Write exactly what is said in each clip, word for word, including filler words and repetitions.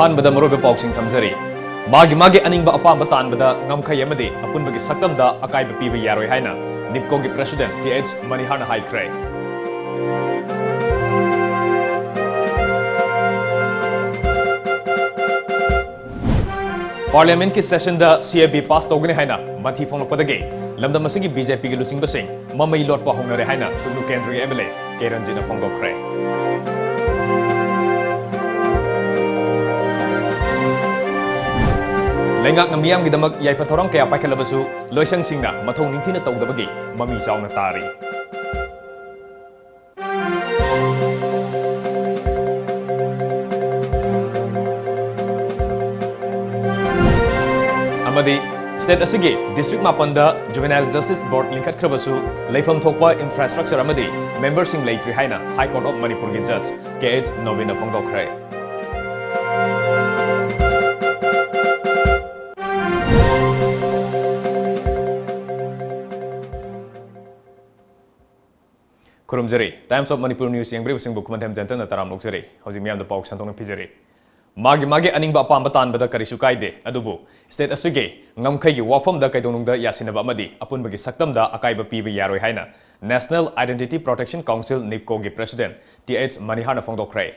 ꯑꯍꯥꯟꯕꯗ ꯃꯔꯨꯑꯣꯏꯕ ꯄꯥꯎꯁꯤꯡ ꯊꯝꯖꯔꯤ꯫ ꯃꯥꯒꯤ ꯃꯥꯒꯤ ꯑꯅꯤꯡꯕ ꯑꯄꯥꯝꯕ ꯇꯥꯟꯕꯗ ꯉꯝꯈꯩ ꯑꯃꯗꯤ ꯑꯄꯨꯟꯕꯒꯤ ꯁꯛꯇꯝꯗ ꯑꯀꯥꯏꯕ ꯄꯤꯕ ꯌꯥꯔꯣꯏ ꯍꯥꯏꯅ ꯅꯤꯞꯀꯣꯒꯤ President ꯇꯤ ꯑꯩꯆ ꯃꯅꯤꯍꯥꯔꯅ ꯍꯥꯏꯈ꯭ꯔꯦ꯫ Parliamentꯀꯤ sessionꯗ C A B pass ꯇꯧꯒꯅꯤ ꯍꯥꯏꯅ ꯃꯊꯤ ꯐꯣꯡꯂꯛꯄꯗꯒꯤ ꯂꯝꯗꯝ ꯑꯁꯤꯒꯤ B J Pꯒꯤ ꯂꯨꯆꯤꯡꯕꯁꯤꯡ ꯃꯃꯩ ꯂꯣꯠꯄ ꯍꯧꯅꯔꯦ ꯍꯥꯏꯅ ꯁꯨꯞꯅꯨ ꯀꯦꯟꯗ꯭ꯔꯒꯤ M L A ꯀꯦ ꯔꯟꯖꯤꯠꯅ ꯐꯣꯡꯗꯣꯛꯈ꯭ꯔꯦ꯫ ꯂꯩꯉꯥꯛꯅ ꯃꯤꯌꯥꯝꯒꯤꯗꯃꯛ ꯌꯥꯏꯐ ꯊꯧꯔꯥꯡ ꯀꯌꯥ ꯄꯥꯏꯈꯠꯂꯕꯁꯨ ꯂꯣꯏꯁꯪꯁꯤꯡꯅ ꯃꯊꯧ ꯅꯤꯡꯊꯤꯅ ꯇꯧꯗꯕꯒꯤ ꯃꯃꯤ ꯆꯥꯎꯅ ꯇꯥꯔꯤ꯫ ꯑꯃꯗꯤ state ꯑꯁꯤꯒꯤ district ꯃꯥꯄꯟꯗ Juvenile Justice Board ꯂꯤꯡꯈꯠꯈ꯭ꯔꯕꯁꯨ ꯂꯩꯐꯝ ꯊꯣꯛꯄ infrastructure ꯑꯃꯗꯤ memberꯁꯤꯡ ꯂꯩꯇ꯭ꯔꯤ ꯍꯥꯏꯅ High Court of ꯃꯅꯤꯄꯨꯔꯒꯤ Judge ꯀꯦ ꯑꯩꯆ ꯅꯣꯕꯤꯟꯅ ꯐꯣꯡꯗꯣꯛꯈ꯭ꯔꯦ꯫ ꯈꯨꯔꯨꯝꯖꯔꯤ꯫ Times of Manipur News ꯌꯦꯡꯕꯤꯔꯤꯕꯁꯤꯡꯕꯨ ꯈꯨꯃꯟꯊꯦꯝ ꯖꯦꯟꯇꯟꯅ ꯇꯔꯥꯝꯅ ꯑꯣꯛꯆꯔꯤ꯫ ꯍꯧꯖꯤꯛ ꯃꯤꯌꯥꯝꯗ ꯄꯥꯎ ꯁꯟꯗꯣꯛꯅ ꯄꯤꯖꯔꯤ꯫ ꯃꯥꯒꯤ ꯃꯥꯒꯤ ꯑꯅꯤꯡꯕ ꯑꯄꯥꯝꯕ ꯇꯥꯟꯕꯗ ꯀꯔꯤꯁꯨ ꯀꯥꯏꯗꯦ, ꯑꯗꯨꯕꯨ state ꯑꯁꯤꯒꯤ ꯉꯝꯈꯩꯒꯤ ꯋꯥꯐꯝꯗ ꯀꯩꯗꯧꯅꯨꯡꯗ ꯌꯥꯁꯤꯟꯅꯕ ꯑꯃꯗꯤ ꯑꯄꯨꯟꯕꯒꯤ ꯁꯛꯇꯝꯗ ꯑꯀꯥꯏꯕ ꯄꯤꯕ ꯌꯥꯔꯣꯏ ꯍꯥꯏꯅ National Identity Protection Council, NIPCOꯒꯤ President ꯇꯤ ꯑꯩꯆ ꯃꯅꯤꯍꯥꯔꯅ ꯐꯣꯡꯗꯣꯛꯈ꯭ꯔꯦ꯫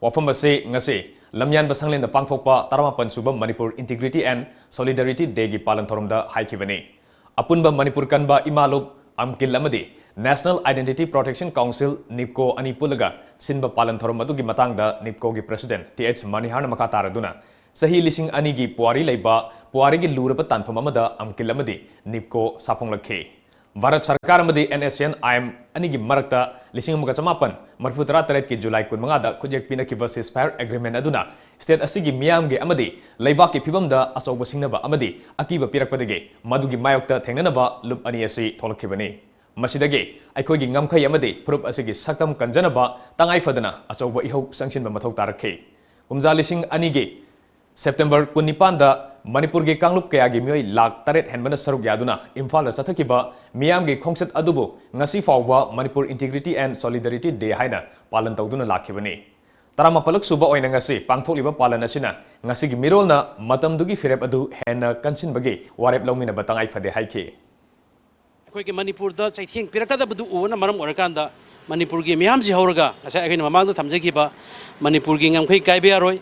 ꯋꯥꯐꯝ ꯑꯁꯤ ꯉꯁꯤ ꯂꯝꯌꯥꯟꯕ ꯁꯪꯂꯦꯟꯗ ꯄꯥꯡꯊꯣꯛꯄ ꯇꯔꯥꯃꯥꯄꯟ ꯁꯨꯕ Manipur Integrity and Solidarity Dayꯒꯤ ꯄꯥꯂꯟ ꯊꯧꯔꯝꯗ ꯍꯥꯏꯈꯤꯕꯅꯤ꯫ ꯑꯄꯨꯟꯕ ꯃꯅꯤꯄꯨꯔ ꯀꯟꯕ ꯏꯃꯥ ꯂꯨꯞ, ꯑꯝꯀꯤꯜ ꯑꯃꯗꯤ National Identity Protection Council, NIPCO ꯑꯅꯤ ꯄꯨꯜꯂꯒ ꯁꯤꯟꯕ ꯄꯥꯂꯟ ꯊꯧꯔꯝ ꯑꯗꯨꯒꯤ ꯃꯇꯥꯡꯗ NIPCOꯒꯤ President ꯇꯤ ꯑꯩꯆ ꯃꯅꯤꯍꯥꯔꯅ ꯃꯈꯥ ꯇꯥꯔꯗꯨꯅ, ꯆꯍꯤ ꯂꯤꯁꯤꯡ ꯑꯅꯤꯒꯤ ꯄꯨꯋꯥꯔꯤ ꯂꯩꯕ, ꯄꯨꯋꯥꯔꯤꯒꯤ ꯂꯨꯔꯕ ꯇꯥꯟꯐꯝ ꯑꯃꯗ ꯑꯝꯀꯤꯜ ꯑꯃꯗꯤ NIPCO ꯁꯥꯐꯣꯡꯂꯛꯈꯤ꯫ ꯚꯥꯔꯠ ꯁꯔꯀꯥꯔ ꯑꯃꯗꯤ N S N I M ꯑꯅꯤꯒꯤ ꯃꯔꯛꯇ ꯂꯤꯁꯤꯡ ꯑꯃꯒ ꯆꯃꯥꯄꯟ ꯃꯔꯤꯐꯨ ꯇꯔꯥ ꯇꯔꯦꯠꯀꯤ July ꯀꯨꯟꯃꯉꯥꯗ ꯈꯨꯠꯌꯦꯛ ꯄꯤꯅꯈꯤꯕ ceasefire agreement ꯑꯗꯨꯅ state ꯑꯁꯤꯒꯤ ꯃꯤꯌꯥꯝꯒꯤ ꯑꯃꯗꯤ ꯂꯩꯕꯥꯛꯀꯤ ꯐꯤꯕꯝꯗ ꯑꯆꯧꯕ ꯁꯤꯡꯅꯕ ꯑꯃꯗꯤ ꯑꯀꯤꯕ ꯄꯤꯔꯛꯄꯗꯒꯤ ꯃꯗꯨꯒꯤ ꯃꯥꯌꯣꯛꯇ ꯊꯦꯡꯅꯅꯕ ꯂꯨꯞ ꯑꯅꯤ ꯑꯁꯤ ꯊꯣꯛꯂꯛꯈꯤꯕꯅꯤ꯫ ꯃꯁꯤꯗꯒꯤ ꯑꯩꯈꯣꯏꯒꯤ ꯉꯝꯈꯩ ꯑꯃꯗꯤ ꯐꯨꯔꯨꯞ ꯑꯁꯤꯒꯤ ꯁꯛꯇꯝ ꯀꯟꯖꯅꯕ ꯇꯉꯥꯏ ꯐꯗꯅ ꯑꯆꯧꯕ ꯏꯍꯧ ꯆꯪꯁꯤꯟꯕ ꯃꯊꯧ ꯇꯥꯔꯛꯈꯤ꯫ ꯀꯨꯝꯖꯥ ꯂꯤꯁꯤꯡ ꯑꯅꯤꯒꯤ September ꯀꯨꯟꯅꯤꯄꯥꯟꯗ ꯃꯅꯤꯄꯨꯔꯒꯤ ꯀꯥꯡꯂꯨꯞ ꯀꯌꯥꯒꯤ ꯃꯤꯑꯣꯏ ꯂꯥꯈ ꯇꯔꯦꯠ ꯍꯦꯟꯕꯅ ꯁꯔꯨꯛ ꯌꯥꯗꯨꯅ ꯏꯝꯐꯥꯜꯗ ꯆꯠꯊꯈꯤꯕ ꯃꯤꯌꯥꯝꯒꯤ ꯈꯣꯡꯆꯠ ꯑꯗꯨꯕꯨ ꯉꯁꯤ ꯐꯥꯎꯕ Manipur Integrity and Solidarity Day ꯍꯥꯏꯅ ꯄꯥꯂꯟ ꯇꯧꯗꯨꯅ ꯂꯥꯛꯈꯤꯕꯅꯤ꯫ ꯇꯔꯥꯃꯥꯄꯜꯂꯛ ꯁꯨꯕ ꯑꯣꯏꯅ ꯉꯁꯤ ꯄꯥꯡꯊꯣꯛꯂꯤꯕ ꯄꯥꯂꯟ ꯑꯁꯤꯅ ꯉꯁꯤꯒꯤ ꯃꯤꯔꯣꯜꯅ ꯃꯇꯝꯗꯨꯒꯤ ꯐꯤꯔꯦꯞ ꯑꯗꯨ ꯍꯦꯟꯅ ꯀꯟꯁꯤꯟꯕꯒꯤ ꯋꯥꯔꯦꯞ ꯂꯧꯃꯤꯟꯅꯕ ꯇꯉꯥꯏ ꯐꯗꯦ ꯍꯥꯏꯈꯤ꯫ ꯑꯩꯈꯣꯏꯒꯤ ꯃꯅꯤꯄꯨꯔꯗ ꯆꯩꯊꯦꯡ ꯄꯤꯔꯛꯀꯗꯕꯗꯨ ꯎꯕꯅ ꯃꯔꯝ ꯑꯣꯏꯔꯀꯥꯟꯗ ꯃꯅꯤꯄꯨꯔꯒꯤ ꯃꯤꯌꯥꯝꯁꯤ ꯍꯧꯔꯒ ꯉꯁꯥꯏ ꯑꯩꯈꯣꯏꯅ ꯃꯃꯥꯡꯗ ꯊꯝꯖꯈꯤꯕ ꯃꯅꯤꯄꯨꯔꯒꯤ ꯉꯝꯈꯩ ꯀꯥꯏꯕ ꯌꯥꯔꯣꯏ,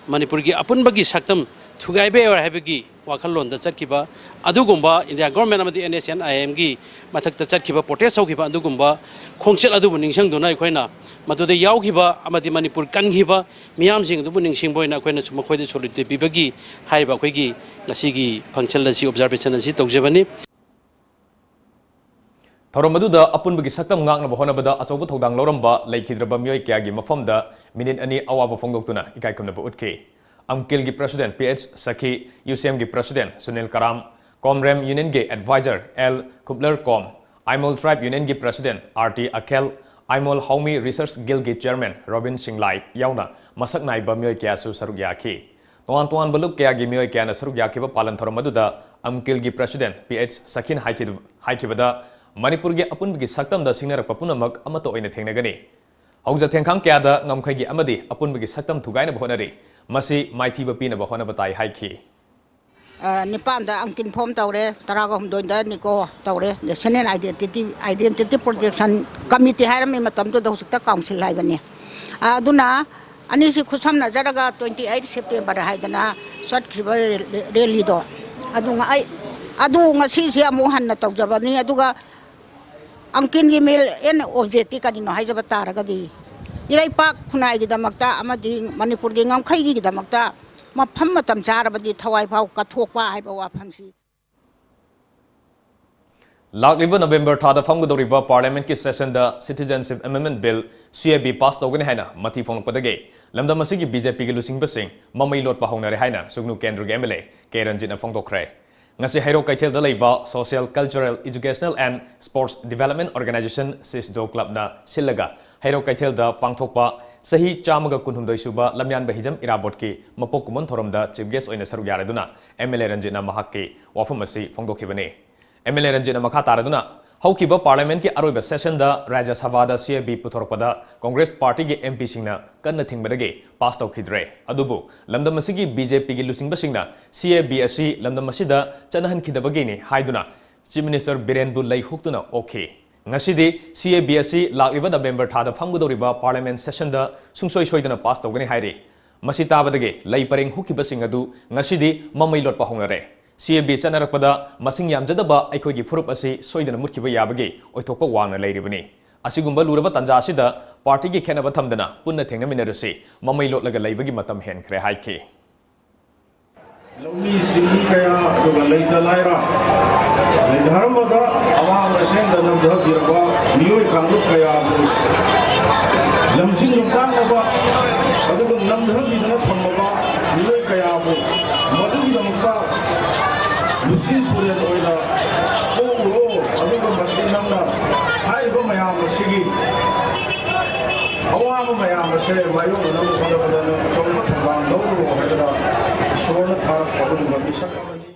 ꯃꯅꯤꯄꯨꯔꯒꯤ ꯑꯄꯨꯟꯕꯒꯤ ꯁꯛꯇꯝ ꯊꯨꯒꯥꯏꯕ ꯌꯥꯔꯣꯏ ꯍꯥꯏꯕꯒꯤ ꯋꯥꯈꯜꯂꯣꯟꯗ ꯆꯠꯈꯤꯕ ꯑꯗꯨꯒꯨꯝꯕ ꯏꯟꯗꯤꯌꯥ ꯒꯣꯔꯃꯦꯟ ꯑꯃꯗꯤ NSCN IM ꯒꯤ ꯃꯊꯛꯇ ꯆꯠꯈꯤꯕ, ꯄ꯭ꯔꯣꯇꯦꯁ ꯇꯧꯈꯤꯕ ꯑꯗꯨꯒꯨꯝꯕ ꯈꯣꯡꯆꯠ ꯑꯗꯨꯕꯨ ꯅꯤꯡꯁꯤꯡꯗꯨꯅ ꯑꯩꯈꯣꯏꯅ ꯃꯗꯨꯗ ꯌꯥꯎꯈꯤꯕ ꯑꯃꯗꯤ ꯃꯅꯤꯄꯨꯔ ꯀꯟꯈꯤꯕ ꯃꯤꯌꯥꯝꯁꯤꯡ ꯑꯗꯨꯕꯨ ꯅꯤꯡꯁꯤꯡꯕ ꯑꯣꯏꯅ ꯑꯩꯈꯣꯏꯅꯁꯨ ꯃꯈꯣꯏꯗ ꯁꯣꯂꯤꯗꯥꯔꯤꯇꯤ ꯄꯤꯕꯒꯤ ꯍꯥꯏꯔꯤꯕ ꯑꯩꯈꯣꯏꯒꯤ ꯉꯁꯤꯒꯤ ꯐꯪꯁꯟ ꯑꯁꯤ, ꯑꯣꯕꯖꯥꯔꯕꯦꯁꯟ ꯑꯁꯤ ꯇꯧꯖꯕꯅꯤ꯫ ꯊꯧꯔꯝ ꯑꯗꯨꯗ ꯑꯄꯨꯟꯕꯒꯤ ꯁꯛꯇꯝ ꯉꯥꯛꯅꯕ ꯍꯣꯠꯅꯕꯗ ꯑꯆꯧꯕ ꯊꯧꯗꯥꯡ ꯂꯧꯔꯝꯕ ꯂꯩꯈꯤꯗ꯭ꯔꯕ ꯃꯤꯑꯣꯏ ꯀꯌꯥꯒꯤ ꯃꯐꯝꯗ ꯃꯤꯅꯤꯠ ꯑꯅꯤ ꯑꯋꯥꯕ ꯐꯣꯡꯗꯣꯛꯇꯨꯅ ꯏꯀꯥꯏ ꯈꯨꯝꯅꯕ ꯎꯠꯈꯤ꯫ ꯑꯝꯀꯤꯜꯒꯤ ꯄ꯭ꯔꯦꯁꯤꯗꯦꯟꯠ ꯄꯤ ꯑꯩꯆ ꯁꯈꯤ, ꯌꯨꯁꯤꯑꯦꯝꯒꯤ ꯄ꯭ꯔꯦꯁꯤꯗꯦꯟꯠ ꯁꯨꯅꯤꯜ ꯀꯔꯥꯝ, ꯀꯣꯝꯔꯦꯝ ꯌꯨꯅꯤꯌꯟꯒꯤ advisor L Khuplar Kom, Aimol tribe ꯌꯨꯅꯤꯌꯟꯒꯤ president R T Akhel, Aimol ꯍꯥꯎꯃꯤ ꯔꯤꯁꯔꯆ ꯒꯤꯜꯒꯤ ꯆꯦꯌꯔꯃꯦꯟ ꯔꯣꯕꯤꯟ ꯁꯤꯡꯂꯥꯏ ꯌꯥꯎꯅ ꯃꯁꯛ ꯅꯥꯏꯕ ꯃꯤꯑꯣꯏ ꯀꯌꯥꯁꯨ ꯁꯔꯨꯛ ꯌꯥꯈꯤ꯫ ꯇꯣꯉꯥꯟ ꯇꯣꯉꯥꯟꯕ ꯂꯨꯞ ꯀꯌꯥꯒꯤ ꯃꯤꯑꯣꯏ ꯀꯌꯥꯅ ꯁꯔꯨꯛ ꯌꯥꯈꯤꯕ ꯄꯥꯂꯟ ꯊꯧꯔꯝ ꯑꯗꯨꯗ ꯑꯝꯀꯤꯜꯒꯤ ꯄ꯭ꯔꯦꯁꯤꯗꯦꯟꯠ ꯄꯤ ꯑꯩꯆ ꯁꯈꯤꯟ ꯍꯥꯏꯈꯤ-, ꯍꯥꯏꯈꯤꯕꯗ, ꯃꯅꯤꯄꯨꯔꯒꯤ ꯑꯄꯨꯟꯕꯒꯤ ꯁꯛꯇꯝꯗ ꯁꯤꯡꯅꯔꯛꯄ ꯄꯨꯝꯅꯃꯛ ꯑꯃꯠꯇ ꯑꯣꯏꯅ ꯊꯦꯡꯅꯒꯅꯤ꯫ ꯍꯧꯖ ꯊꯦꯡꯈꯥꯡ ꯀꯌꯥꯗ ꯉꯝꯈꯩꯒꯤ ꯑꯃꯗꯤ ꯑꯄꯨꯟꯕꯒꯤ ꯁꯛꯇꯝ ꯊꯨꯒꯥꯏꯅꯕ ꯍꯣꯠꯅꯔꯤ꯫ ꯃꯁꯤ ꯃꯥꯏꯊꯤꯕ ꯄꯤꯅꯕ ꯍꯣꯠꯅꯕ ꯇꯥꯏ ꯍꯥꯏꯈꯤ꯫ ꯑ, ꯅꯤꯄꯥꯟꯗ ꯑꯪꯀꯤꯟ ꯐꯣꯝ ꯇꯧꯔꯦ, ꯇꯔꯥꯒ ꯍꯨꯝꯗꯣꯏꯗ ꯅꯤꯀꯣ ꯇꯧꯔꯦ, National Identity, Identity Protection Committee ꯍꯥꯏꯔꯝꯃꯤ ꯃꯇꯝꯗꯨꯗ, ꯍꯧꯖꯤꯛꯇ ꯀꯥꯎꯟꯁꯤꯜ ꯍꯥꯏꯕꯅꯤ꯫ ꯑ, ꯑꯗꯨꯅ ꯑꯅꯤꯁꯤ ꯈꯨꯠꯁꯝꯅꯖꯔꯒ twenty eight September ꯍꯥꯏꯗꯅ ꯆꯠꯈ꯭ꯔꯤꯕ ꯔꯦ-, ꯔꯦꯂꯤꯗꯣ, ꯑꯗꯨ ꯉ-, ꯑꯩ, ꯑꯗꯨ ꯉꯁꯤꯁꯦ ꯑꯃꯨꯛ ꯍꯟꯅ ꯇꯧꯖꯕꯅꯤ꯫ ꯑꯗꯨꯒ ꯑꯪꯀꯤꯟꯒꯤ main aim object ꯇꯤ ꯀꯔꯤꯅꯣ ꯍꯥꯏꯖꯕ ꯇꯥꯔꯒꯗꯤ, ꯏꯔꯩꯄꯥꯛ ꯈꯨꯟꯅꯥꯏꯒꯤꯗꯃꯛꯇ ꯑꯃꯗꯤ ꯃꯅꯤꯄꯨꯔꯒꯤ ꯉꯝꯈꯩꯒꯤꯗꯃꯛꯇ ꯃꯐꯝ ꯃꯇꯝ ꯆꯥꯔꯕꯗꯤ ꯊꯋꯥꯏ ꯐꯥꯎ ꯀꯠꯊꯣꯛꯄ ꯍꯥꯏꯕ ꯋꯥꯐꯝꯁꯤ꯫ ꯂꯥꯛꯂꯤꯕ ꯅꯕꯦꯝꯕꯔ ꯊꯥꯗ ꯐꯝꯒꯗꯧꯔꯤꯕ ꯄꯥꯔꯂꯤꯌꯥꯃꯦꯟꯠꯀꯤ ꯁꯦꯁꯟꯗ Citizenship Amendment Bill, C A B, pass ꯇꯧꯒꯅꯤ ꯍꯥꯏꯅ ꯃꯊꯤ ꯐꯣꯡꯂꯛꯄꯗꯒꯤ ꯂꯝꯗꯝ ꯑꯁꯤꯒꯤ BJP ꯒꯤ ꯂꯨꯆꯤꯡꯕꯁꯤꯡ ꯃꯃꯩ ꯂꯣꯠꯄ ꯍꯧꯅꯔꯦ ꯍꯥꯏꯅ ꯁꯨꯒꯅꯨ ꯀꯦꯟꯗ꯭ꯔꯒꯤ MLA ꯀꯦ ꯔꯟꯖꯤꯠꯅ ꯐꯣꯡꯗꯣꯛꯈ꯭ꯔꯦ꯫ ꯉꯁꯤ ꯍꯩꯔꯣꯛ ꯀꯩꯊꯦꯜꯗ ꯂꯩꯕ Social, Cultural, Educational and Sports Development Organisation, CESDO club ꯅ ꯁꯤꯜꯂꯒ ꯍꯩꯔꯣꯛ ꯀꯩꯊꯦꯜꯗ ꯄꯥꯡꯊꯣꯛꯄ ꯆꯍꯤ ꯆꯥꯝꯃꯒ ꯀꯨꯟꯍꯨꯝꯗꯣꯏ ꯁꯨꯕ ꯂꯝꯌꯥꯟꯕ ꯍꯤꯖꯝ ꯏꯔꯥꯕꯣꯠꯀꯤ ꯃꯄꯣꯛ ꯀꯨꯝꯑꯣꯟ ꯊꯧꯔꯝꯗ chief guest ꯑꯣꯏꯅ ꯁꯔꯨꯛ ꯌꯥꯔꯗꯨꯅ MLA ꯔꯟꯖꯤꯠꯅ ꯃꯍꯥꯛꯀꯤ ꯋꯥꯐꯝ ꯑꯁꯤ ꯐꯣꯡꯗꯣꯛꯈꯤꯕꯅꯤ꯫ MLA ꯔꯟꯖꯤꯠꯅ ꯃꯈꯥ ꯇꯥꯔꯗꯨꯅ, ꯍꯧꯈꯤꯕ Parliament ꯀꯤ ꯑꯔꯣꯏꯕ session ꯗ ꯔꯥꯖ꯭ꯌ ꯁꯚꯥꯗ C A B ꯄꯨꯊꯣꯔꯛꯄꯗ Congress Party ꯒꯤ M P ꯁꯤꯡꯅ ꯀꯟꯅ ꯊꯤꯡꯕꯗꯒꯤ pass ꯇꯧꯈꯤꯗ꯭ꯔꯦ꯫ ꯑꯗꯨꯕꯨ ꯂꯝꯗꯝ ꯑꯁꯤꯒꯤ B J P ꯒꯤ ꯂꯨꯆꯤꯡꯕꯁꯤꯡꯅ C A B ꯑꯁꯤ ꯂꯝꯗꯝ ꯑꯁꯤꯗ ꯆꯠꯅꯍꯟꯈꯤꯗꯕꯒꯤꯅꯤ ꯍꯥꯏꯗꯨꯅ Chief Minister ꯕꯤꯔꯦꯟꯕꯨ ꯂꯩ ꯍꯨꯛꯇꯨꯅ ꯑꯣꯛꯈꯤ꯫ ꯉꯁꯤꯗꯤ C A B ꯑꯁꯤ ꯂꯥꯛꯂꯤꯕ November ꯊꯥꯗ ꯐꯝꯒꯗꯧꯔꯤꯕ Parliament session ꯗ ꯁꯨꯡꯁꯣꯏ ꯁꯣꯏꯗꯅ pass ꯇꯧꯒꯅꯤ ꯍꯥꯏꯔꯤ꯫ ꯃꯁꯤ ꯇꯥꯕꯗꯒꯤ ꯂꯩ ꯄꯔꯦꯡ ꯍꯨꯛꯈꯤꯕꯁꯤꯡ ꯑꯗꯨ ꯉꯁꯤꯗꯤ ꯃꯃꯩ ꯂꯣꯠꯄ ꯍꯧꯅꯔꯦ꯫ C A B ꯆꯠꯅꯔꯛꯄꯗ ꯃꯁꯤꯡ ꯌꯥꯝꯖꯗꯕ ꯑꯩꯈꯣꯏꯒꯤ ꯐꯨꯔꯨꯞ ꯑꯁꯤ ꯁꯣꯏꯗꯅ ꯃꯨꯠꯈꯤꯕ ꯌꯥꯕꯒꯤ ꯑꯣꯏꯊꯣꯛꯄ ꯋꯥꯡꯅ ꯂꯩꯔꯤꯕꯅꯤ꯫ ꯑꯁꯤꯒꯨꯝꯕ ꯂꯨꯔꯕ ꯇꯥꯟꯖꯥ ꯑꯁꯤꯗ party ꯒꯤ ꯈꯦꯠꯅꯕ ꯊꯝꯗꯅ ꯄꯨꯟꯅ ꯊꯦꯡꯅꯃꯤꯟꯅꯔꯁꯤ, ꯃꯃꯩ ꯂꯣꯠꯂꯒ ꯂꯩꯕꯒꯤ ꯃꯇꯝ ꯍꯦꯟꯈ꯭ꯔꯦ ꯍꯥꯏꯈꯤ꯫ ꯂꯧꯃꯤ ꯁꯤꯟꯃꯤ ꯀꯌꯥ, ꯑꯗꯨꯒ ꯂꯩꯇ ꯂꯥꯏꯔ, ꯂꯩꯙꯔꯃꯗ ꯑꯋꯥꯡ ꯑꯁꯦꯡꯗ ꯅꯝꯊꯕꯤꯔꯕ ꯃꯤꯑꯣꯏ ꯀꯥꯡꯂꯨꯞ ꯀꯌꯥꯕꯨ ꯂꯝꯖꯤꯡ ꯂꯝꯇꯥꯛꯅꯕ, ꯑꯗꯨꯒ ꯅꯝꯊꯕꯤꯗꯅ ꯊꯝꯃꯕ ꯃꯤꯑꯣꯏ ꯀꯌꯥꯕꯨ ꯃꯗꯨꯒꯤꯗꯃꯛꯇ ꯂꯨꯆꯤꯡ ꯄꯨꯔꯦꯜ ꯑꯣꯏꯅ ꯄꯣꯛꯎꯔꯣ꯫ ꯑꯗꯨꯒ ꯃꯁꯤ ꯅꯪꯅ ꯍꯥꯏꯔꯤꯕ ꯃꯌꯥꯝ ꯑꯁꯤꯒꯤ ꯑꯋꯥꯕ ꯃꯌꯥꯝ ꯑꯁꯦ ꯃꯥꯌꯣꯛꯅꯅꯕ ꯍꯣꯠꯅꯕꯗ ꯅꯪ ꯑꯆꯧꯕ ꯊꯧꯗꯥꯡ ꯂꯧꯔꯨꯔꯣ ꯍꯥꯏꯗꯅ ꯏꯁꯣꯔꯅ ꯊꯥꯔꯛꯄ ꯑꯗꯨꯒꯨꯝꯕ ꯃꯤꯁꯛ ꯑꯃꯅꯤ꯫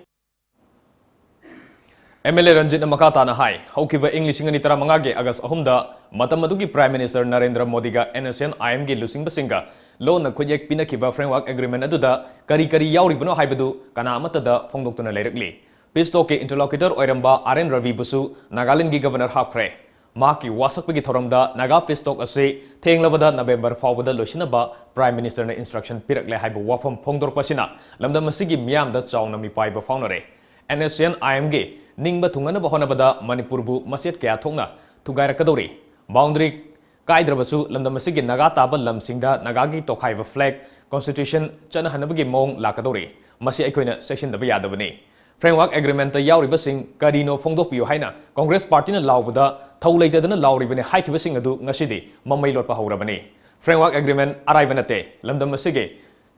M L A ꯔꯟꯖꯤꯠꯅ ꯃꯈꯥ ꯇꯥꯅ ꯍꯥꯏ, ꯍꯧꯈꯤꯕ ꯏꯪ ꯂꯤꯁꯤꯡ ꯑꯅꯤ ꯇꯔꯥꯃꯉꯥꯒꯤ August ꯑꯍꯨꯝꯗ ꯃꯇꯝ ꯑꯗꯨꯒꯤ Prime Minister Narendra ꯃꯣꯗꯤꯒ N S C N I M ꯒꯤ ꯂꯨꯆꯤꯡꯕꯁꯤꯡꯒ ꯂꯣꯟꯅ ꯈꯨꯠꯌꯦꯛ ꯄꯤꯅꯈꯤꯕ Framework Agreement ꯑꯗꯨꯗ ꯀꯔꯤ ꯀꯔꯤ ꯌꯥꯎꯔꯤꯕꯅꯣ ꯍꯥꯏꯕꯗꯨ ꯀꯅꯥ ꯑꯃꯠꯇꯗ ꯐꯣꯡꯗꯣꯛꯇꯨꯅ ꯂꯩꯔꯛꯂꯤ꯫ Peace talk ꯀꯤ interlocutor ꯑꯣꯏꯔꯝꯕ R N ꯔꯕꯤꯕꯨꯁꯨ ꯅꯥꯒꯥꯂꯦꯟꯗꯒꯤ Governor ꯍꯥꯞꯈ꯭ꯔꯦ꯫ ꯃꯍꯥꯛꯀꯤ ꯋꯥꯁꯛꯄꯒꯤ ꯊꯧꯔꯝꯗ ꯅꯥꯒꯥ Peace talk ꯑꯁꯤ ꯊꯦꯡꯂꯕꯗ November ꯐꯥꯎꯕꯗ ꯂꯣꯏꯁꯤꯟꯅꯕ Prime Minister ꯅ instruction ꯄꯤꯔꯛꯂꯦ ꯍꯥꯏꯕ ꯋꯥꯐꯝ ꯐꯣꯡꯗꯣꯔꯛꯄ ꯑꯁꯤꯅ ꯂꯝꯗꯝ ꯑꯁꯤꯒꯤ ꯃꯤꯌꯥꯝꯗ ꯆꯥꯎꯅ ꯃꯤꯄꯥꯏꯕ ꯐꯥꯎꯅꯔꯦ꯫ N S C N I M ꯒꯤ ꯅꯤꯡꯕ ꯊꯨꯡꯍꯟꯅꯕ ꯍꯣꯠꯅꯕꯗ ꯃꯅꯤꯄꯨꯔꯕꯨ ꯃꯆꯦꯠ ꯀꯌꯥ ꯊꯣꯛꯅ ꯊꯨꯒꯥꯏꯔꯛꯀꯗꯧꯔꯤ꯫ Boundary ꯀꯥꯏꯗ꯭ꯔꯕꯁꯨ ꯂꯝꯗꯝ ꯑꯁꯤꯒꯤ ꯅꯥꯒꯥ ꯇꯥꯕ ꯂꯝꯁꯤꯡꯗ ꯅꯥꯒꯥꯒꯤ ꯇꯣꯈꯥꯏꯕ flag, constitution ꯆꯠꯅꯍꯟꯅꯕꯒꯤ ꯃꯑꯣꯡ ꯂꯥꯛꯀꯗꯧꯔꯤ꯫ ꯃꯁꯤ ꯑꯩꯈꯣꯏꯅ ꯆꯦꯛꯁꯤꯟꯗꯕ ꯌꯥꯗꯕꯅꯤ꯫ Framework Agreement ꯇ ꯌꯥꯎꯔꯤꯕꯁꯤꯡ ꯀꯔꯤꯅꯣ ꯐꯣꯡꯗꯣꯛꯄꯤꯌꯨ ꯍꯥꯏꯅ Congress Party ꯅ ꯂꯥꯎꯕꯗ ꯊꯧ ꯂꯩꯇꯗꯅ ꯂꯥꯎꯔꯤꯕꯅꯤ ꯍꯥꯏꯈꯤꯕꯁꯤꯡ ꯑꯗꯨ ꯉꯁꯤꯗꯤ ꯃꯃꯩ ꯂꯣꯠꯄ ꯍꯧꯔꯕꯅꯤ꯫ Framework Agreement ꯑꯔꯥꯏꯕ ꯅꯠꯇꯦ꯫ ꯂꯝꯗꯝ ꯑꯁꯤꯒꯤ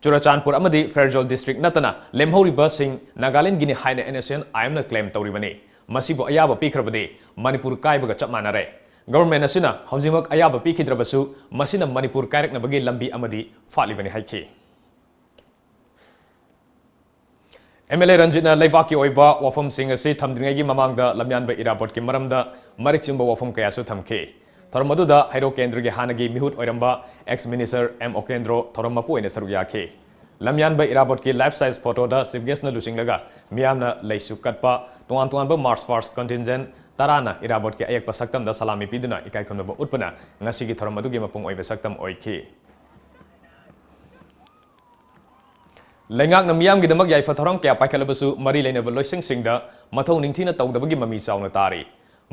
ꯆꯨꯔꯆꯥꯟꯄꯨꯔ ꯑꯃꯗꯤ ꯐꯦꯔꯖꯣꯜ district ꯅꯠꯇꯅ ꯂꯦꯝꯍꯧꯔꯤꯕꯁꯤꯡ ꯅꯥꯒꯥꯂꯦꯟꯒꯤꯅꯤ ꯍꯥꯏꯅ N S C N I M ꯅ claim ꯇꯧꯔꯤꯕꯅꯤ꯫ ꯃꯁꯤꯕꯨ ꯑꯌꯥꯕ ꯄꯤꯈ꯭ꯔꯕꯗꯤ ꯃꯅꯤꯄꯨꯔ ꯀꯥꯏꯕꯒ ꯆꯞ ꯃꯥꯟꯅꯔꯦ꯫ Government ꯑꯁꯤꯅ ꯍꯧꯖꯤꯛꯃꯛ ꯑꯌꯥꯕ ꯄꯤꯈꯤꯗ꯭ꯔꯕꯁꯨ ꯃꯁꯤꯅ ꯃꯅꯤꯄꯨꯔ ꯀꯥꯏꯔꯛꯅꯕꯒꯤ ꯂꯝꯕꯤ ꯑꯃꯗꯤ ꯐꯥꯠꯂꯤꯕꯅꯤ ꯍꯥꯏꯈꯤ꯫ ꯑꯦꯝ ꯑꯦꯜ ꯑꯦ ꯔꯟꯖꯤꯠꯅ ꯂꯩꯕꯥꯛꯀꯤ ꯑꯣꯏꯕ ꯋꯥꯐꯝꯁꯤꯡ ꯑꯁꯤ ꯊꯝꯗ꯭ꯔꯤꯉꯩꯒꯤ ꯃꯃꯥꯡꯗ ꯂꯝꯌꯥꯟꯕ ꯏꯔꯥꯕꯣꯠꯀꯤ ꯃꯔꯝꯗ ꯃꯔꯤꯛ ꯆꯨꯝꯕ ꯋꯥꯐꯝ ꯀꯌꯥꯁꯨ ꯊꯝꯈꯤ꯫ ꯊꯧꯔꯝ ꯑꯗꯨꯗ ꯍꯩꯔꯣꯛ ꯀꯦꯟꯗ꯭ꯔꯒꯤ ꯍꯥꯟꯅꯒꯤ ꯃꯤꯍꯨꯠ ꯑꯣꯏꯔꯝꯕ ex minister ꯑꯦꯝ ꯑꯣꯀꯦꯟꯗ꯭ꯔꯣ ꯊꯧꯔꯝ ꯃꯄꯨ ꯑꯣꯏꯅ ꯁꯔꯨꯛ ꯌꯥꯈꯤ꯫ ꯂꯝꯌꯥꯟꯕ ꯏꯔꯥꯕꯣꯠꯀꯤ life size photo ꯗ chief guest ꯅ ꯂꯨꯆꯤꯡꯂꯒ ꯃꯤꯌꯥꯝꯅ ꯂꯩꯁꯨ ꯀꯠꯄ ꯇꯣꯉꯥꯟ ꯇꯣꯉꯥꯟꯕ march past contingent ꯇꯔꯥꯅ ꯏꯔꯥꯕꯣꯠꯀꯤ ꯑꯌꯦꯛꯄ ꯁꯛꯇꯝꯗ ꯁꯂꯥꯃꯤ ꯄꯤꯗꯨꯅ ꯏꯀꯥꯏ ꯈꯨꯝꯅꯕ ꯎꯠꯄꯅ ꯉꯁꯤꯒꯤ ꯊꯧꯔꯝ ꯑꯗꯨꯒꯤ ꯃꯄꯨꯡ ꯑꯣꯏꯕ ꯁꯛꯇꯝ ꯑꯣꯏꯈꯤ꯫ ꯂꯩꯉꯥꯛꯅ ꯃꯤꯌꯥꯝꯒꯤꯗꯃꯛ ꯌꯥꯏꯐ ꯊꯧꯔꯥꯡ ꯀꯌꯥ ꯄꯥꯏꯈꯠꯂꯕꯁꯨ ꯃꯔꯤ ꯂꯩꯅꯕ ꯂꯣꯏꯁꯪꯁꯤꯡꯗ ꯃꯊꯧ ꯅꯤꯡꯊꯤꯅ ꯇꯧꯗꯕꯒꯤ ꯃꯃꯤ ꯆꯥꯎꯅ ꯇꯥꯔꯤ꯫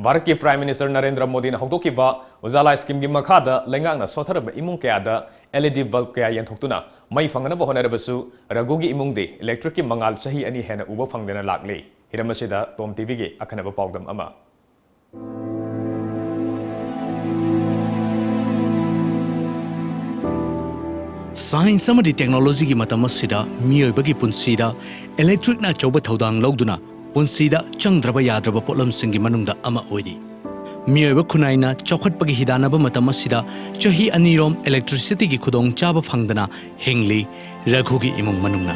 ꯚꯥꯔꯠꯀꯤ Prime Minister ꯅꯔꯦꯟꯗ꯭ꯔ ꯃꯣꯗꯤꯅ ꯍꯧꯗꯣꯛꯈꯤꯕ ꯎꯖꯥꯂꯥ scheme ꯒꯤ ꯃꯈꯥꯗ ꯂꯩꯉꯥꯛꯅ ꯁꯣꯠꯊꯔꯕ ꯏꯃꯨꯡ ꯀꯌꯥꯗ L E D bulb ꯀꯌꯥ ꯌꯦꯟꯊꯣꯛꯇꯨꯅ ꯃꯩ ꯐꯪꯅꯅꯕ ꯍꯣꯠꯅꯔꯕꯁꯨ ꯔꯘꯨꯒꯤ ꯏꯃꯨꯡꯗꯤ electric ꯀꯤ ꯃꯉꯥꯜ ꯆꯍꯤ ꯑꯅꯤ ꯍꯦꯟꯅ ꯎꯕ ꯐꯪꯗꯅ ꯂꯥꯛꯂꯤ꯫ ꯍꯤꯔꯝ ꯑꯁꯤꯗ ꯇꯣꯝ ꯇꯤ ꯚꯤ ꯒꯤ ꯑꯈꯟꯅꯕ ꯄꯥꯎꯗꯝ ꯑꯃ꯫ Science ꯑꯃꯗꯤ technology ꯒꯤ ꯃꯇꯝ ꯑꯁꯤꯗ ꯃꯤꯑꯣꯏꯕꯒꯤ ꯄꯨꯟꯁꯤꯗ electric ꯅ ꯑꯆꯧꯕ ꯊꯧꯗꯥꯡ ꯂꯧꯗꯨꯅ ꯄꯨꯟꯁꯤꯗ ꯆꯪꯗ꯭ꯔꯕ ꯌꯥꯗ꯭ꯔꯕ ꯄꯣꯠꯂꯝꯁꯤꯡꯒꯤ ꯃꯅꯨꯡꯗ ꯑꯃ ꯑꯣꯏꯔꯤ꯫ ꯃꯤꯑꯣꯏꯕ ꯈꯨꯟꯅꯥꯏꯅ ꯆꯥꯎꯈꯠꯄꯒꯤ ꯍꯤꯗꯥꯟꯅꯕ ꯃꯇꯝ ꯑꯁꯤꯗ ꯆꯍꯤ ꯑꯅꯤꯔꯣꯝ electricity ꯒꯤ ꯈꯨꯗꯣꯡꯆꯥꯕ ꯐꯪꯗꯅ ꯍꯤꯡꯂꯤ ꯔꯘꯨꯒꯤ ꯏꯃꯨꯡ ꯃꯅꯨꯡꯅ꯫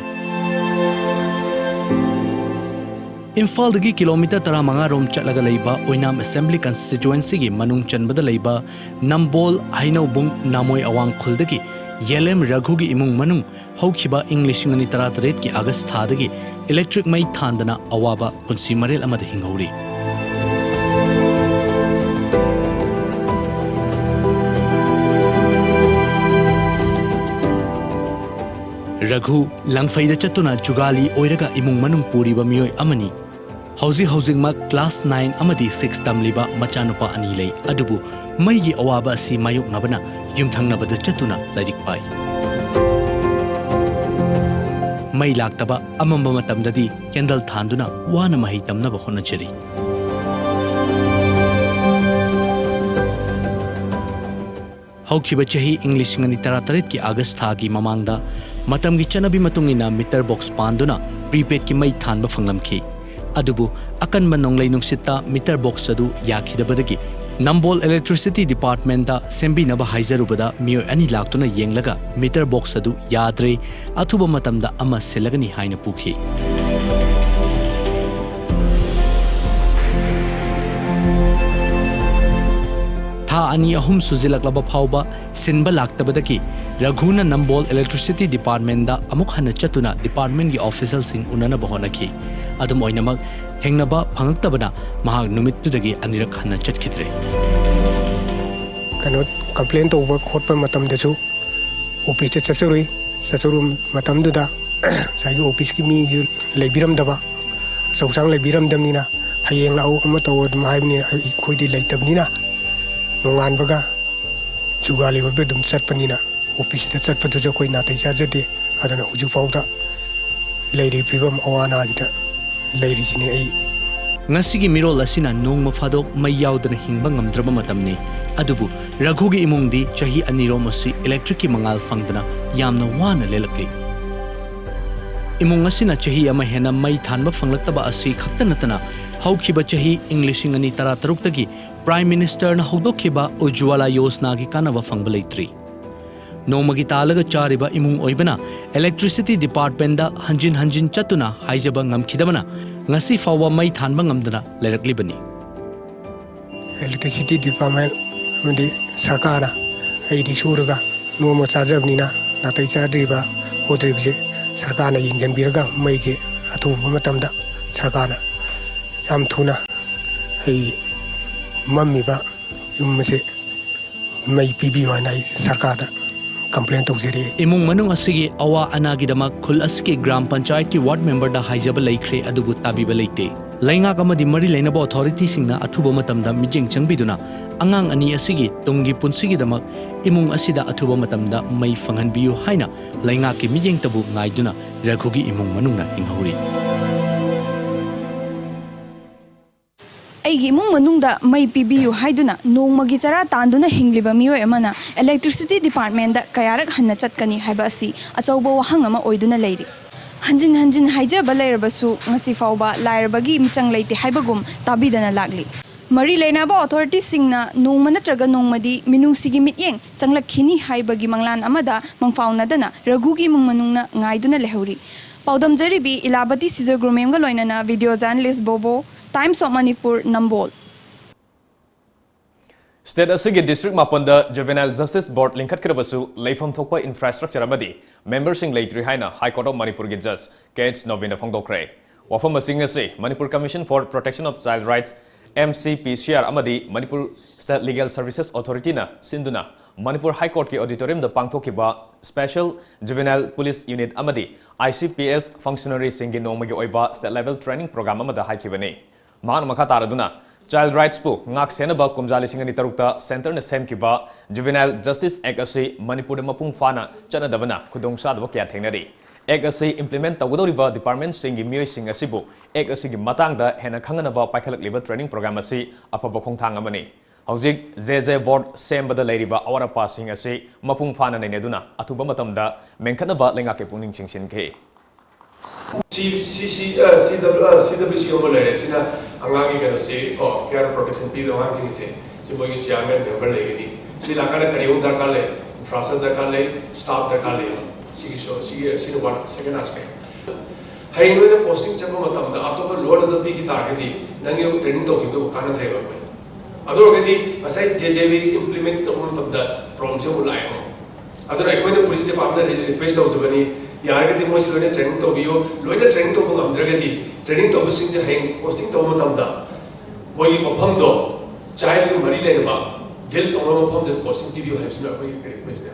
ꯏꯝꯐꯥꯜꯗꯒꯤ kilometre ꯇꯔꯥꯃꯉꯥ ꯔꯣꯝ ꯆꯠꯂꯒ ꯂꯩꯕ ꯑꯣꯏꯅꯥꯝ Assembly Constituency ꯒꯤ ꯃꯅꯨꯡ ꯆꯟꯕꯗ ꯂꯩꯕ ꯅꯝꯕꯣꯜ ꯍꯩꯅꯧꯕꯨꯡ ꯅꯥꯃꯣꯏ ꯑꯋꯥꯡ ꯈꯨꯜꯗꯒꯤ ꯌꯦꯂꯦꯝ ꯔꯘꯨꯒꯤ ꯏꯃꯨꯡ ꯃꯅꯨꯡ ꯍꯧꯈꯤꯕ ꯏꯪ ꯂꯤꯁꯤꯡ ꯑꯅꯤ ꯇꯔꯥꯇꯔꯦꯠꯀꯤ August ꯊꯥꯗꯒꯤ electric ꯃꯩ ꯊꯥꯟꯗꯅ ꯑꯋꯥꯕ ꯄꯨꯟꯁꯤ ꯃꯔꯦꯜ ꯑꯃꯗ ꯍꯤꯡꯍꯧꯔꯤ꯫ ꯔꯘꯨ ꯂꯪꯐꯩꯗ ꯆꯠꯇꯨꯅ ꯖꯨꯒꯥꯂꯤ ꯑꯣꯏꯔꯒ ꯏꯃꯨꯡ ꯃꯅꯨꯡ ꯄꯨꯔꯤꯕ ꯃꯤꯑꯣꯏ ꯑꯃꯅꯤ꯫ ꯍꯧꯖꯤꯛ ꯍꯧꯖꯤꯛꯃꯛ class nine ꯑꯃꯗꯤ six ꯇꯝꯂꯤꯕ ꯃꯆꯥꯅꯨꯄꯥ ꯑꯅꯤ ꯂꯩ꯫ ꯑꯗꯨꯕꯨ ꯃꯩꯒꯤ ꯑꯋꯥꯕ ꯑꯁꯤ ꯃꯥꯌꯣꯛꯅꯕꯅ ꯌꯨꯝꯊꯪꯅꯕꯗ ꯆꯠꯇꯨꯅ ꯂꯥꯏꯔꯤꯛ ꯄꯥꯏ꯫ ꯃꯩ ꯂꯥꯛꯇꯕ ꯑꯃꯝꯕ ꯃꯇꯝꯗꯗꯤ candle ꯊꯥꯟꯗꯨꯅ ꯋꯥꯅ ꯃꯍꯩ ꯇꯝꯅꯕ ꯍꯣꯠꯅꯖꯔꯤ꯫ ꯍꯧꯈꯤꯕ ꯆꯍꯤ ꯏꯪ ꯂꯤꯁꯤꯡ ꯑꯅꯤ ꯇꯔꯥꯇꯔꯦꯠꯀꯤ August ꯊꯥꯒꯤ ꯃꯃꯥꯡꯗ ꯃꯇꯝꯒꯤ ꯆꯠꯅꯕꯤ ꯃꯇꯨꯡ ꯏꯟꯅ meter box ꯄꯥꯟꯗꯨꯅ prepaid ꯀꯤ ꯃꯩ ꯊꯥꯟꯕ ꯐꯪꯂꯝꯈꯤ꯫ ꯑꯗꯨꯕꯨ ꯑꯀꯟꯕ ꯅꯣꯡꯂꯩ ꯅꯨꯡꯁꯤꯠꯇ meter box ꯑꯗꯨ ꯌꯥꯈꯤꯗꯕꯗꯒꯤ ꯅꯝꯕꯣꯜ Electricity Department ꯇ ꯁꯦꯝꯕꯤꯅꯕ ꯍꯥꯏꯖꯔꯨꯕꯗ ꯃꯤꯑꯣꯏ ꯑꯅꯤ ꯂꯥꯛꯇꯨꯅ ꯌꯦꯡꯂꯒ meter box ꯑꯗꯨ ꯌꯥꯗ꯭ꯔꯦ, ꯑꯊꯨꯕ ꯃꯇꯝꯗ ꯑꯃ ꯁꯤꯜꯂꯒꯅꯤ ꯍꯥꯏꯅ ꯄꯨꯈꯤ꯫ ꯑꯅꯤ ꯑꯍꯨꯝ ꯁꯨꯖꯤꯜꯂꯛꯂꯕ ꯐꯥꯎꯕ ꯁꯤꯟꯕ ꯂꯥꯛꯇꯕꯗꯒꯤ ꯔꯘꯨꯅ ꯅꯝꯕꯣꯜ Electricity Departmentꯗ ꯑꯃꯨꯛ ꯍꯟꯅ ꯆꯠꯇꯨꯅ departmentꯀꯤ officialꯁꯤꯡ ꯎꯅꯅꯕ ꯍꯣꯠꯅꯈꯤ꯫ ꯑꯗꯨꯝ ꯑꯣꯏꯅꯃꯛ, ꯊꯦꯡꯅꯕ ꯐꯪꯂꯛꯇꯕꯅ ꯃꯍꯥꯛ ꯅꯨꯃꯤꯠꯇꯨꯗꯒꯤ ꯑꯅꯤꯔꯛ ꯍꯟꯅ ꯆꯠꯈꯤꯗ꯭ꯔꯦ꯫ ꯀꯩꯅꯣ, complain ꯇꯧꯕ ꯈꯣꯠꯄ ꯃꯇꯝꯗꯁꯨ officeꯇ ꯆꯠꯆꯔꯨꯏ꯫ ꯆꯠꯆꯔꯨꯕ ꯃꯇꯝꯗꯨꯗ ꯉꯁꯥꯏꯒꯤ officeꯀꯤ ꯃꯤꯁꯨ ꯂꯩꯕꯤꯔꯝꯗꯕ, ꯑꯆꯧ ꯑꯁꯥꯡ ꯂꯩꯕꯤꯔꯝꯗꯕꯅꯤꯅ, "ꯍꯌꯦꯡ ꯂꯥꯛꯎ, ꯑꯃ ꯇꯧ" ꯑꯗꯨꯝ ꯍꯥꯏꯕꯅꯤꯅ, ꯑꯩꯈꯣꯏꯗꯤ ꯂꯩꯇꯕꯅꯤꯅ, ꯅꯣꯡꯉꯥꯟꯕꯒ ꯖꯨꯒꯥꯂꯤ ꯑꯣꯏꯕ ꯑꯗꯨꯝ ꯆꯠꯄꯅꯤꯅ, officeꯇ ꯆꯠꯄꯗꯨꯁꯨ ꯑꯩꯈꯣꯏ ꯅꯥꯇꯩ ꯆꯥꯖꯗꯦ꯫ ꯑꯗꯨꯅ ꯍꯧꯖꯤꯛ ꯐꯥꯎꯗ ꯂꯩꯔꯤꯕ ꯐꯤꯕꯝ ꯑꯋꯥ ꯑꯅꯥꯁꯤꯗ ꯂꯩꯔꯤꯁꯤꯅꯤ ꯑꯩ꯫ ꯉꯁꯤꯒꯤ ꯃꯤꯔꯣꯜ ꯑꯁꯤꯅ ꯅꯣꯡꯃ ꯐꯥꯗꯣꯛ ꯃꯩ ꯌꯥꯎꯗꯅ ꯍꯤꯡꯕ ꯉꯝꯗ꯭ꯔꯕ ꯃꯇꯝꯅꯤ꯫ ꯑꯗꯨꯕꯨ ꯔꯘꯨꯒꯤ ꯏꯃꯨꯡꯗꯤ ꯆꯍꯤ ꯑꯅꯤꯔꯣꯝ ꯑꯁꯤ electricꯀꯤ ꯃꯉꯥꯜ ꯐꯪꯗꯅ ꯌꯥꯝꯅ ꯋꯥꯅ ꯂꯦꯜꯂꯛꯂꯤ꯫ ꯏꯃꯨꯡ ꯑꯁꯤꯅ ꯆꯍꯤ ꯑꯃ ꯍꯦꯟꯅ ꯃꯩ ꯊꯥꯟꯕ ꯐꯪꯂꯛꯇꯕ ꯑꯁꯤ ꯈꯛꯇ ꯅꯠꯇꯅ, ꯍꯧꯈꯤꯕ ꯆꯍꯤ ꯏꯪ ꯂꯤꯁꯤꯡ ꯑꯅꯤ ꯇꯔꯥ ꯇꯔꯨꯛꯇꯒꯤ Prime Ministerꯅ ꯍꯧꯗꯣꯛꯈꯤꯕ ꯎꯖ꯭ꯋꯥꯂꯥ ꯌꯣꯖꯅꯥꯒꯤ ꯀꯥꯟꯅꯕ ꯐꯪꯕ ꯂꯩꯇ꯭ꯔꯤ꯫ ꯅꯣꯡꯃꯒꯤ ꯇꯥꯜꯂꯒ ꯆꯥꯔꯤꯕ ꯏꯃꯨꯡ ꯑꯣꯏꯕꯅ Electricity Departmentꯗ ꯍꯟꯖꯤꯟ ꯍꯟꯖꯤꯟ ꯆꯠꯇꯨꯅ ꯍꯥꯏꯖꯕ ꯉꯝꯈꯤꯗꯕꯅ ꯉꯁꯤ ꯐꯥꯎꯕ ꯃꯩ ꯊꯥꯟꯕ ꯉꯝꯗꯅ ꯂꯩꯔꯛꯂꯤꯕꯅꯤ꯫ Electricity Department ꯑꯃꯗꯤ ꯁꯔꯀꯥꯔꯅ ꯑꯩꯗꯤ ꯁꯨꯔꯒ ꯅꯣꯡꯃ ꯆꯥꯖꯕꯅꯤꯅ ꯅꯥꯇꯩ ꯆꯥꯗ꯭ꯔꯤꯕ ꯈꯣꯠꯇ꯭ꯔꯤꯕꯁꯦ ꯁꯔꯀꯥꯔꯅ ꯌꯦꯡꯁꯤꯟꯕꯤꯔꯒ ꯃꯩꯁꯦ ꯑꯊꯨꯕ ꯃꯇꯝꯗ ꯁꯔꯀꯥꯔꯅ ꯌꯥꯝ ꯊꯨꯅ ꯑꯩ ꯃꯝꯃꯤꯕ ꯌꯨꯝ ꯑꯁꯦ ꯃꯩ ꯄꯤꯕꯤꯌꯨ ꯍꯥꯏꯅ ꯑꯩ ꯁꯔꯀꯥꯔꯗ complain ꯇꯧꯖꯔꯤ꯫ ꯏꯃꯨꯡ ꯃꯅꯨꯡ ꯑꯁꯤꯒꯤ ꯑꯋꯥ ꯑꯅꯥꯒꯤꯗꯃꯛ ꯈꯨꯜ ꯑꯁꯤꯒꯤ ꯒ꯭ꯔꯥꯝ ꯄꯟꯆꯥꯌꯠꯀꯤ ward memberꯗ ꯍꯥꯏꯖꯕ ꯂꯩꯈ꯭ꯔꯦ, ꯑꯗꯨꯕꯨ ꯇꯥꯕꯤꯕ ꯂꯩꯇꯦ꯫ ꯂꯩꯉꯥꯛ ꯑꯃꯗꯤ ꯃꯔꯤ ꯂꯩꯅꯕ authorityꯁꯤꯡꯅ ꯑꯊꯨꯕ ꯃꯇꯝꯗ ꯃꯤꯠꯌꯦꯡ ꯆꯪꯕꯤꯗꯨꯅ ꯑꯉꯥꯡ ꯑꯅꯤ ꯑꯁꯤꯒꯤ ꯇꯨꯡꯒꯤ ꯄꯨꯟꯁꯤꯒꯤꯗꯃꯛ ꯏꯃꯨꯡ ꯑꯁꯤꯗ ꯑꯊꯨꯕ ꯃꯇꯝꯗ ꯃꯩ ꯐꯪꯍꯟꯕꯤꯌꯨ ꯍꯥꯏꯅ ꯂꯩꯉꯥꯛꯀꯤ ꯃꯤꯠꯌꯦꯡꯇꯕꯨ ꯉꯥꯏꯗꯨꯅ ꯔꯘꯨꯒꯤ ꯏꯃꯨꯡ ꯃꯅꯨꯡꯅ ꯍꯤꯡꯍꯧꯔꯤ꯫ ꯑꯩꯒꯤ ꯏꯃꯨꯡ ꯃꯅꯨꯡꯗ ꯃꯩ ꯄꯤꯕꯤꯌꯨ ꯍꯥꯏꯗꯨꯅ ꯅꯣꯡꯃꯒꯤ ꯆꯔꯥ ꯇꯥꯟꯗꯨꯅ ꯍꯤꯡꯂꯤꯕ ꯃꯤꯑꯣꯏ ꯑꯃꯅ Electricity Departmentꯗ ꯀꯌꯥꯔꯛ ꯍꯟꯅ ꯆꯠꯀꯅꯤ ꯍꯥꯏꯕ ꯑꯁꯤ ꯑꯆꯧꯕ ꯋꯥꯍꯪ ꯑꯃ ꯑꯣꯏꯗꯨꯅ ꯂꯩꯔꯤ꯫ ꯍꯟꯖꯤꯟ ꯍꯟꯖꯤꯟ ꯍꯥꯏꯖꯕ ꯂꯩꯔꯕꯁꯨ ꯉꯁꯤ ꯐꯥꯎꯕ ꯂꯥꯏꯔꯕꯒꯤ ꯃꯤꯆꯪ ꯂꯩꯇꯦ ꯍꯥꯏꯕꯒꯨꯝ ꯇꯥꯕꯤꯗꯅ ꯂꯥꯛꯂꯤ꯫ ꯃꯔꯤ ꯂꯩꯅꯕ authorityꯁꯤꯡꯅ ꯅꯣꯡꯃ ꯅꯠꯇ꯭ꯔꯒ ꯅꯣꯡꯃꯗꯤ ꯃꯤꯅꯨꯡꯁꯤꯒꯤ ꯃꯤꯠꯌꯦꯡ ꯆꯪꯂꯛꯈꯤꯅꯤ ꯍꯥꯏꯕꯒꯤ ꯃꯪꯂꯥꯟ ꯑꯃꯗ ꯃꯪꯐꯥꯎꯅꯗꯅ ꯔꯘꯨꯒꯤ ꯏꯃꯨꯡ ꯃꯅꯨꯡꯅ ꯉꯥꯏꯗꯨꯅ ꯂꯩꯍꯧꯔꯤ꯫ ꯄꯥꯎꯗꯝꯖꯔꯤꯕꯤ ꯏꯂꯥꯕꯇꯤ ꯁꯤꯖꯒ꯭ꯔꯨꯃꯦꯝꯒ ꯂꯣꯏꯅꯅ video journalist ꯕꯣꯕꯣ, Times of Manipur, Nambol. State ꯑꯁꯤꯒꯤ district ꯃꯥꯄꯟꯗ Juvenile Justice Board ꯂꯤꯡꯈꯠꯈ꯭ꯔꯕꯁꯨ ꯂꯩꯐꯝ ꯊꯣꯛꯄ infrastructure ꯑꯃꯗꯤ memberꯁꯤꯡ ꯂꯩꯇ꯭ꯔꯤ ꯍꯥꯏꯅ High Court of ꯃꯅꯤꯄꯨꯔꯒꯤ Judge K H ꯅꯣꯕꯤꯟꯅ ꯐꯣꯡꯗꯣꯛꯈ꯭ꯔꯦ꯫ ꯋꯥꯐꯝ ꯑꯁꯤꯡ ꯑꯁꯤ Manipur Commission for Protection of Child Rights, M C P C R, ꯑꯃꯗꯤ Manipur State Legal Services Authorityꯅ ꯁꯤꯟꯗꯨꯅ Manipur High Courtꯀꯤ auditoriumꯗ ꯄꯥꯡꯊꯣꯛꯈꯤꯕ Special Juvenile Police Unit ꯑꯃꯗꯤ I C P S functionaryꯁꯤꯡꯒꯤ ꯅꯣꯡꯃꯒꯤ ꯑꯣꯏꯕ state level training program ꯑꯃꯗ ꯍꯥꯏꯈꯤꯕꯅꯤ꯫ ꯃꯍꯥꯛꯅ ꯃꯈꯥ ꯇꯥꯔꯗꯨꯅ, child rightsꯄꯨ ꯉꯥꯛ ꯁꯦꯟꯅꯕ ꯀꯨꯝꯖꯥ ꯂꯤꯁꯤꯡ ꯑꯅꯤ ꯇꯔꯨꯛꯇ centreꯅ ꯁꯦꯝꯈꯤꯕ Juvenile Justice Act ꯑꯁꯤ ꯃꯅꯤꯄꯨꯔꯗ ꯃꯄꯨꯡ ꯐꯥꯅ ꯆꯠꯅꯗꯕꯅ ꯈꯨꯗꯣꯡꯆꯥꯗꯕ ꯀꯌꯥ ꯊꯦꯡꯅꯔꯤ꯫ Act ꯑꯁꯤ implement ꯇꯧꯒꯗꯧꯔꯤꯕ departmentꯁꯤꯡꯒꯤ ꯃꯤꯑꯣꯏꯁꯤꯡ ꯑꯁꯤꯕꯨ Act ꯑꯁꯤꯒꯤ ꯃꯇꯥꯡꯗ ꯍꯦꯟꯅ ꯈꯪꯍꯟꯅꯕ ꯄꯥꯏꯈꯠꯂꯛꯂꯤꯕ training program ꯑꯁꯤ ꯑꯐꯕ ꯈꯣꯡꯊꯥꯡ ꯑꯃꯅꯤ꯫ ꯍꯧꯖꯤꯛ J J Board ꯁꯦꯝꯕꯗ ꯂꯩꯔꯤꯕ ꯑꯋꯥꯠ ꯑꯄꯥꯁꯤꯡ ꯑꯁꯤ ꯃꯄꯨꯡ ꯐꯥꯅ ꯅꯩꯅꯗꯨꯅ ꯑꯊꯨꯕ ꯃꯇꯝꯗ ꯃꯦꯟꯈꯠꯅꯕ ꯂꯩꯉꯥꯛꯀꯤ ꯄꯨꯛꯅꯤꯡ ꯆꯤꯡꯁꯤꯟꯈꯤ꯫ ꯁꯤ ꯁꯤ ꯁꯤ ꯑ, ꯁꯤ ꯗꯕ꯭ꯂꯤꯎ ꯑ, ꯁꯤ ꯗꯕ꯭ꯂꯤꯎ ꯁꯤ ꯑꯃ ꯂꯩꯔꯦ꯫ ꯁꯤꯅ ꯑꯉꯥꯡꯒꯤ ꯀꯩꯅꯣꯁꯤ ꯀꯣ, care protection ꯄꯤꯕ ꯑꯉꯥꯡꯁꯤꯡꯁꯦ꯫ ꯁꯤ ꯃꯣꯏꯒꯤ chairman member ꯂꯩꯒꯅꯤ꯫ ꯁꯤ ꯂꯥꯛꯀꯥꯟꯗ ꯀꯔꯤꯒꯨꯝꯕ ꯗꯔꯀꯥꯔ ꯂꯩ? Infrastructure ꯗꯔꯀꯥꯔ ꯂꯩ, staff ꯗꯔꯀꯥꯔ ꯂꯩ꯫ ꯁꯤꯒꯤꯁꯨ, ꯁꯤꯒꯤ, ꯁꯤꯅ one, second aspect꯫ ꯍꯌꯦꯡ ꯅꯣꯏꯅ posting ꯆꯠꯄ ꯃꯇꯝꯗ ꯑꯇꯣꯞꯄ lower ꯑꯗꯨ ꯄꯤꯈꯤ ꯇꯥꯔꯒꯗꯤ ꯅꯪꯒꯤ training ꯇꯧꯈꯤꯕꯗꯨ ꯀꯥꯟꯅꯗ꯭ꯔꯦꯕ ꯑꯩꯈꯣꯏ꯫ ꯑꯗꯨ ꯑꯣꯏꯔꯒꯗꯤ ꯉꯁꯥꯏ J J B implement ꯇꯧꯕ ꯃꯇꯝꯗ problemꯁꯦ ꯑꯃꯨꯛ ꯂꯥꯛꯑꯦꯕ꯫ ꯑꯗꯨꯅ ꯑꯩꯈꯣꯏꯅ police departmentꯗ request ꯇꯧꯖꯕꯅꯤ, ꯌꯥꯔꯒꯗꯤ ꯃꯣꯏꯁꯤ ꯂꯣꯏꯅ training ꯇꯧꯕꯤꯌꯨ꯫ ꯂꯣꯏꯅ training ꯇꯧꯕ ꯉꯝꯗ꯭ꯔꯒꯗꯤ training ꯇꯧꯕꯁꯤꯡꯁꯦ ꯍꯌꯦꯡ posting ꯇꯧꯕ ꯃꯇꯝꯗ ꯃꯣꯏꯒꯤ ꯃꯐꯝꯗꯣ, childꯒ ꯃꯔꯤ ꯂꯩꯅꯕ deal ꯇꯧꯅꯕ ꯃꯐꯝꯗ posting ꯄꯤꯕꯤꯌꯨ ꯍꯥꯏꯕꯁꯤꯅ ꯑꯩꯈꯣꯏꯒꯤ requestꯅꯦ꯫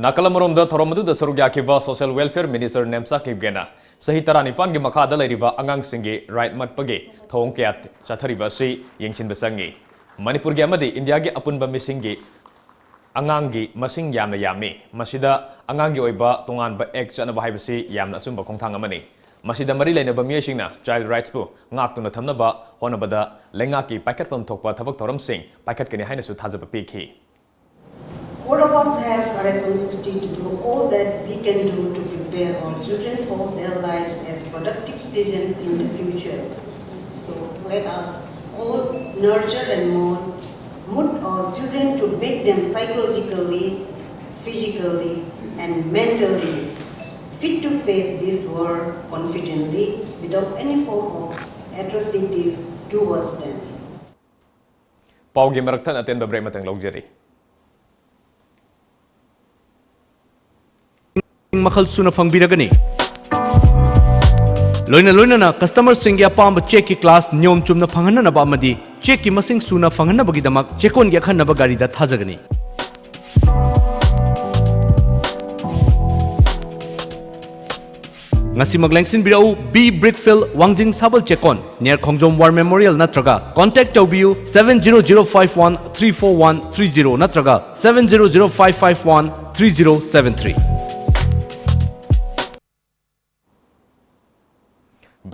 ꯅꯥꯀꯜ ꯑꯃꯔꯣꯝꯗ ꯊꯧꯔꯝ ꯑꯗꯨꯗ ꯁꯔꯨꯛ ꯌꯥꯈꯤꯕ Social Welfare Minister ꯅꯦꯝꯆꯥ ꯀꯤꯞꯒꯦꯅ ꯆꯍꯤ ꯇꯔꯥꯅꯤꯄꯥꯟꯒꯤ ꯃꯈꯥꯗ ꯂꯩꯔꯤꯕ ꯑꯉꯥꯡꯁꯤꯡꯒꯤ right ꯃꯠꯄꯒꯤ ꯊꯧꯑꯣꯡ ꯀꯌꯥ ꯆꯠꯊꯔꯤꯕ ꯑꯁꯤ ꯌꯦꯡꯁꯤꯟꯕ ꯆꯪꯏ꯫ ꯃꯅꯤꯄꯨꯔꯒꯤ ꯑꯃꯗꯤ ꯏꯟꯗꯤꯌꯥꯒꯤ ꯑꯄꯨꯟꯕ ꯃꯤꯁꯤꯡꯒꯤ ꯑꯉꯥꯡꯒꯤ ꯃꯁꯤꯡ ꯌꯥꯝꯅ ꯌꯥꯝꯃꯤ꯫ ꯃꯁꯤꯗ ꯑꯉꯥꯡꯒꯤ ꯑꯣꯏꯕ ꯇꯣꯉꯥꯟꯕ act ꯆꯠꯅꯕ ꯍꯥꯏꯕꯁꯤ ꯌꯥꯝꯅ ꯑꯆꯨꯝꯕ ꯈꯣꯡꯊꯥꯡ ꯑꯃꯅꯤ꯫ ꯃꯁꯤꯗ ꯃꯔꯤ ꯂꯩꯅꯕ ꯃꯤꯑꯣꯏꯁꯤꯡꯅ child rightsꯄꯨ ꯉꯥꯛꯇꯨꯅ ꯊꯝꯅꯕ ꯍꯣꯠꯅꯕꯗ ꯂꯩꯉꯥꯛꯀꯤ ꯄꯥꯏꯈꯠꯐꯝ ꯊꯣꯛꯄ ꯊꯕꯛ ꯊꯧꯔꯝꯁꯤꯡ ꯄꯥꯏꯈꯠꯀꯅꯤ ꯍꯥꯏꯅꯁꯨ ꯊꯥꯖꯕ ꯄꯤꯈꯤ꯫ All of us have a responsibility to do all that we can do to prepare our children for their lives as productive citizens in the future. So let us all nurture and mold, mould our children to make them psychologically, physically, and mentally fit to face this world confidently without any form of atrocities towards them. ꯄꯥꯎꯒꯤ ꯃꯔꯛ ꯊꯠꯅ ꯑꯇꯦꯟꯕ break ꯑꯃꯇꯪ ꯂꯧꯖꯔꯤ꯫ ꯃꯈꯜ ꯁꯨꯅ ꯐꯪꯕꯤꯔꯒꯅꯤ꯫ ꯂꯣꯏꯅ ꯂꯣꯏꯅꯅ customerꯁꯤꯡꯒꯤ ꯑꯄꯥꯝꯕ chequeꯀꯤ class ꯅꯤꯌꯣꯝ ꯆꯨꯝꯅ ꯐꯪꯍꯟꯅꯅꯕ ꯑꯃꯗꯤ chequeꯀꯤ ꯃꯁꯤꯡ ꯁꯨꯅ ꯐꯪꯍꯟꯅꯕꯒꯤꯗꯃꯛ ꯆꯦꯛꯀꯣꯟꯒꯤ ꯑꯈꯟꯅꯕ ꯒꯥꯔꯤꯗ ꯊꯥꯖꯒꯅꯤ꯫ ꯉꯁꯤꯃꯛ ꯂꯦꯡꯁꯤꯟꯕꯤꯔꯛꯎ, B Brickfield, ꯋꯥꯡꯖꯤꯡ ꯁꯥꯕꯜ ꯆꯦꯛꯀꯣꯟ, near ꯈꯣꯡꯖꯣꯝ War Memorial, ꯅꯠꯇ꯭ꯔꯒ contact ꯇꯧꯕꯤꯌꯨ, seven zero zero five one three four one three zero ꯅꯠꯇ꯭ꯔꯒ seven zero zero five five one three zero seven three꯫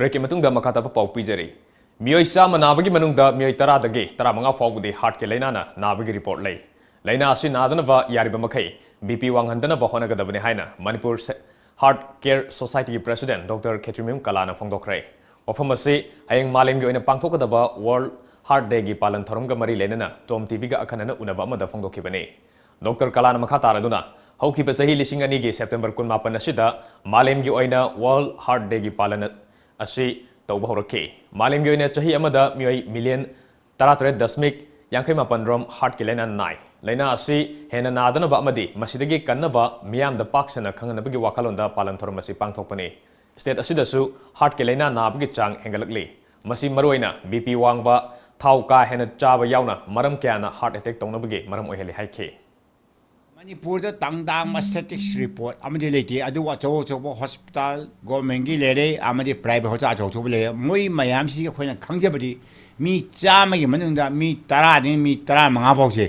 Breakꯀꯤ ꯃꯇꯨꯡꯗ ꯃꯈꯥ ꯇꯥꯕ ꯄꯥꯎ ꯄꯤꯖꯔꯤ꯫ ꯃꯤꯑꯣꯏ ꯆꯥꯝꯃ ꯅꯥꯕꯒꯤ ꯃꯅꯨꯡꯗ ꯃꯤꯑꯣꯏ ꯇꯔꯥꯗꯒꯤ ꯇꯔꯥꯃꯉꯥ ꯐꯥꯎꯕꯗꯤ heartꯀꯤ ꯂꯥꯏꯅꯥꯅ ꯅꯥꯕꯒꯤ report ꯂꯩ꯫ ꯂꯥꯏꯅꯥ ꯑꯁꯤ ꯅꯥꯗꯅꯕ ꯌꯥꯔꯤꯕ ꯃꯈꯩ BP ꯋꯥꯡꯍꯟꯗꯅꯕ ꯍꯣꯠꯅꯒꯗꯕꯅꯤ ꯍꯥꯏꯅ ꯃꯅꯤꯄꯨꯔ ꯁꯦ-, Heart Care Societyꯒꯤ president Doctor ꯈꯦꯇ꯭ꯔꯤꯃꯌꯨꯝ ꯀꯂꯥꯅ ꯐꯣꯡꯗꯣꯛꯈ꯭ꯔꯦ꯫ ꯋꯥꯐꯝ ꯑꯁꯤ ꯍꯌꯦꯡ ꯃꯥꯂꯦꯝꯒꯤ ꯑꯣꯏꯅ ꯄꯥꯡꯊꯣꯛꯀꯗꯕ World Heart Dayꯒꯤ ꯄꯥꯂꯟ ꯊꯧꯔꯝꯒ ꯃꯔꯤ ꯂꯩꯅꯅ TOM TVꯒ ꯑꯈꯟꯅꯅ ꯎꯅꯕ ꯑꯃꯗ ꯐꯣꯡꯗꯣꯛꯈꯤꯕꯅꯤ꯫ Doctor ꯀꯂꯥꯅ ꯃꯈꯥ ꯇꯥꯔꯗꯨꯅ, ꯍꯧꯈꯤꯕ ꯆꯍꯤ ꯂꯤꯁꯤꯡ ꯑꯅꯤꯒꯤ September ꯀꯨꯟꯃꯥꯄꯟ ꯑꯁꯤꯗ ꯃꯥꯂꯦꯝꯒꯤ ꯑꯣꯏꯅ World Heart Dayꯒꯤ ꯄꯥꯂꯟ ꯑꯁꯤ ꯇꯧꯕ ꯍꯧꯔꯛꯈꯤ꯫ ꯃꯥꯂꯦꯝꯒꯤ ꯑꯣꯏꯅ ꯆꯍꯤ ꯑꯃꯗ ꯃꯤꯑꯣꯏ million ꯇꯔꯥꯇꯔꯦꯠ ꯗꯁꯃꯤꯛ ꯌꯥꯡꯈꯩ ꯃꯥꯄꯟ ꯔꯣꯝ heartꯀꯤ ꯂꯥꯏꯅꯥ ꯅꯥꯏ꯫ ꯂꯥꯏꯅꯥ ꯑꯁꯤ ꯍꯦꯟꯅ ꯅꯥꯗꯅꯕ ꯑꯃꯗꯤ ꯃꯁꯤꯗꯒꯤ ꯀꯟꯅꯕ ꯃꯤꯌꯥꯝꯗ ꯄꯥꯛ ꯁꯟꯅ ꯈꯪꯍꯟꯅꯕꯒꯤ ꯋꯥꯈꯜꯂꯣꯟꯗ ꯄꯥꯂꯟ ꯊꯧꯔꯝ ꯑꯁꯤ ꯄꯥꯡꯊꯣꯛꯄꯅꯤ꯫ State ꯑꯁꯤꯗꯁꯨ heartꯀꯤ ꯂꯥꯏꯅꯥ ꯅꯥꯕꯒꯤ ꯆꯥꯡ ꯍꯦꯟꯒꯠꯂꯛꯂꯤ꯫ ꯃꯁꯤ ꯃꯔꯨꯑꯣꯏꯅ BP ꯋꯥꯡꯕ, ꯊꯥꯎ ꯀꯥ ꯍꯦꯟꯅ ꯆꯥꯕ ꯌꯥꯎꯅ ꯃꯔꯝ ꯀꯌꯥꯅ heart attack ꯇꯧꯅꯕꯒꯤ ꯃꯔꯝ ꯑꯣꯏꯍꯜꯂꯤ ꯍꯥꯏꯈꯤ꯫ ꯃꯅꯤꯄꯨꯔꯗ ꯇꯥꯡ ꯇꯥꯡꯕ statistics report ꯑꯃꯗꯤ ꯂꯩꯇꯦ, ꯑꯗꯨꯕꯨ ꯑꯆꯧ ꯑꯆꯧꯕ hospital, governmentꯀꯤ ꯂꯩꯔꯦ, ꯑꯃꯗꯤ private hospital ꯑꯆꯧ ꯑꯆꯧꯕ ꯂꯩꯔꯦ꯫ ꯃꯣꯏ ꯃꯌꯥꯝꯁꯤꯒꯤ ꯑꯩꯈꯣꯏꯅ ꯈꯪꯖꯕꯗꯤ ꯃꯤ ꯆꯥꯝꯃꯒꯤ ꯃꯅꯨꯡꯗ ꯃꯤ ꯇꯔꯥꯗꯒꯤ ꯃꯤ ꯇꯔꯥꯃꯉꯥ ꯐꯥꯎꯁꯦ,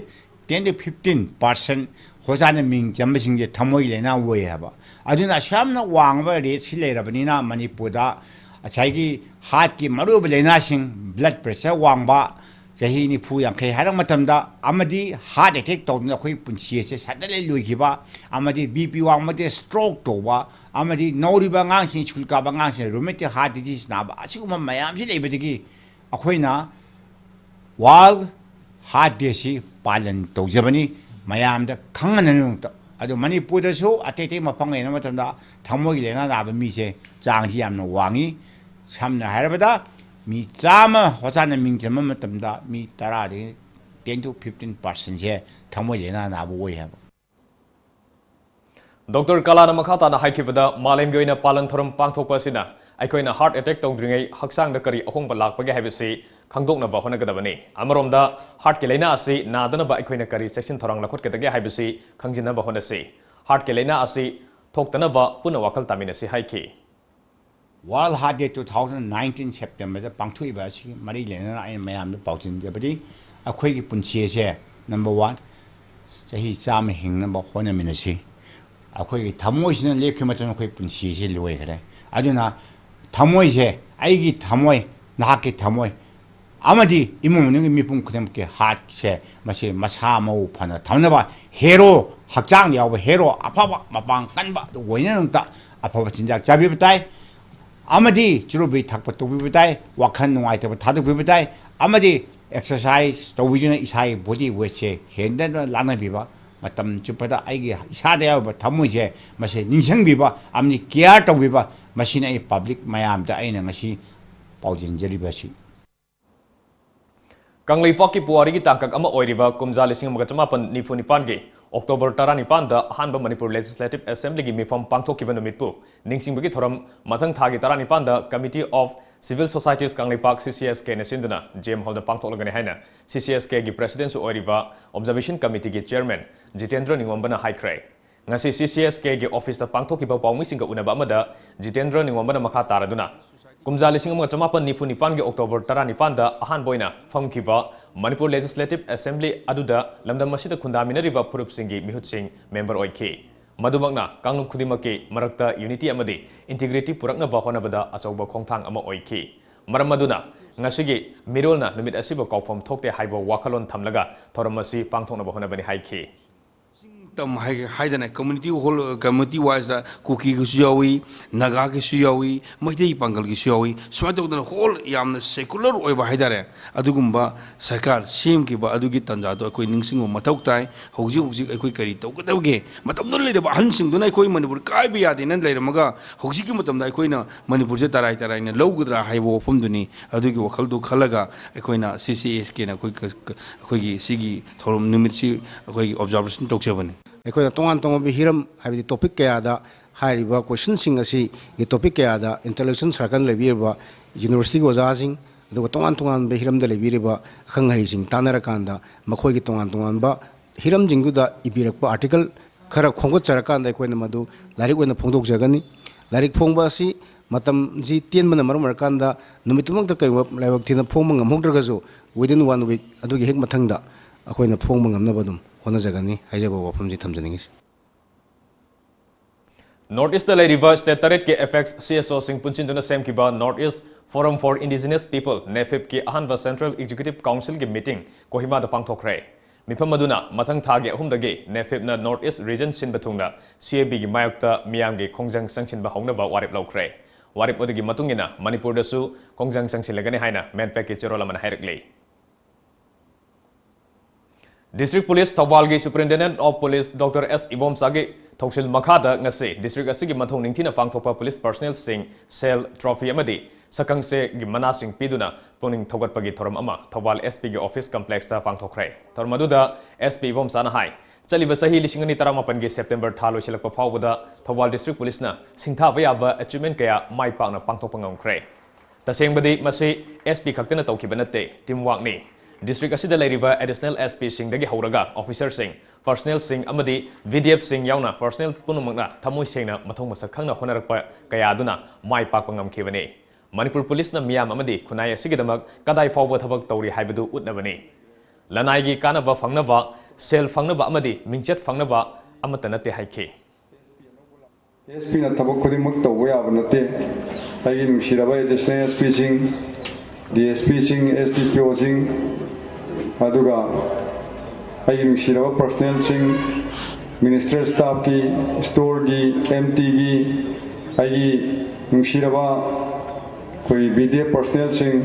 ten to fifteen percent ꯍꯣꯁꯄꯤꯇꯥꯜꯗ ꯃꯤꯡ ꯆꯟꯕꯁꯤꯡꯁꯦ ꯊꯃꯣꯏꯒꯤ ꯂꯥꯏꯅꯥ ꯑꯣꯏ ꯍꯥꯏꯕ꯫ ꯑꯗꯨꯅ ꯑꯁꯨꯛ ꯌꯥꯝꯅ ꯋꯥꯡꯕ rateꯁꯤ ꯂꯩꯔꯕꯅꯤꯅ ꯃꯅꯤꯄꯨꯔꯗ ꯉꯁꯥꯏꯒꯤ heartꯀꯤ ꯃꯔꯨꯑꯣꯏꯕ ꯂꯥꯏꯅꯥꯁꯤꯡ, blood pressure ꯋꯥꯡꯕ, ꯆꯍꯤ ꯅꯤꯐꯨ ꯌꯥꯡꯈꯩ ꯍꯥꯏꯔꯛ ꯃꯇꯝꯗ, ꯑꯃꯗꯤ heart attack ꯇꯧꯗꯨꯅ ꯑꯩꯈꯣꯏ ꯄꯨꯟꯁꯤ ꯑꯁꯦ suddenly ꯂꯣꯏꯈꯤꯕ, ꯑꯃꯗꯤ BP ꯋꯥꯡꯕꯗ stroke ꯇꯧꯕ, ꯑꯃꯗꯤ ꯅꯧꯔꯤꯕ ꯑꯉꯥꯡꯁꯤꯡ, ꯁ꯭ꯀꯨꯜ ꯀꯥꯕ ꯑꯉꯥꯡꯁꯤꯡ rheumatic heart disease ꯅꯥꯕ, ꯑꯁꯤꯒꯨꯝꯕ ꯃꯌꯥꯝꯁꯤ ꯂꯩꯕꯗꯒꯤ ꯑꯩꯈꯣꯏꯅ World Heart Dayꯁꯤ ꯄꯥꯂꯟ ꯇꯧꯖꯕꯅꯤ, ꯃꯌꯥꯝꯗ ꯈꯪꯍꯟꯅꯕꯒꯤꯗꯃꯛꯇ꯫ ꯑꯗꯨ ꯃꯅꯤꯄꯨꯔꯗꯁꯨ ꯑꯇꯩ ꯑꯇꯩ ꯃꯐꯝꯒ ꯌꯦꯡꯅꯕ ꯃꯇꯝꯗ ꯊꯃꯣꯏꯒꯤ ꯂꯥꯏꯅꯥ ꯅꯥꯕ ꯃꯤꯁꯦ ꯆꯥꯡꯁꯤ ꯌꯥꯝꯅ ꯋꯥꯡꯉꯤ꯫ ꯁꯝꯅ ꯍꯥꯏꯔꯕꯗ ꯃꯤ ꯆꯥꯝꯃ ꯍꯣꯁꯄꯤꯇꯥꯜꯗ ꯃꯤꯡ ꯆꯟꯕ ꯃꯇꯝꯗ ꯃꯤ ꯇꯔꯥꯗꯒꯤ ten to fifteen percent ꯁꯦ ꯊꯃꯣꯏ ꯂꯥꯏꯅꯥ ꯅꯥꯕ ꯑꯣꯏ ꯍꯥꯏꯕ꯫ ꯗꯣꯛꯇꯔ ꯀꯂꯥꯅ ꯃꯈꯥ ꯇꯥꯅ ꯍꯥꯏꯈꯤꯕꯗ, ꯃꯥꯂꯦꯝꯒꯤ ꯑꯣꯏꯅ ꯄꯥꯂꯟ ꯊꯧꯔꯝ ꯄꯥꯡꯊꯣꯛꯄ ꯑꯁꯤꯅ ꯑꯩꯈꯣꯏꯅ heart attack ꯇꯧꯗ꯭ꯔꯤꯉꯩ ꯍꯛꯆꯥꯡꯗ ꯀꯔꯤ ꯑꯍꯣꯡꯕ ꯂꯥꯛꯄꯒꯦ ꯍꯥꯏꯕꯁꯤ ꯈꯪꯗꯣꯛꯅꯕ ꯍꯣꯠꯅꯒꯗꯕꯅꯤ꯫ ꯑꯃꯔꯣꯝꯗ, heartꯀꯤ ꯂꯥꯏꯅꯥ ꯑꯁꯤ ꯅꯥꯗꯅꯕ ꯑꯩꯈꯣꯏꯅ ꯀꯔꯤ ꯆꯦꯛꯁꯤꯟ ꯊꯧꯔꯥꯡ ꯂꯧꯈꯠꯀꯗꯒꯦ ꯍꯥꯏꯕꯁꯤ ꯈꯪꯖꯤꯟꯅꯕ ꯍꯣꯠꯅꯁꯤ꯫ Heartꯀꯤ ꯂꯥꯏꯅꯥ ꯑꯁꯤ ꯊꯣꯛꯇꯅꯕ ꯄꯨꯟꯅ ꯋꯥꯈꯜ ꯇꯥꯃꯤꯟꯅꯁꯤ ꯍꯥꯏꯈꯤ꯫ World Heart Day two thousand nineteen Septemberꯗ ꯄꯥꯡꯊꯣꯛꯏꯕ ꯑꯁꯤꯒꯤ ꯃꯔꯤ ꯂꯩꯅꯅ ꯑꯩꯅ ꯃꯌꯥꯝꯗ ꯄꯥꯎꯖꯦꯜꯖꯕꯗꯤ, ꯑꯩꯈꯣꯏꯒꯤ ꯄꯨꯟꯁꯤ ꯑꯁꯦ, number one, ꯆꯍꯤ ꯆꯥꯝꯃ ꯍꯤꯡꯅꯕ ꯍꯣꯠꯅꯃꯤꯟꯅꯁꯤ꯫ ꯑꯩꯈꯣꯏꯒꯤ ꯊꯃꯣꯏꯁꯤꯅ ꯂꯦꯞꯈꯤꯕ ꯃꯇꯝꯗ ꯑꯩꯈꯣꯏ ꯄꯨꯟꯁꯤꯁꯤ ꯂꯣꯏꯈ꯭ꯔꯦ꯫ ꯑꯗꯨꯅ ꯊꯃꯣꯏꯁꯦ, ꯑꯩꯒꯤ ꯊꯃꯣꯏ, ꯅꯍꯥꯛꯀꯤ ꯊꯃꯣꯏ, ꯑꯃꯗꯤ ꯏꯃꯨꯡ ꯃꯅꯨꯡꯒꯤ ꯃꯤꯄꯨꯝ ꯈꯨꯗꯤꯡꯃꯛꯀꯤ heartꯁꯦ, ꯃꯁꯤ ꯃꯁꯥ ꯃꯎ ꯐꯅ ꯊꯝꯅꯕ, hero, ꯍꯛꯆꯥꯡꯗ ꯌꯥꯎꯕ hero, ꯑꯐꯕ, ꯃꯄꯥꯡ ꯀꯟꯕ ꯑꯗꯨ ꯑꯣꯏꯅꯕꯒꯤꯗꯃꯛꯇ ꯑꯐꯕ ꯆꯤꯟꯖꯥꯛ ꯆꯥꯕꯤꯕ ꯇꯥꯏ꯫ ꯑꯃꯗꯤ ꯆꯨꯔꯨꯞ ꯕꯤꯔꯤ ꯊꯛꯄ ꯇꯣꯛꯄꯤꯕ ꯇꯥꯏ, ꯋꯥꯈꯜ ꯅꯨꯡꯉꯥꯏꯇꯕ ꯊꯥꯗꯣꯛꯄꯤꯕ ꯇꯥꯏ, ꯑꯃꯗꯤ exercise ꯇꯧꯕꯤꯗꯨꯅ ꯏꯁꯥꯒꯤ body weightꯁꯦ ꯍꯦꯟꯗꯅ ꯂꯥꯟꯅꯕꯤꯕ, ꯃꯇꯝ ꯆꯨꯞꯄꯗ ꯑꯩꯒꯤ ꯏꯁꯥꯗ ꯌꯥꯎꯔꯤꯕ ꯊꯃꯣꯏꯁꯦ ꯃꯁꯤ ꯅꯤꯡꯁꯤꯡꯕꯤꯕ ꯑꯃꯗꯤ care ꯇꯧꯕꯤꯕ, ꯃꯁꯤꯅ ꯑꯩ public ꯃꯌꯥꯝꯗ ꯑꯩꯅ ꯉꯁꯤ ꯄꯥꯎꯖꯦꯟꯖꯔꯤꯕꯁꯤ꯫ ꯀꯪꯂꯩꯄꯥꯛꯀꯤ ꯄꯨꯋꯥꯔꯤꯒꯤ ꯇꯥꯡꯀꯛ ꯑꯃ ꯑꯣꯏꯔꯤꯕ ꯀꯨꯝꯖꯥ ꯂꯤꯁꯤꯡ ꯑꯃꯒ ꯆꯃꯥꯄꯟ ꯅꯤꯐꯨ ꯅꯤꯄꯥꯟꯒꯤ October ꯇꯔꯥꯅꯤꯄꯥꯟꯗ ꯑꯍꯥꯟꯕ ꯃꯅꯤꯄꯨꯔ Legislative Assemblyꯒꯤ ꯃꯤꯐꯝ ꯄꯥꯡꯊꯣꯛꯈꯤꯕ ꯅꯨꯃꯤꯠꯄꯨ ꯅꯤꯡꯁꯤꯡꯕꯒꯤ ꯊꯧꯔꯝ ꯃꯊꯪ ꯊꯥꯒꯤ ꯇꯔꯥꯅꯤꯄꯥꯟꯗ Committee of Civil Societies Kangleipak, CCSKꯅ ꯁꯤꯟꯗꯨꯅ J M Hallꯗ ꯄꯥꯡꯊꯣꯛꯂꯒꯅꯤ ꯍꯥꯏꯅ CCSKꯒꯤ Presidentꯁꯨ ꯑꯣꯏꯔꯤꯕ Observation Committeeꯒꯤ Chairman ꯖꯤꯇꯦꯟꯗ꯭ꯔ ꯅꯤꯡꯉꯣꯝꯕꯅ ꯍꯥꯏꯈ꯭ꯔꯦ꯫ ꯉꯁꯤ CCSKꯒꯤ officeꯇ ꯄꯥꯡꯊꯣꯛꯈꯤꯕ ꯄꯥꯎꯃꯤꯁꯤꯡꯒ ꯎꯅꯕ ꯑꯃꯗ ꯖꯤꯇꯦꯟꯗ꯭ꯔ ꯅꯤꯡꯉꯣꯝꯕꯅ ꯃꯈꯥ ꯇꯥꯔꯗꯨꯅ, ꯀꯨꯝꯖꯥ ꯂꯤꯁꯤꯡ ꯑꯃꯒ ꯆꯃꯥꯄꯟ ꯅꯤꯐꯨ ꯅꯤꯄꯥꯟꯒꯤ October ꯇꯔꯥꯅꯤꯄꯥꯟꯗ ꯑꯍꯥꯟꯕ ꯑꯣꯏꯅ ꯐꯝꯈꯤꯕ ꯃꯅꯤꯄꯨꯔ Legislative Assembly ꯑꯗꯨꯗ ꯂꯝꯗꯝ ꯑꯁꯤꯗ ꯈꯨꯟꯗꯥꯃꯤꯟꯅꯔꯤꯕ ꯐꯨꯔꯨꯞꯁꯤꯡꯒꯤ ꯃꯤꯍꯨꯠꯁꯤꯡ member ꯑꯣꯏꯈꯤ꯫ ꯃꯗꯨꯃꯛꯅ ꯀꯥꯡꯂꯨꯞ ꯈꯨꯗꯤꯡꯃꯛꯀꯤ ꯃꯔꯛꯇ unity ꯑꯃꯗꯤ integrity ꯄꯨꯔꯛꯅꯕ ꯍꯣꯠꯅꯕꯗ ꯑꯆꯧꯕ ꯈꯣꯡꯊꯥꯡ ꯑꯃ ꯑꯣꯏꯈꯤ꯫ ꯃꯔꯝ ꯑꯗꯨꯅ ꯉꯁꯤꯒꯤ ꯃꯤꯔꯣꯜꯅ ꯅꯨꯃꯤꯠ ꯑꯁꯤꯕꯨ ꯀꯥꯎꯐꯝ ꯊꯣꯛꯇꯦ ꯍꯥꯏꯕ ꯋꯥꯈꯜꯂꯣꯟ ꯊꯝꯂꯒ ꯊꯧꯔꯝ ꯑꯁꯤ ꯄꯥꯡꯊꯣꯛꯅꯕ ꯍꯣꯠꯅꯕꯅꯤ ꯍꯥꯏꯈꯤ꯫ ꯇꯝ ꯍꯥꯏ-, ꯍꯥꯏꯗꯅ community hall, community wiseꯇ ꯀꯨꯀꯤꯒꯤꯁꯨ ꯌꯥꯎꯏ, ꯅꯥꯒꯥꯒꯤꯁꯨ ꯌꯥꯎꯏ, ꯃꯩꯇꯩ ꯄꯥꯡꯒꯜꯒꯤꯁꯨ ꯌꯥꯎꯏ꯫ ꯁꯨꯃꯥꯏꯅ ꯇꯧꯗꯅ whole ꯌꯥꯝꯅ secular ꯑꯣꯏꯕ ꯍꯥꯏꯇꯥꯔꯦ, ꯑꯗꯨꯒꯨꯝꯕ ꯁꯔꯀꯥꯔ ꯁꯦꯝꯈꯤꯕ ꯑꯗꯨꯒꯤ ꯇꯥꯟꯖꯥꯗꯣ ꯑꯩꯈꯣꯏ ꯅꯤꯡꯁꯤꯡꯕ ꯃꯊꯧ ꯇꯥꯏ꯫ ꯍꯧꯖꯤꯛ ꯍꯧꯖꯤꯛ ꯑꯩꯈꯣꯏ ꯀꯔꯤ ꯇꯧꯒꯗꯕꯒꯦ? ꯃꯇꯝꯗꯨꯗ ꯂꯩꯔꯤꯕ ꯑꯍꯟꯁꯤꯡꯗꯨꯅ ꯑꯩꯈꯣꯏ ꯃꯅꯤꯄꯨꯔ ꯀꯥꯏꯕ ꯌꯥꯗꯦꯅ ꯂꯩꯔꯝꯃꯒ, ꯍꯧꯖꯤꯛꯀꯤ ꯃꯇꯝꯗ ꯑꯩꯈꯣꯏꯅ ꯃꯅꯤꯄꯨꯔꯁꯦ ꯇꯔꯥꯏ ꯇꯔꯥꯏꯅ ꯂꯧꯒꯗ꯭ꯔꯥ ꯍꯥꯏꯕ ꯋꯥꯐꯝꯗꯨꯅꯤ꯫ ꯑꯗꯨꯒꯤ ꯋꯥꯈꯜꯗꯨ ꯈꯜꯂꯒ ꯑꯩꯈꯣꯏꯅ C C S Kꯅ ꯑꯩꯈꯣꯏ ꯀ-, ꯀ-, ꯑꯩꯈꯣꯏꯒꯤ ꯁꯤꯒꯤ ꯊꯧꯔꯝ ꯅꯨꯃꯤꯠꯁꯤ ꯑꯩꯈꯣꯏꯒꯤ observation ꯇꯧꯖꯕꯅꯤ꯫ ꯑꯩꯈꯣꯏꯅ ꯇꯣꯉꯥꯟ ꯇꯣꯉꯥꯟꯕ ꯍꯤꯔꯝ, ꯍꯥꯏꯕꯗꯤ topic ꯀꯌꯥꯗ ꯍꯥꯏꯔꯤꯕ questionꯁꯤꯡ ꯑꯁꯤꯒꯤ topic ꯀꯌꯥꯗ intellectual circle ꯂꯩꯕꯤꯔꯤꯕ universityꯒꯤ ꯑꯣꯖꯥꯁꯤꯡ, ꯑꯗꯨꯒ ꯇꯣꯉꯥꯟ ꯇꯣꯉꯥꯟꯕ ꯍꯤꯔꯝꯗ ꯂꯩꯕꯤꯔꯤꯕ ꯑꯈꯪ ꯑꯍꯩꯁꯤꯡ ꯇꯥꯟꯅꯔꯀꯥꯟꯗ, ꯃꯈꯣꯏꯒꯤ ꯇꯣꯉꯥꯟ ꯇꯣꯉꯥꯟꯕ ꯍꯤꯔꯝꯁꯤꯡꯗꯨꯗ ꯏꯕꯤꯔꯛꯄ article ꯈꯔ ꯈꯣꯝꯒꯠꯆꯔꯀꯥꯟꯗ ꯑꯩꯈꯣꯏꯅ ꯃꯗꯨ ꯂꯥꯏꯔꯤꯛ ꯑꯣꯏꯅ ꯐꯣꯡꯗꯣꯛꯆꯒꯅꯤ꯫ ꯂꯥꯏꯔꯤꯛ ꯐꯣꯡꯕ ꯑꯁꯤ ꯃꯇꯝꯁꯤ ꯇꯦꯟꯕꯅ ꯃꯔꯝ ꯑꯣꯏꯔꯀꯥꯟꯗ, ꯅꯨꯃꯤꯠꯇꯨꯃꯛꯇ ꯀꯩꯒꯨꯝꯕ ꯂꯥꯏꯕꯛ ꯊꯤꯅ ꯐꯣꯡꯕ ꯉꯝꯍꯧꯗ꯭ꯔꯒꯁꯨ, within one week, ꯑꯗꯨꯒꯤ ꯍꯦꯛ ꯃꯊꯪꯗ ꯑꯩꯈꯣꯏꯅ ꯐꯣꯡꯕ ꯉꯝꯅꯕ ꯑꯗꯨꯝ ꯍꯣꯠꯅꯖꯒꯅꯤ ꯍꯥꯏꯖꯕ ꯋꯥꯐꯝꯁꯤ ꯊꯝꯖꯅꯤꯡꯉꯤ꯫ North Eastꯇ ꯂꯩꯔꯤꯕ state ꯇꯔꯦꯠꯀꯤ apex C S Oꯁꯤꯡ ꯄꯨꯟꯁꯤꯟꯗꯨꯅ ꯁꯦꯝꯈꯤꯕ North East Forum for Indigenous People, NEFIPꯀꯤ ꯑꯍꯥꯟꯕ Central Executive Councilꯒꯤ meeting ꯀꯣꯍꯤꯃꯥꯗ ꯄꯥꯡꯊꯣꯛꯈ꯭ꯔꯦ꯫ ꯃꯤꯐꯝ ꯑꯗꯨꯅ ꯃꯊꯪ ꯊꯥꯒꯤ ꯑꯍꯨꯝꯗꯒꯤ NEFIPꯅ North East Region ꯁꯤꯟꯕ ꯊꯨꯡꯅ C A Bꯒꯤ ꯃꯥꯌꯣꯛꯇ ꯃꯤꯌꯥꯝꯒꯤ ꯈꯣꯡꯖꯪ ꯆꯪꯁꯤꯟꯕ ꯍꯧꯅꯕ ꯋꯥꯔꯦꯞ ꯂꯧꯈ꯭ꯔꯦ꯫ ꯋꯥꯔꯦꯞ ꯑꯗꯨꯒꯤ ꯃꯇꯨꯡ ꯏꯟꯅ ꯃꯅꯤꯄꯨꯔꯗꯁꯨ ꯈꯣꯡꯖꯪ ꯆꯪꯁꯤꯜꯂꯒꯅꯤ ꯍꯥꯏꯅ MANPACꯀꯤ ꯆꯦꯔꯣꯜ ꯑꯃꯅ ꯍꯥꯏꯔꯛꯂꯤ꯫ District Police ꯊꯧꯕꯥꯜꯒꯤ Superintendent of Police Doctor S ꯏꯕꯣꯝꯆꯥꯒꯤ ꯊꯧꯁꯤꯜ ꯃꯈꯥꯗ ꯉꯁꯤ district ꯑꯁꯤꯒꯤ ꯃꯊꯧ ꯅꯤꯡꯊꯤꯅ ꯄꯥꯡꯊꯣꯛꯄ police personnelꯁꯤꯡ ꯁꯦꯜ, trophy ꯑꯃꯗꯤ ꯁꯛꯈꯪꯆꯦꯒꯤ ꯃꯅꯥꯁꯤꯡ ꯄꯤꯗꯨꯅ ꯄꯨꯛꯅꯤꯡ ꯊꯧꯒꯠꯄꯒꯤ ꯊꯧꯔꯝ ꯑꯃ ꯊꯧꯕꯥꯜ S Pꯒꯤ office complexꯇ ꯄꯥꯡꯊꯣꯛꯈ꯭ꯔꯦ꯫ ꯊꯧꯔꯝ ꯑꯗꯨꯗ S P ꯏꯕꯣꯝꯆꯥꯅ ꯍꯥꯏ, ꯆꯠꯂꯤꯕ ꯆꯍꯤ ꯂꯤꯁꯤꯡ ꯑꯅꯤ ꯇꯔꯥꯃꯥꯄꯟꯒꯤ September ꯊꯥ ꯂꯣꯏꯁꯤꯜꯂꯛꯄ ꯐꯥꯎꯕꯗ ꯊꯧꯕꯥꯜ District Policeꯅ ꯁꯤꯡꯊꯥꯕ ꯌꯥꯕ achievement ꯀꯌꯥ ꯃꯥꯏ ꯄꯥꯛꯅ ꯄꯥꯡꯊꯣꯛꯄ ꯉꯝꯈ꯭ꯔꯦ꯫ ꯇꯁꯦꯡꯕꯗꯤ ꯃꯁꯤ S P ꯈꯛꯇꯅ ꯇꯧꯈꯤꯕ ꯅꯠꯇꯦ, team workꯅꯤ꯫ District ꯑꯁꯤꯗ ꯂꯩꯔꯤꯕ additional S Pꯁꯤꯡꯗꯒꯤ ꯍꯧꯔꯒ officerꯁꯤꯡ, personnelꯁꯤꯡ ꯑꯃꯗꯤ V D Fꯁꯤꯡ ꯌꯥꯎꯅ personnel ꯄꯨꯝꯅꯃꯛꯅ ꯊꯃꯣꯏ ꯁꯦꯡꯅ ꯃꯊꯧ ꯃꯁꯛ ꯈꯪꯅ ꯍꯣꯠꯅꯔꯛꯄ ꯀꯌꯥ ꯑꯗꯨꯅ ꯃꯥꯏ ꯄꯥꯛꯄ ꯉꯝꯈꯤꯕꯅꯤ꯫ ꯃꯅꯤꯄꯨꯔ Policeꯅ ꯃꯤꯌꯥꯝ ꯑꯃꯗꯤ ꯈꯨꯟꯅꯥꯏ ꯑꯁꯤꯒꯤꯗꯃꯛ ꯀꯗꯥꯏ ꯐꯥꯎꯕ ꯊꯕꯛ ꯇꯧꯔꯤ ꯍꯥꯏꯕꯗꯨ ꯎꯠꯅꯕꯅꯤ꯫ ꯂꯅꯥꯏꯒꯤ ꯀꯥꯟꯅꯕ ꯐꯪꯅꯕ, ꯁꯦꯜ ꯐꯪꯅꯕ ꯑꯃꯗꯤ ꯃꯤꯡꯆꯠ ꯐꯪꯅꯕ ꯑꯃꯠꯇ ꯅꯠꯇꯦ ꯍꯥꯏꯈꯤ꯫ S Pꯅ ꯊꯕꯛ ꯈꯨꯗꯤꯡꯃꯛ ꯇꯧꯕ ꯌꯥꯕ ꯅꯠꯇꯦ꯫ ꯑꯩꯒꯤ ꯅꯨꯡꯁꯤꯔꯕ additional S Pꯁꯤꯡ, D S Pꯁꯤꯡ, S D P Oꯁꯤꯡ, ꯑꯗꯨꯒ ꯑꯩꯒꯤ ꯅꯨꯡꯁꯤꯔꯕ personnelꯁꯤꯡ, ꯃꯤꯅꯤꯁꯇꯔ ꯁ꯭ꯇꯥꯐꯀꯤ, ꯁ꯭ꯇꯣꯔꯒꯤ, ꯑꯦꯝ ꯇꯤꯒꯤ, ꯑꯩꯒꯤ ꯅꯨꯡꯁꯤꯔꯕ ꯑꯩꯈꯣꯏ ꯕꯤ ꯗꯤ ꯑꯦꯐ ꯄꯔꯁꯅꯦꯜꯁꯤꯡ,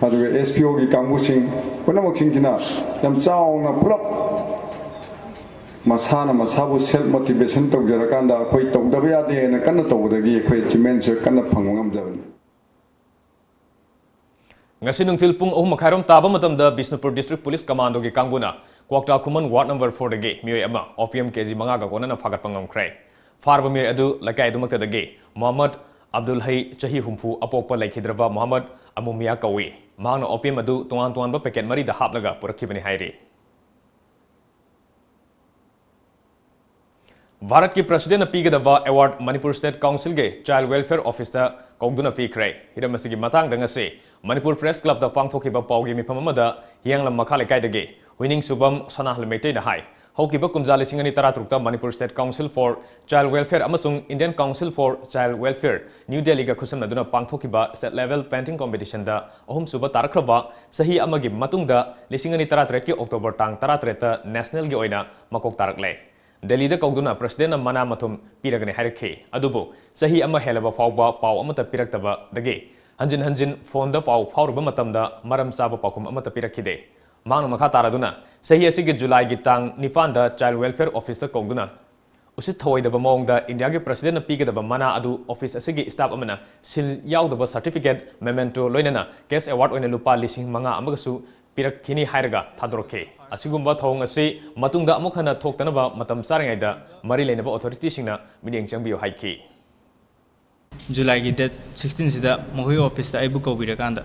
ꯑꯗꯨꯒ ꯑꯦꯁ ꯄꯤ ꯑꯣꯒꯤ ꯀꯥꯡꯕꯨꯁꯤꯡ ꯄꯨꯝꯅꯃꯛꯁꯤꯡꯁꯤꯅ ꯌꯥꯝ ꯆꯥꯎꯅ ꯄꯨꯂꯞ ꯃꯁꯥꯅ ꯃꯁꯥꯕꯨ ꯁꯦꯜꯐ ꯃꯣꯇꯤꯚꯦꯁꯟ ꯇꯧꯖꯔꯀꯥꯟꯗ ꯑꯩꯈꯣꯏ ꯇꯧꯗꯕ ꯌꯥꯗꯦ ꯍꯥꯏꯅ ꯀꯟꯅ ꯇꯧꯕꯗꯒꯤ ꯑꯩꯈꯣꯏ ꯑꯦꯆꯤꯞꯃꯦꯟꯁꯦ ꯀꯟꯅ ꯐꯪꯕ ꯉꯝꯖꯕꯅꯤ꯫ ꯉꯁꯤ ꯅꯨꯡꯊꯤꯜ ꯄꯨꯡ ꯑꯍꯨꯝ ꯃꯈꯥꯏꯔꯣꯝ ꯇꯥꯕ ꯃꯇꯝꯗ ꯕꯤꯁꯅꯨꯄꯨꯔ ꯗꯤꯁꯇ꯭ꯔꯤꯛ ꯄꯨꯂꯤꯁ ꯀꯃꯥꯟꯗꯣꯒꯤ ꯀꯥꯡꯕꯨꯅ ꯀ꯭ꯋꯥꯛꯇꯥ ꯈꯨꯃꯟ ꯋꯥꯔꯗ ꯅꯝꯕꯔ ꯐꯣꯔꯗꯒꯤ ꯃꯤꯑꯣꯏ ꯑꯃ ꯑꯣꯄꯤꯌꯝ ꯀꯦꯖꯤ ꯃꯉꯥꯒ ꯀꯣꯟꯅꯅ ꯐꯥꯒꯠꯄ ꯉꯝꯈ꯭ꯔꯦ꯫ ꯐꯥꯔꯕ ꯃꯤꯑꯣꯏ ꯑꯗꯨ ꯂꯩꯀꯥꯏ ꯑꯗꯨꯃꯛꯇꯗꯒꯤ ꯃꯣꯍꯝꯃꯗ ꯑꯕꯗꯨꯜ ꯍꯩ, ꯆꯍꯤ ꯍꯨꯝꯐꯨ, ꯑꯄꯣꯛꯄ ꯂꯩꯈꯤꯗ꯭ꯔꯕ ꯃꯣꯍꯝꯃꯗ ꯑꯃꯨꯃꯤꯌꯥ ꯀꯧꯏ꯫ ꯃꯍꯥꯛꯅ ꯑꯣꯄꯤꯌꯝ ꯑꯗꯨ ꯇꯣꯉꯥꯟ ꯇꯣꯉꯥꯟꯕ ꯄꯦꯀꯦꯠ ꯃꯔꯤꯗ ꯍꯥꯞꯂꯒ ꯄꯨꯔꯛꯈꯤꯕꯅꯤ ꯍꯥꯏꯔꯤ꯫ ꯚꯥꯔꯠꯀꯤ ꯄ꯭ꯔꯁꯤꯗꯦꯟꯅ ꯄꯤꯒꯗꯕ ꯑꯦꯋꯥꯔꯗ ꯃꯅꯤꯄꯨꯔ ꯁ꯭ꯇꯦꯠ ꯀꯥꯎꯟꯁꯤꯜꯒꯤ ꯆꯥꯏꯜꯗ ꯋꯦꯜꯐꯤꯌꯔ ꯑꯣꯐꯤꯁꯇ ꯀꯧꯗꯨꯅ ꯄꯤꯈ꯭ꯔꯦ꯫ ꯍꯤꯔꯝ ꯑꯁꯤꯒꯤ ꯃꯇꯥꯡꯗ ꯉꯁꯤ ꯃꯅꯤꯄꯨꯔ ꯄ꯭ꯔꯦꯁ ꯀ꯭ꯂꯕꯇ ꯄꯥꯡꯊꯣꯛꯈꯤꯕ ꯄꯥꯎꯒꯤ ꯃꯤꯐꯝ ꯑꯃꯗ ꯍꯤꯌꯥꯡꯂꯝ ꯃꯈꯥ ꯂꯩꯀꯥꯏꯗꯒꯤ ꯍꯨꯏꯅꯤꯡꯁꯨꯕꯝ ꯁꯅꯥꯍꯜ ꯃꯩꯇꯩꯅ ꯍꯥꯏ, ꯍꯧꯈꯤꯕ ꯀꯨꯝꯖꯥ ꯂꯤꯁꯤꯡ ꯑꯅꯤ ꯇꯔꯥꯇꯔꯨꯛꯇ Manipur state council for child welfare ꯑꯃꯁꯨꯡ Indian council for child welfare, new ꯗꯦꯜꯂꯤꯒ ꯈꯨꯠꯁꯝꯅꯗꯨꯅ ꯄꯥꯡꯊꯣꯛꯈꯤꯕ ꯁ꯭ꯇꯦꯠ ꯂꯦꯚꯦꯜ ꯄꯦꯟꯇꯤꯡ ꯀꯣꯝꯄꯤꯇꯤꯁꯟꯗ ꯑꯍꯨꯝꯁꯨꯕ ꯇꯥꯔꯛꯈ꯭ꯔꯕ ꯆꯍꯤ ꯑꯃꯒꯤ ꯃꯇꯨꯡꯗ ꯂꯤꯁꯤꯡ ꯑꯅꯤ ꯇꯔꯥꯇꯔꯦꯠꯀꯤ ꯑꯣꯛꯇꯣꯕꯔ ꯇꯥꯡ ꯇꯔꯥꯇꯔꯦꯠꯇ ꯅꯦꯁꯅꯦꯜꯒꯤ ꯑꯣꯏꯅ ꯃꯀꯣꯛ ꯇꯥꯔꯛꯂꯦ꯫ ꯗꯦꯜꯂꯤꯗ ꯀꯧꯗꯨꯅ ꯄ꯭ꯔꯁꯤꯗꯦꯟꯅ ꯃꯅꯥ ꯃꯊꯨꯝ ꯄꯤꯔꯒꯅꯤ ꯍꯥꯏꯔꯛꯈꯤ꯫ ꯑꯗꯨꯕꯨ ꯆꯍꯤ ꯑꯃ ꯍꯦꯜꯂꯕ ꯐꯥꯎꯕ ꯄꯥꯎ ꯑꯃꯠꯇ ꯄꯤꯔꯛꯇꯕꯗꯒꯤ ꯍꯟꯖꯤꯟ ꯍꯟꯖꯤꯟ ꯐꯣꯟꯗ ꯄꯥꯎ ꯐꯥꯎꯔꯨꯕ ꯃꯇꯝꯗ ꯃꯔꯝ ꯆꯥꯕ ꯄꯥꯎꯈꯨꯝ ꯑꯃꯠꯇ ꯄꯤꯔꯛꯈꯤꯗꯦ꯫ ꯃꯍꯥꯛꯅ ꯃꯈꯥ ꯇꯥꯔꯗꯨꯅ ꯆꯍꯤ ꯑꯁꯤꯒꯤ ꯖꯨꯂꯥꯏꯒꯤ ꯇꯥꯡ ꯅꯤꯄꯥꯟꯗ ꯆꯥꯏꯜꯗ ꯋꯦꯜꯐꯤꯌꯔ ꯑꯣꯐꯤꯁꯇ ꯀꯧꯗꯨꯅ ꯎꯁꯤꯠ ꯊꯑꯣꯏꯗꯕ ꯃꯑꯣꯡꯗ ꯏꯟꯗꯤꯌꯥꯒꯤ ꯄ꯭ꯔꯁꯤꯗꯦꯟꯅ ꯄꯤꯒꯗꯕ ꯃꯅꯥ ꯑꯗꯨ ꯑꯣꯐꯤꯁ ꯑꯁꯤꯒꯤ ꯁ꯭ꯇꯥꯐ ꯑꯃꯅ ꯁꯤꯜ ꯌꯥꯎꯗꯕ ꯁꯥꯔꯇꯤꯐꯤꯀꯦꯠ, ꯃꯦꯃꯦꯟꯇꯣ ꯂꯣꯏꯅꯅ ꯀꯦꯁ ꯑꯦꯋꯥꯔꯗ ꯑꯣꯏꯅ ꯂꯨꯄꯥ ꯂꯤꯁꯤꯡ ꯃꯉꯥ ꯑꯃꯒꯁꯨ ꯄꯤꯔꯛꯈꯤꯅꯤ ꯍꯥꯏꯔꯒ ꯊꯥꯗꯣꯔꯛꯈꯤ꯫ ꯑꯁꯤꯒꯨꯝꯕ ꯊꯧꯑꯣꯡ ꯑꯁꯤ ꯃꯇꯨꯡꯗ ꯑꯃꯨꯛ ꯍꯟꯅ ꯊꯣꯛꯇꯅꯕ ꯃꯇꯝ ꯆꯥꯔꯤꯉꯩꯗ ꯃꯔꯤ ꯂꯩꯅꯕ ꯑꯣꯊꯣꯔꯤꯇꯤꯁꯤꯡꯅ ꯃꯤꯠꯌꯦꯡ ꯆꯪꯕꯤꯌꯨ ꯍꯥꯏꯈꯤ꯫ ꯖꯨꯂꯥꯏꯒꯤ ꯗꯦꯠ ꯁꯤꯛꯁꯇꯤꯟꯁꯤꯗ ꯃꯈꯣꯏ ꯑꯣꯐꯤꯁꯇ ꯑꯩꯕꯨ ꯀꯧꯕꯤꯔꯀꯥꯟꯗ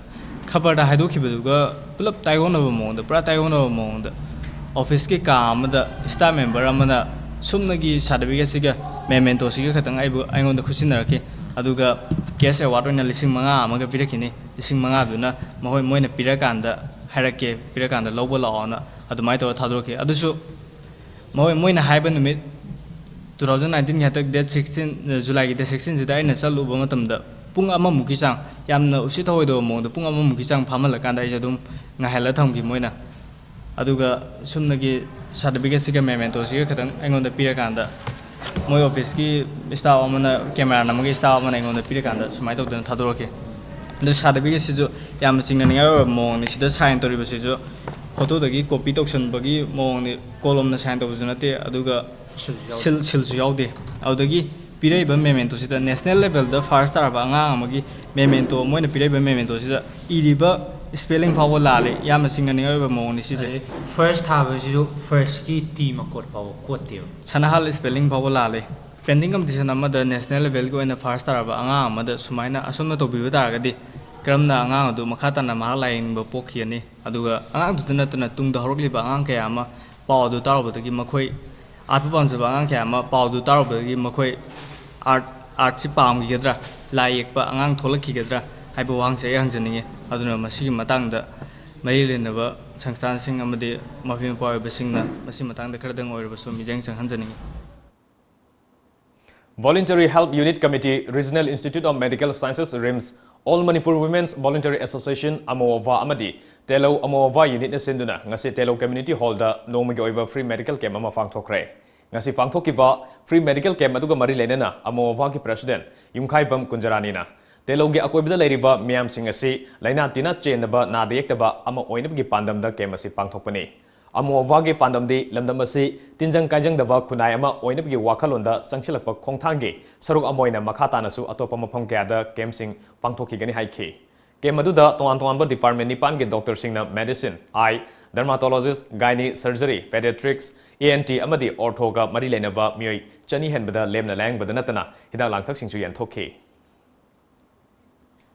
ꯈꯕꯔꯗ ꯍꯥꯏꯗꯣꯛꯈꯤꯕꯗꯨꯒ ꯄꯨꯂꯞ ꯇꯥꯏꯑꯣꯟꯅꯕ ꯃꯑꯣꯡꯗ, ꯄꯨꯔꯥ ꯇꯥꯏꯑꯣꯟꯅꯕ ꯃꯑꯣꯡꯗ, ꯑꯣꯐꯤꯁꯀꯤ ꯀꯥ ꯑꯃꯗ ꯁ꯭ꯇꯥꯐ ꯃꯦꯝꯕꯔ ꯑꯃꯅ ꯁꯨꯞꯅꯒꯤ ꯁꯥꯔꯇꯤꯐꯤꯀꯦꯠꯁꯤꯒ ꯃꯦꯃꯦꯟꯇꯣꯁꯤꯒ ꯈꯛꯇꯪ ꯑꯩꯕꯨ, ꯑꯩꯉꯣꯟꯗ ꯈꯨꯠꯁꯤꯟꯅꯔꯛꯈꯤ꯫ ꯑꯗꯨꯒ ꯀꯦꯁ ꯑꯦꯋꯥꯔꯗ ꯑꯣꯏꯅ ꯂꯤꯁꯤꯡ ꯃꯉꯥ ꯑꯃꯒ ꯄꯤꯔꯛꯈꯤꯅꯤ꯫ ꯂꯤꯁꯤꯡ ꯃꯉꯥꯗꯨꯅ ꯃꯈꯣꯏ, ꯃꯣꯏꯅ ꯄꯤꯔꯀꯥꯟꯗ ꯍꯥꯏꯔꯛꯀꯦ, ꯄꯤꯔꯀꯥꯟꯗ ꯂꯧꯕ ꯂꯥꯛꯑꯣꯅ ꯑꯗꯨꯃꯥꯏꯅ ꯇꯧꯔ ꯊꯥꯗꯣꯔꯛꯈꯤ꯫ ꯑꯗꯨꯁꯨ ꯃꯈꯣꯏ, ꯃꯣꯏꯅ ꯍꯥꯏꯕ ꯅꯨꯃꯤꯠ, ꯇꯨ ꯊꯥꯎꯖꯟ ꯅꯥꯏꯟꯇꯤꯟꯒꯤ ꯍꯟꯗꯛ ꯗꯦꯠ ꯁꯤꯛꯁꯇꯤꯟ, ꯖꯨꯂꯥꯏꯒꯤ ꯗꯦꯠ ꯁꯤꯛꯁꯇꯤꯟꯁꯤꯗ ꯑꯩꯅ ꯆꯠꯂꯨꯕ ꯃꯇꯝꯗ ꯄꯨꯡ ꯑꯃꯃꯨꯛꯀꯤ ꯆꯥꯡ, ꯌꯥꯝꯅ ꯎꯁꯤꯠ ꯊꯑꯣꯏꯗꯕ ꯃꯑꯣꯡꯗ ꯄꯨꯡ ꯑꯃꯃꯨꯛꯀꯤ ꯆꯥꯡ ꯐꯝꯍꯜꯂꯀꯥꯟꯗ ꯑꯩꯁꯦ ꯑꯗꯨꯝ ꯉꯥꯏꯍꯜꯂ ꯊꯝꯈꯤ ꯃꯣꯏꯅ꯫ ꯑꯗꯨꯒ ꯁꯨꯞꯅꯒꯤ ꯁꯥꯔꯇꯤꯐꯤꯀꯦꯠꯁꯤꯒ ꯃꯦꯃꯦꯟꯇꯣꯁꯤꯒ ꯈꯇꯪ ꯑꯩꯉꯣꯟꯗ ꯄꯤꯔꯀꯥꯟꯗ, ꯃꯣꯏ ꯑꯣꯐꯤꯁꯀꯤ ꯁ꯭ꯇꯥꯐ ꯑꯃꯅ, ꯀꯦꯃꯦꯔꯥ ꯅꯝꯕꯒꯤ ꯁ꯭ꯇꯥꯐ ꯑꯃꯅ ꯑꯩꯉꯣꯟꯗ ꯄꯤꯔꯀꯥꯟꯗ ꯁꯨꯃꯥꯏꯅ ꯇꯧꯗꯅ ꯊꯥꯗꯣꯔꯛꯈꯤ꯫ ꯑꯗꯨ ꯁꯥꯔꯇꯤꯐꯤꯀꯦꯠꯁꯤꯁꯨ ꯌꯥꯝꯅ ꯆꯤꯡꯅꯅꯤꯡꯉꯥꯏ ꯑꯣꯏꯕ ꯃꯑꯣꯡꯅꯤ꯫ ꯁꯤꯗ ꯁꯥꯏꯟ ꯇꯧꯔꯤꯕꯁꯤꯁꯨ ꯐꯣꯇꯣꯗꯒꯤ ꯀꯣꯄꯤ ꯇꯧꯁꯟꯕꯒꯤ ꯃꯑꯣꯡꯅꯤ, ꯀꯣꯂꯣꯝꯅ ꯁꯥꯏꯟ ꯇꯧꯕꯁꯨ ꯅꯠꯇꯦ, ꯑꯗꯨꯒ ꯁꯤꯜ, ꯁꯤꯜꯁꯨ ꯌꯥꯎꯗꯦ꯫ ꯑꯗꯨꯗꯒꯤ ꯄꯤꯔꯛꯏꯕ ꯃꯦꯃꯦꯟꯇꯣꯁꯤꯗ ꯅꯦꯁꯅꯦꯜ ꯂꯦꯚꯦꯜꯗ ꯐꯥꯔꯁ ꯇꯥꯔꯕ ꯑꯉꯥꯡ ꯑꯃꯒꯤ ꯃꯦꯃꯦꯟꯇꯣ, ꯃꯣꯏꯅ ꯄꯤꯔꯛꯏꯕ ꯃꯦꯃꯦꯟꯇꯣꯁꯤꯗ ꯏꯔꯤꯕ ꯁ꯭ꯄꯦꯂꯤꯡ ꯐꯥꯎꯕ ꯂꯥꯜꯂꯤ꯫ ꯌꯥꯝꯅ ꯆꯤꯡꯅꯅꯤꯡꯉꯥꯏ ꯑꯣꯏꯕ ꯃꯑꯣꯡꯅꯤ ꯁꯤꯁꯦ꯫ ꯑꯗꯩ ꯐꯥꯔꯁ ꯊꯥꯕꯁꯤꯁꯨ ꯐꯥꯔꯁꯀꯤ ꯇꯤ ꯃꯀꯣꯠ ꯐꯥꯎꯕ ꯀꯣꯠꯇꯦꯕ꯫ ꯁꯅꯥꯍꯜ ꯁ꯭ꯄꯦꯂꯤꯡ ꯐꯥꯎꯕ ꯂꯥꯜꯂꯤ꯫ ꯄꯦꯟꯇꯤꯡ ꯀꯝꯄꯤꯇꯤꯁꯟ ꯑꯃꯗ ꯅꯦꯁꯅꯦꯜ ꯂꯦꯚꯦꯜꯒꯤ ꯑꯣꯏꯅ ꯐꯥꯔꯁ ꯇꯥꯔꯕ ꯑꯉꯥꯡ ꯑꯃꯗ ꯁꯨꯃꯥꯏꯅ ꯑꯁꯨꯝꯅ ꯇꯧꯕꯤꯕ ꯇꯥꯔꯒꯗꯤ ꯀꯔꯝꯅ ꯑꯉꯥꯡ ꯑꯗꯨ ꯃꯈꯥ ꯇꯥꯅ ꯃꯍꯥꯛ ꯂꯥꯏꯌꯦꯡꯅꯤꯡꯕ ꯄꯣꯛꯈꯤꯒꯅꯤ? ꯑꯗꯨꯒ ꯑꯉꯥꯡꯗꯨꯗ ꯅꯠꯇꯅ ꯇꯨꯡꯗ ꯍꯧꯔꯛꯂꯤꯕ ꯑꯉꯥꯡ ꯀꯌꯥ ꯑꯃ ꯄꯥꯎ ꯑꯗꯨ ꯇꯥꯔꯨꯕꯗꯒꯤ ꯃꯈꯣꯏ ꯑꯥꯔꯠꯄꯨ ꯄꯥꯝꯖꯕ ꯑꯉꯥꯡ ꯀꯌꯥ ꯑꯃ ꯄꯥꯎꯗꯨ ꯇꯥꯔꯨꯕꯗꯒꯤ ꯃꯈꯣꯏ ꯑꯥꯔꯠ, ꯑꯥꯔꯠꯁꯤ ꯄꯥꯝꯈꯤꯒꯗ꯭ꯔꯥ, ꯂꯥꯏ ꯌꯦꯛꯄ ꯑꯉꯥꯡ ꯊꯣꯛꯂꯛꯈꯤꯒꯗ꯭ꯔꯥ ꯍꯥꯏꯕ ꯋꯥꯍꯪꯁꯦ ꯑꯩ ꯍꯪꯖꯅꯤꯡꯉꯤ꯫ ꯑꯗꯨꯅ ꯃꯁꯤꯒꯤ ꯃꯇꯥꯡꯗ ꯃꯔꯤ ꯂꯩꯅꯕ ꯁꯪꯁꯊꯥꯟꯁꯤꯡ ꯑꯃꯗꯤ ꯃꯄꯤ ꯃꯄꯥ ꯑꯣꯏꯕꯁꯤꯡꯅ ꯃꯁꯤ ꯃꯇꯥꯡꯗ ꯈꯔꯗꯪ ꯑꯣꯏꯔꯕꯁꯨ ꯃꯤꯠꯌꯦꯡ ꯆꯪꯍꯟꯖꯅꯤꯡꯉꯤ꯫ Voluntary Help Unit Committee, Regional Institute of Medical Sciences, RIMS, All Manipur Women's Voluntary Association, ꯑꯃꯣꯋꯥ, ꯑꯃꯗꯤ ꯇꯦꯂꯧ ꯑꯃꯣꯋꯥ ꯌꯨꯅꯤꯠꯅ ꯁꯤꯟꯗꯨꯅ ꯉꯁꯤ ꯇꯦꯂꯧ ꯀꯝꯃ꯭ꯌꯨꯅꯤꯇꯤ ꯍꯣꯜꯗ ꯅꯣꯡꯃꯒꯤ ꯑꯣꯏꯕ ꯐ꯭ꯔꯤ ꯃꯦꯗꯤꯀꯦꯜ ꯀꯦꯝꯞ ꯑꯃ ꯄꯥꯡꯊꯣꯛꯈ꯭ꯔꯦ꯫ ꯉꯁꯤ ꯄꯥꯡꯊꯣꯛꯈꯤꯕ ꯐ꯭ꯔꯤ ꯃꯦꯗꯤꯀꯦꯜ ꯀꯦꯝꯞ ꯑꯗꯨꯒ ꯃꯔꯤ ꯂꯩꯅꯅ ꯑꯃꯣꯋꯥꯒꯤ ꯄ꯭ꯔꯦꯁꯤꯗꯦꯟꯠ ꯌꯨꯝꯈꯥꯏꯕꯝ ꯀꯨꯟꯖꯔꯥꯅꯤꯅ ꯇꯦꯂꯧꯒꯤ ꯑꯀꯣꯏꯕꯗ ꯂꯩꯔꯤꯕ ꯃꯤꯌꯥꯝꯁꯤꯡ ꯑꯁꯤ ꯂꯥꯏꯅꯥ ꯇꯤꯟꯅ ꯆꯦꯟꯗꯕ, ꯅꯥꯗ ꯌꯦꯛꯇꯕ ꯑꯃ ꯑꯣꯏꯅꯕꯒꯤ ꯄꯥꯟꯗꯝꯗ ꯀꯦꯝꯞ ꯑꯁꯤ ꯄꯥꯡꯊꯣꯛꯄꯅꯤ꯫ ꯑꯃꯣꯋꯥꯒꯤ ꯄꯥꯟꯗꯝꯗꯤ ꯂꯝꯗꯝ ꯑꯁꯤ ꯇꯤꯟꯖꯪ ꯀꯥꯏꯖꯪꯗꯕ ꯈꯨꯟꯅꯥꯏ ꯑꯃ ꯑꯣꯏꯅꯕꯒꯤ ꯋꯥꯈꯜꯂꯣꯟꯗ ꯆꯪꯁꯤꯜꯂꯛꯄ ꯈꯣꯡꯊꯥꯡꯒꯤ ꯁꯔꯨꯛ ꯑꯃ ꯑꯣꯏꯅ ꯃꯈꯥ ꯇꯥꯅꯁꯨ ꯑꯇꯣꯞꯄ ꯃꯐꯝ ꯀꯌꯥꯗ ꯀꯦꯝꯞꯁꯤꯡ ꯄꯥꯡꯊꯣꯛꯈꯤꯒꯅꯤ ꯍꯥꯏꯈꯤ꯫ ꯀꯦꯝꯞ ꯑꯗꯨꯗ ꯇꯣꯉꯥꯟ ꯇꯣꯉꯥꯟꯕ department ꯅꯤꯄꯥꯟꯒꯤ ꯗꯣꯛꯇꯔꯁꯤꯡꯅ medicine, eye, dermatologist, gynae, surgery, pediatrics, ENT ꯑꯃꯗꯤ ortho ꯒ ꯃꯔꯤ ꯂꯩꯅꯕ ꯃꯤꯑꯣꯏ ꯆꯅꯤ ꯍꯦꯟꯕꯗ ꯂꯦꯝꯅ ꯂꯥꯌꯦꯡꯕꯗ ꯅꯠꯇꯅ ꯍꯤꯗꯥꯛ ꯂꯥꯡꯊꯛꯁꯤꯡꯁꯨ ꯌꯦꯟꯊꯣꯛꯈꯤ꯫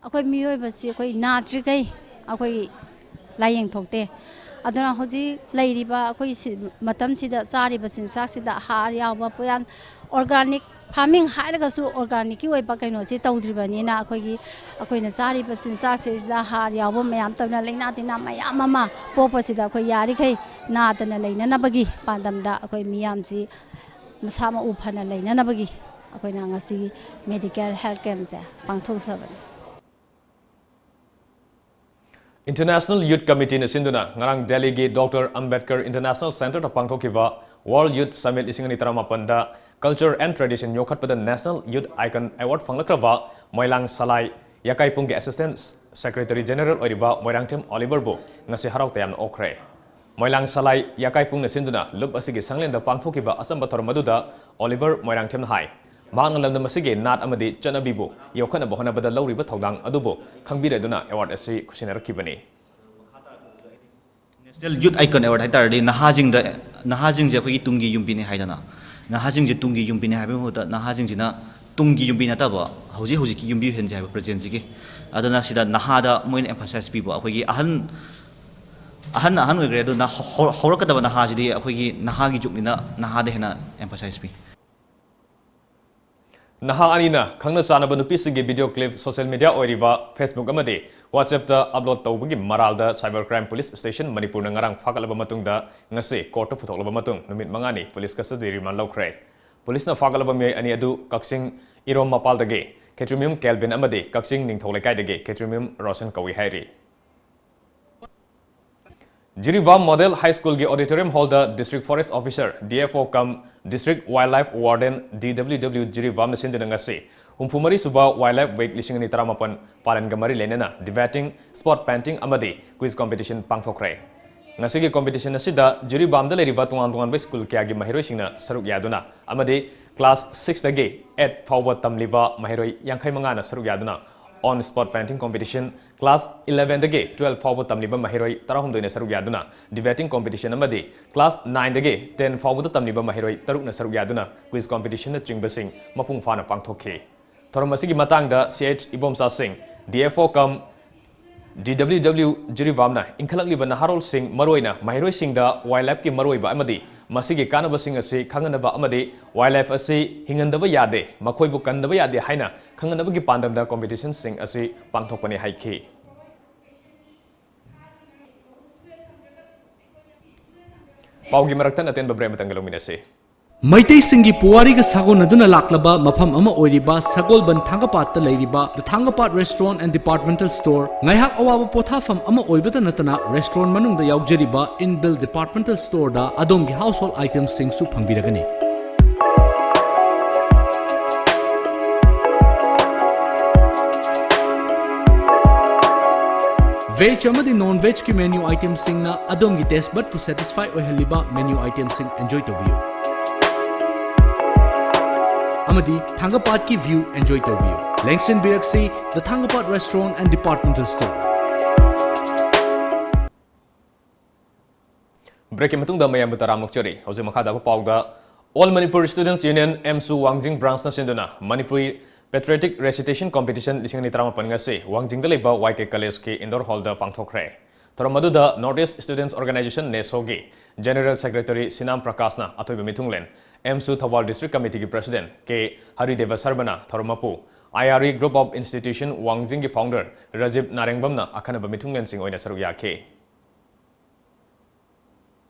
ꯑꯩꯈꯣꯏ ꯃꯤꯑꯣꯏꯕꯁꯤ ꯑꯩꯈꯣꯏ ꯅꯥꯗ꯭ꯔꯤꯈꯩ ꯑꯩꯈꯣꯏ ꯂꯥꯏꯌꯦꯡ ꯊꯣꯛꯇꯦ꯫ ꯑꯗꯨꯅ ꯍꯧꯖꯤꯛ ꯂꯩꯔꯤꯕ ꯑꯩꯈꯣꯏ ꯁꯤ-, ꯃꯇꯝꯁꯤꯗ ꯆꯥꯔꯤꯕ ꯆꯤꯟꯖꯥꯛꯁꯤꯗ ꯍꯥꯔ ꯌꯥꯎꯕ ꯄꯣꯠꯌꯥꯟ, organic farming ꯍꯥꯏꯔꯒꯁꯨ organic ꯀꯤ ꯑꯣꯏꯕ ꯀꯩꯅꯣꯁꯤ ꯇꯧꯗ꯭ꯔꯤꯕꯅꯤꯅ ꯑꯩꯈꯣꯏꯒꯤ, ꯑꯩꯈꯣꯏꯅ ꯆꯥꯔꯤꯕ ꯆꯤꯟꯖꯥꯛꯁꯤꯗ ꯍꯥꯔ ꯌꯥꯎꯕ ꯃꯌꯥꯝ ꯇꯧꯅ ꯂꯥꯏꯅꯥ ꯇꯤꯟꯅꯥ ꯃꯌꯥꯝ ꯑꯃ ꯄꯣꯛꯄꯁꯤꯗ ꯑꯩꯈꯣꯏ ꯌꯥꯔꯤꯈꯩ ꯅꯥꯗꯅ ꯂꯩꯅꯅꯕꯒꯤ ꯄꯥꯟꯗꯝꯗ ꯑꯩꯈꯣꯏ ꯃꯤꯌꯥꯝꯁꯤ ꯃꯁꯥ ꯃꯎ ꯐꯅ ꯂꯩꯅꯅꯕꯒꯤ ꯑꯩꯈꯣꯏꯅ ꯉꯁꯤꯒꯤ medical health camp ꯁꯦ ꯄꯥꯡꯊꯣꯛꯆꯕꯅꯤ꯫ International Youth Committeeꯅ ꯁꯤꯟꯗꯨꯅ ꯉꯔꯥꯡ ꯗꯦꯜꯂꯤꯒꯤ ꯗꯣꯛꯇꯔ ꯑꯝꯕꯦꯗꯀꯔ International Centreꯗ ꯄꯥꯡꯊꯣꯛꯈꯤꯕ World Youth Summit ꯂꯤꯁꯤꯡ ꯑꯅꯤ ꯇꯔꯥꯃꯥꯄꯟꯗ Culture and Tradition ꯌꯣꯛꯈꯠꯄꯗ National Youth Icon Award ꯐꯪꯂꯛꯈ꯭ꯔꯕ ꯃꯣꯏꯂꯥꯡ Salai ꯌꯥꯀꯥꯏꯄꯨꯡꯒꯤ Assistant Secretary General ꯑꯣꯏꯔꯤꯕ ꯃꯣꯏꯔꯥꯡꯊꯦꯝ ꯑꯣꯂꯤꯚꯔꯕꯨ ꯉꯁꯤ ꯍꯔꯥꯎ ꯇꯌꯥꯝꯅ ꯑꯣꯛꯈ꯭ꯔꯦ꯫ ꯃꯣꯏꯂꯥꯡ ꯁꯂꯥꯏ ꯌꯥꯀꯥꯏꯄꯨꯡꯅ ꯁꯤꯟꯗꯨꯅ ꯂꯨꯞ ꯑꯁꯤꯒꯤ ꯁꯪꯂꯦꯟꯗ ꯄꯥꯡꯊꯣꯛꯈꯤꯕ ꯑꯆꯝꯕ ꯊꯧꯔꯝ ꯑꯗꯨꯗ ꯑꯣꯂꯤꯚꯔ ꯃꯣꯏꯔꯥꯡꯊꯦꯝꯅ ꯍꯥꯏ, ꯃꯍꯥꯛꯅ ꯂꯝꯗꯝ ꯑꯁꯤꯒꯤ ꯅꯥꯠ ꯑꯃꯗꯤ ꯆꯠꯅꯕꯤꯕꯨ ꯌꯣꯛꯈꯠꯅꯕ ꯍꯣꯠꯅꯕꯗ ꯂꯧꯔꯤꯕ ꯊꯧꯗꯥꯡ ꯑꯗꯨꯕꯨ ꯈꯪꯕꯤꯔꯗꯨꯅ award ꯑꯁꯤ ꯈꯨꯠꯁꯤꯟꯅꯔꯛꯈꯤꯕꯅꯤ꯫ National Youth Icon Award ꯍꯥꯏ ꯇꯥꯔꯗꯤ ꯅꯍꯥꯁꯤꯡꯗ, ꯅꯍꯥꯁꯤꯡꯁꯦ ꯑꯩꯈꯣꯏꯒꯤ ꯇꯨꯡꯒꯤ ꯌꯨꯝꯕꯤꯅꯤ ꯍꯥꯏꯗꯅ, ꯅꯍꯥꯁꯤꯡꯁꯦ ꯇꯨꯡꯒꯤ ꯌꯨꯝꯕꯤꯅꯤ ꯍꯥꯏꯕꯒꯤ ꯃꯍꯨꯠꯇ ꯅꯍꯥꯁꯤꯡꯁꯤꯅ ꯇꯨꯡꯒꯤ ꯌꯨꯝꯕꯤ ꯅꯠꯇꯕ ꯍꯧꯖꯤꯛ ꯍꯧꯖꯤꯛꯀꯤ ꯌꯨꯝꯕꯤ ꯑꯣꯏꯍꯟꯁꯦ ꯍꯥꯏꯕ presentꯁꯤꯒꯤ꯫ ꯑꯗꯨꯅ ꯁꯤꯗ ꯅꯍꯥꯗ ꯃꯣꯏꯅ emphasize ꯄꯤꯕ, ꯑꯩꯈꯣꯏꯒꯤ ꯑꯍꯟ, ꯑꯍꯟꯅ ꯑꯍꯟ ꯑꯣꯏꯈ꯭ꯔꯦ, ꯑꯗꯨꯅ ꯍꯧ-, ꯍꯧꯔꯛꯀꯗꯕ ꯅꯍꯥꯁꯤꯗꯤ ꯑꯩꯈꯣꯏꯒꯤ ꯅꯍꯥꯒꯤ ꯖꯨꯒꯅꯤꯅ ꯅꯍꯥꯗ ꯍꯦꯟꯅ emphasize ꯄꯤ꯫ ꯅꯍꯥ ꯑꯅꯤꯅ ꯈꯪꯅ ꯆꯥꯟꯅꯕ ꯅꯨꯄꯤꯁꯤꯡꯒꯤ video clip social media ꯑꯣꯏꯔꯤꯕ Facebook ꯑꯃꯗꯤ WhatsAppꯇ upload ꯇꯧꯕꯒꯤ ꯃꯔꯥꯜꯗ Cyber Crime Police Station ꯃꯅꯤꯄꯨꯔꯅ ꯉꯔꯥꯡ ꯐꯥꯒꯠꯂꯕ ꯃꯇꯨꯡꯗ ꯉꯁꯤ courtꯇ ꯄꯨꯊꯣꯛꯂꯕ ꯃꯇꯨꯡ ꯅꯨꯃꯤꯠ ꯃꯉꯥꯅꯤ police custody remand ꯂꯧꯈ꯭ꯔꯦ꯫ Policeꯅ ꯐꯥꯒꯠꯂꯕ ꯃꯤꯑꯣꯏ ꯑꯅꯤ ꯑꯗꯨ ꯀꯛꯆꯤꯡ ꯏꯔꯣꯝ ꯃꯄꯥꯜꯗꯒꯤ ꯈꯦꯇ꯭ꯔꯤꯃꯌꯨꯝ ꯀꯦꯜꯕꯤꯟ ꯑꯃꯗꯤ ꯀꯛꯆꯤꯡ ꯅꯤꯡꯊꯧ ꯂꯩꯀꯥꯏꯗꯒꯤ ꯈꯦꯇ꯭ꯔꯤꯃꯌꯨꯝ ꯔꯣꯁꯟ ꯀꯧꯏ ꯍꯥꯏꯔꯤ꯫ Jiribam Model High Schoolꯒꯤ auditorium hallꯗ District Forest Officer, DFO cum District Wildlife Warden, DWW ꯖꯤꯔꯤꯕꯥꯝꯅ ꯁꯤꯟꯗꯨꯅ ꯉꯁꯤ ꯍꯨꯝꯐꯨ ꯃꯔꯤ ꯁꯨꯕ Wildlife Week ꯂꯤꯁꯤꯡ ꯑꯅꯤ ꯇꯔꯥꯃꯥꯄꯟ ꯄꯥꯂꯟꯒ ꯃꯔꯤ ꯂꯩꯅꯅ debating, spot painting ꯑꯃꯗꯤ quiz competition ꯄꯥꯡꯊꯣꯛꯈ꯭ꯔꯦ꯫ ꯉꯁꯤꯒꯤ competition ꯑꯁꯤꯗ ꯖꯤꯔꯤꯕꯥꯝꯗ ꯂꯩꯔꯤꯕ ꯇꯣꯉꯥꯟ ꯇꯣꯉꯥꯟꯕ school ꯀꯌꯥꯒꯤ ꯃꯍꯩꯔꯣꯏꯁꯤꯡꯅ ꯁꯔꯨꯛ ꯌꯥꯗꯨꯅ ꯑꯃꯗꯤ class sixꯇꯒꯤ eight ꯐꯥꯎꯕ ꯇꯝꯂꯤꯕ ꯃꯍꯩꯔꯣꯏ ꯌꯥꯡꯈꯩ ꯃꯉꯥꯅ ꯁꯔꯨꯛ ꯌꯥꯗꯨꯅ on spot painting competition, class elevenꯗꯒꯤ twelve ꯐꯥꯎꯕ ꯇꯝꯂꯤꯕ ꯃꯍꯩꯔꯣꯏ ꯇꯔꯥꯍꯨꯝꯗꯣꯏꯅ ꯁꯔꯨꯛ ꯌꯥꯗꯨꯅ debating competition ꯑꯃꯗꯤ class nineꯗꯒꯤ ten ꯐꯥꯎꯕꯗ ꯇꯝꯂꯤꯕ ꯃꯍꯩꯔꯣꯏ ꯇꯔꯨꯛꯅ ꯁꯔꯨꯛ ꯌꯥꯗꯨꯅ quiz competitionꯅꯆꯤꯡꯕꯁꯤꯡ ꯃꯄꯨꯡ ꯐꯥꯅ ꯄꯥꯡꯊꯣꯛꯈꯤ꯫ ꯊꯧꯔꯝ ꯑꯁꯤꯒꯤ ꯃꯇꯥꯡꯗ ꯁꯤ ꯑꯩꯆ ꯏꯕꯣꯝꯆꯥ ꯁꯤꯡ, DFO cum DWW ꯖꯤꯔꯤꯕꯥꯝꯅ ꯏꯟꯈꯠꯂꯛꯂꯤꯕ ꯅꯍꯥꯔꯣꯜꯁꯤꯡ, ꯃꯔꯨꯑꯣꯏꯅ ꯃꯍꯩꯔꯣꯏꯁꯤꯡꯗ wildlifeꯀꯤ ꯃꯔꯨꯑꯣꯏꯕ ꯑꯃꯗꯤ ꯃꯁꯤꯒꯤ ꯀꯥꯟꯅꯕꯁꯤꯡ ꯑꯁꯤ ꯈꯪꯍꯟꯅꯕ ꯑꯃꯗꯤ wildlife ꯑꯁꯤ ꯍꯤꯡꯍꯟꯗꯕ ꯌꯥꯗꯦ, ꯃꯈꯣꯏꯕꯨ ꯀꯟꯗꯕ ꯌꯥꯗꯦ ꯍꯥꯏꯅ ꯈꯪꯍꯟꯅꯕꯒꯤ ꯄꯥꯟꯗꯝꯗ competitionꯁꯤꯡ ꯑꯁꯤ ꯄꯥꯡꯊꯣꯛꯄꯅꯤ ꯍꯥꯏꯈꯤ꯫ ꯄꯥꯎꯒꯤ ꯃꯔꯛꯇ ꯑꯇꯦꯟꯕ break ꯑꯃꯇꯪꯒ ꯂꯧꯃꯤꯟꯅꯁꯤ꯫ ꯃꯩꯇꯩꯁꯤꯡꯒꯤ ꯄꯨꯋꯥꯔꯤꯒ ꯁꯥꯒꯣꯟꯅꯗꯨꯅ ꯂꯥꯛꯂꯕ ꯃꯐꯝ ꯑꯃ ꯑꯣꯏꯔꯤꯕ ꯁꯒꯣꯜꯕꯟ ꯊꯥꯡꯒꯄꯥꯠꯇ ꯂꯩꯔꯤꯕ The Thangapad Restaurant and Departmental Store ꯉꯥꯏꯍꯥꯛ ꯑꯋꯥꯕ ꯄꯣꯊꯥꯐꯝ ꯑꯃ ꯑꯣꯏꯕꯇ ꯅꯠꯇꯅ restaurant ꯃꯅꯨꯡꯗ ꯌꯥꯎꯖꯔꯤꯕ inbuilt departmental storeꯗ ꯑꯗꯣꯝꯒꯤ household itemꯁꯤꯡꯁꯨ ꯐꯪꯕꯤꯔꯒꯅꯤ꯫ Veg ꯑꯃꯗꯤ non vegꯀꯤ menu itemꯁꯤꯡꯅ ꯑꯗꯣꯝꯒꯤ taste budꯄꯨ satisfy ꯑꯣꯏꯍꯜꯂꯤꯕ menu itemꯁꯤꯡ enjoy ꯇꯧꯕꯤꯌꯨ꯫ ꯑꯃꯗꯤ ꯊꯥꯡꯒꯄꯥꯠꯀꯤ view enjoy ꯇꯧꯕꯤꯌꯨ꯫ ꯂꯦꯡꯁꯤꯟꯕꯤꯔꯛꯁꯤ The Thangapad Restaurant and Departmental Store꯫ Breakꯀꯤ ꯃꯇꯨꯡꯗ ꯃꯌꯥꯝꯕꯨ ꯇꯔꯥꯝꯅ ꯑꯣꯛꯆꯔꯤ꯫ ꯍꯧꯖꯤꯛ ꯃꯈꯥ ꯇꯥꯕ ꯄꯥꯎꯗ, All Manipur Students Union, ꯑꯦꯝꯁꯨ ꯋꯥꯡꯖꯤꯡ branchꯅ ꯁꯤꯟꯗꯨꯅ Manipuri Patriotic Recitation Competition ꯂꯤꯁꯤꯡ ꯑꯅꯤ ꯇꯔꯥꯃꯥꯄꯟ ꯉꯁꯤ ꯋꯥꯡꯖꯤꯡꯗ ꯂꯩꯕ ꯋꯥꯏ ꯀꯦ ꯀꯣꯂꯦꯖꯀꯤ indoor hallꯗ ꯄꯥꯡꯊꯣꯛꯈ꯭ꯔꯦ꯫ ꯊꯧꯔꯝ ꯑꯗꯨꯗ North East Students Organization, NESOꯒꯤ General Secretary ꯁꯤꯅꯥꯝ ꯄ꯭ꯔꯀꯥꯁꯅ ꯑꯊꯣꯏꯕ ꯃꯤꯊꯨꯡꯂꯦꯟ, ꯑꯦꯝꯁꯨ ꯊꯧꯕꯥꯜ District Committeeꯒꯤ President ꯀꯦ ꯍꯔꯤꯗꯦꯕ ꯁꯔꯃꯅ ꯊꯧꯔꯝ ꯃꯄꯨ, I R E Group of Institution ꯋꯥꯡꯖꯤꯡꯒꯤ founder ꯔꯥꯖꯤꯕ ꯅꯥꯔꯦꯡꯕꯝꯅ ꯑꯈꯟꯅꯕ ꯃꯤꯊꯨꯡꯂꯦꯟꯁꯤꯡ ꯑꯣꯏꯅ ꯁꯔꯨꯛ ꯌꯥꯈꯤ꯫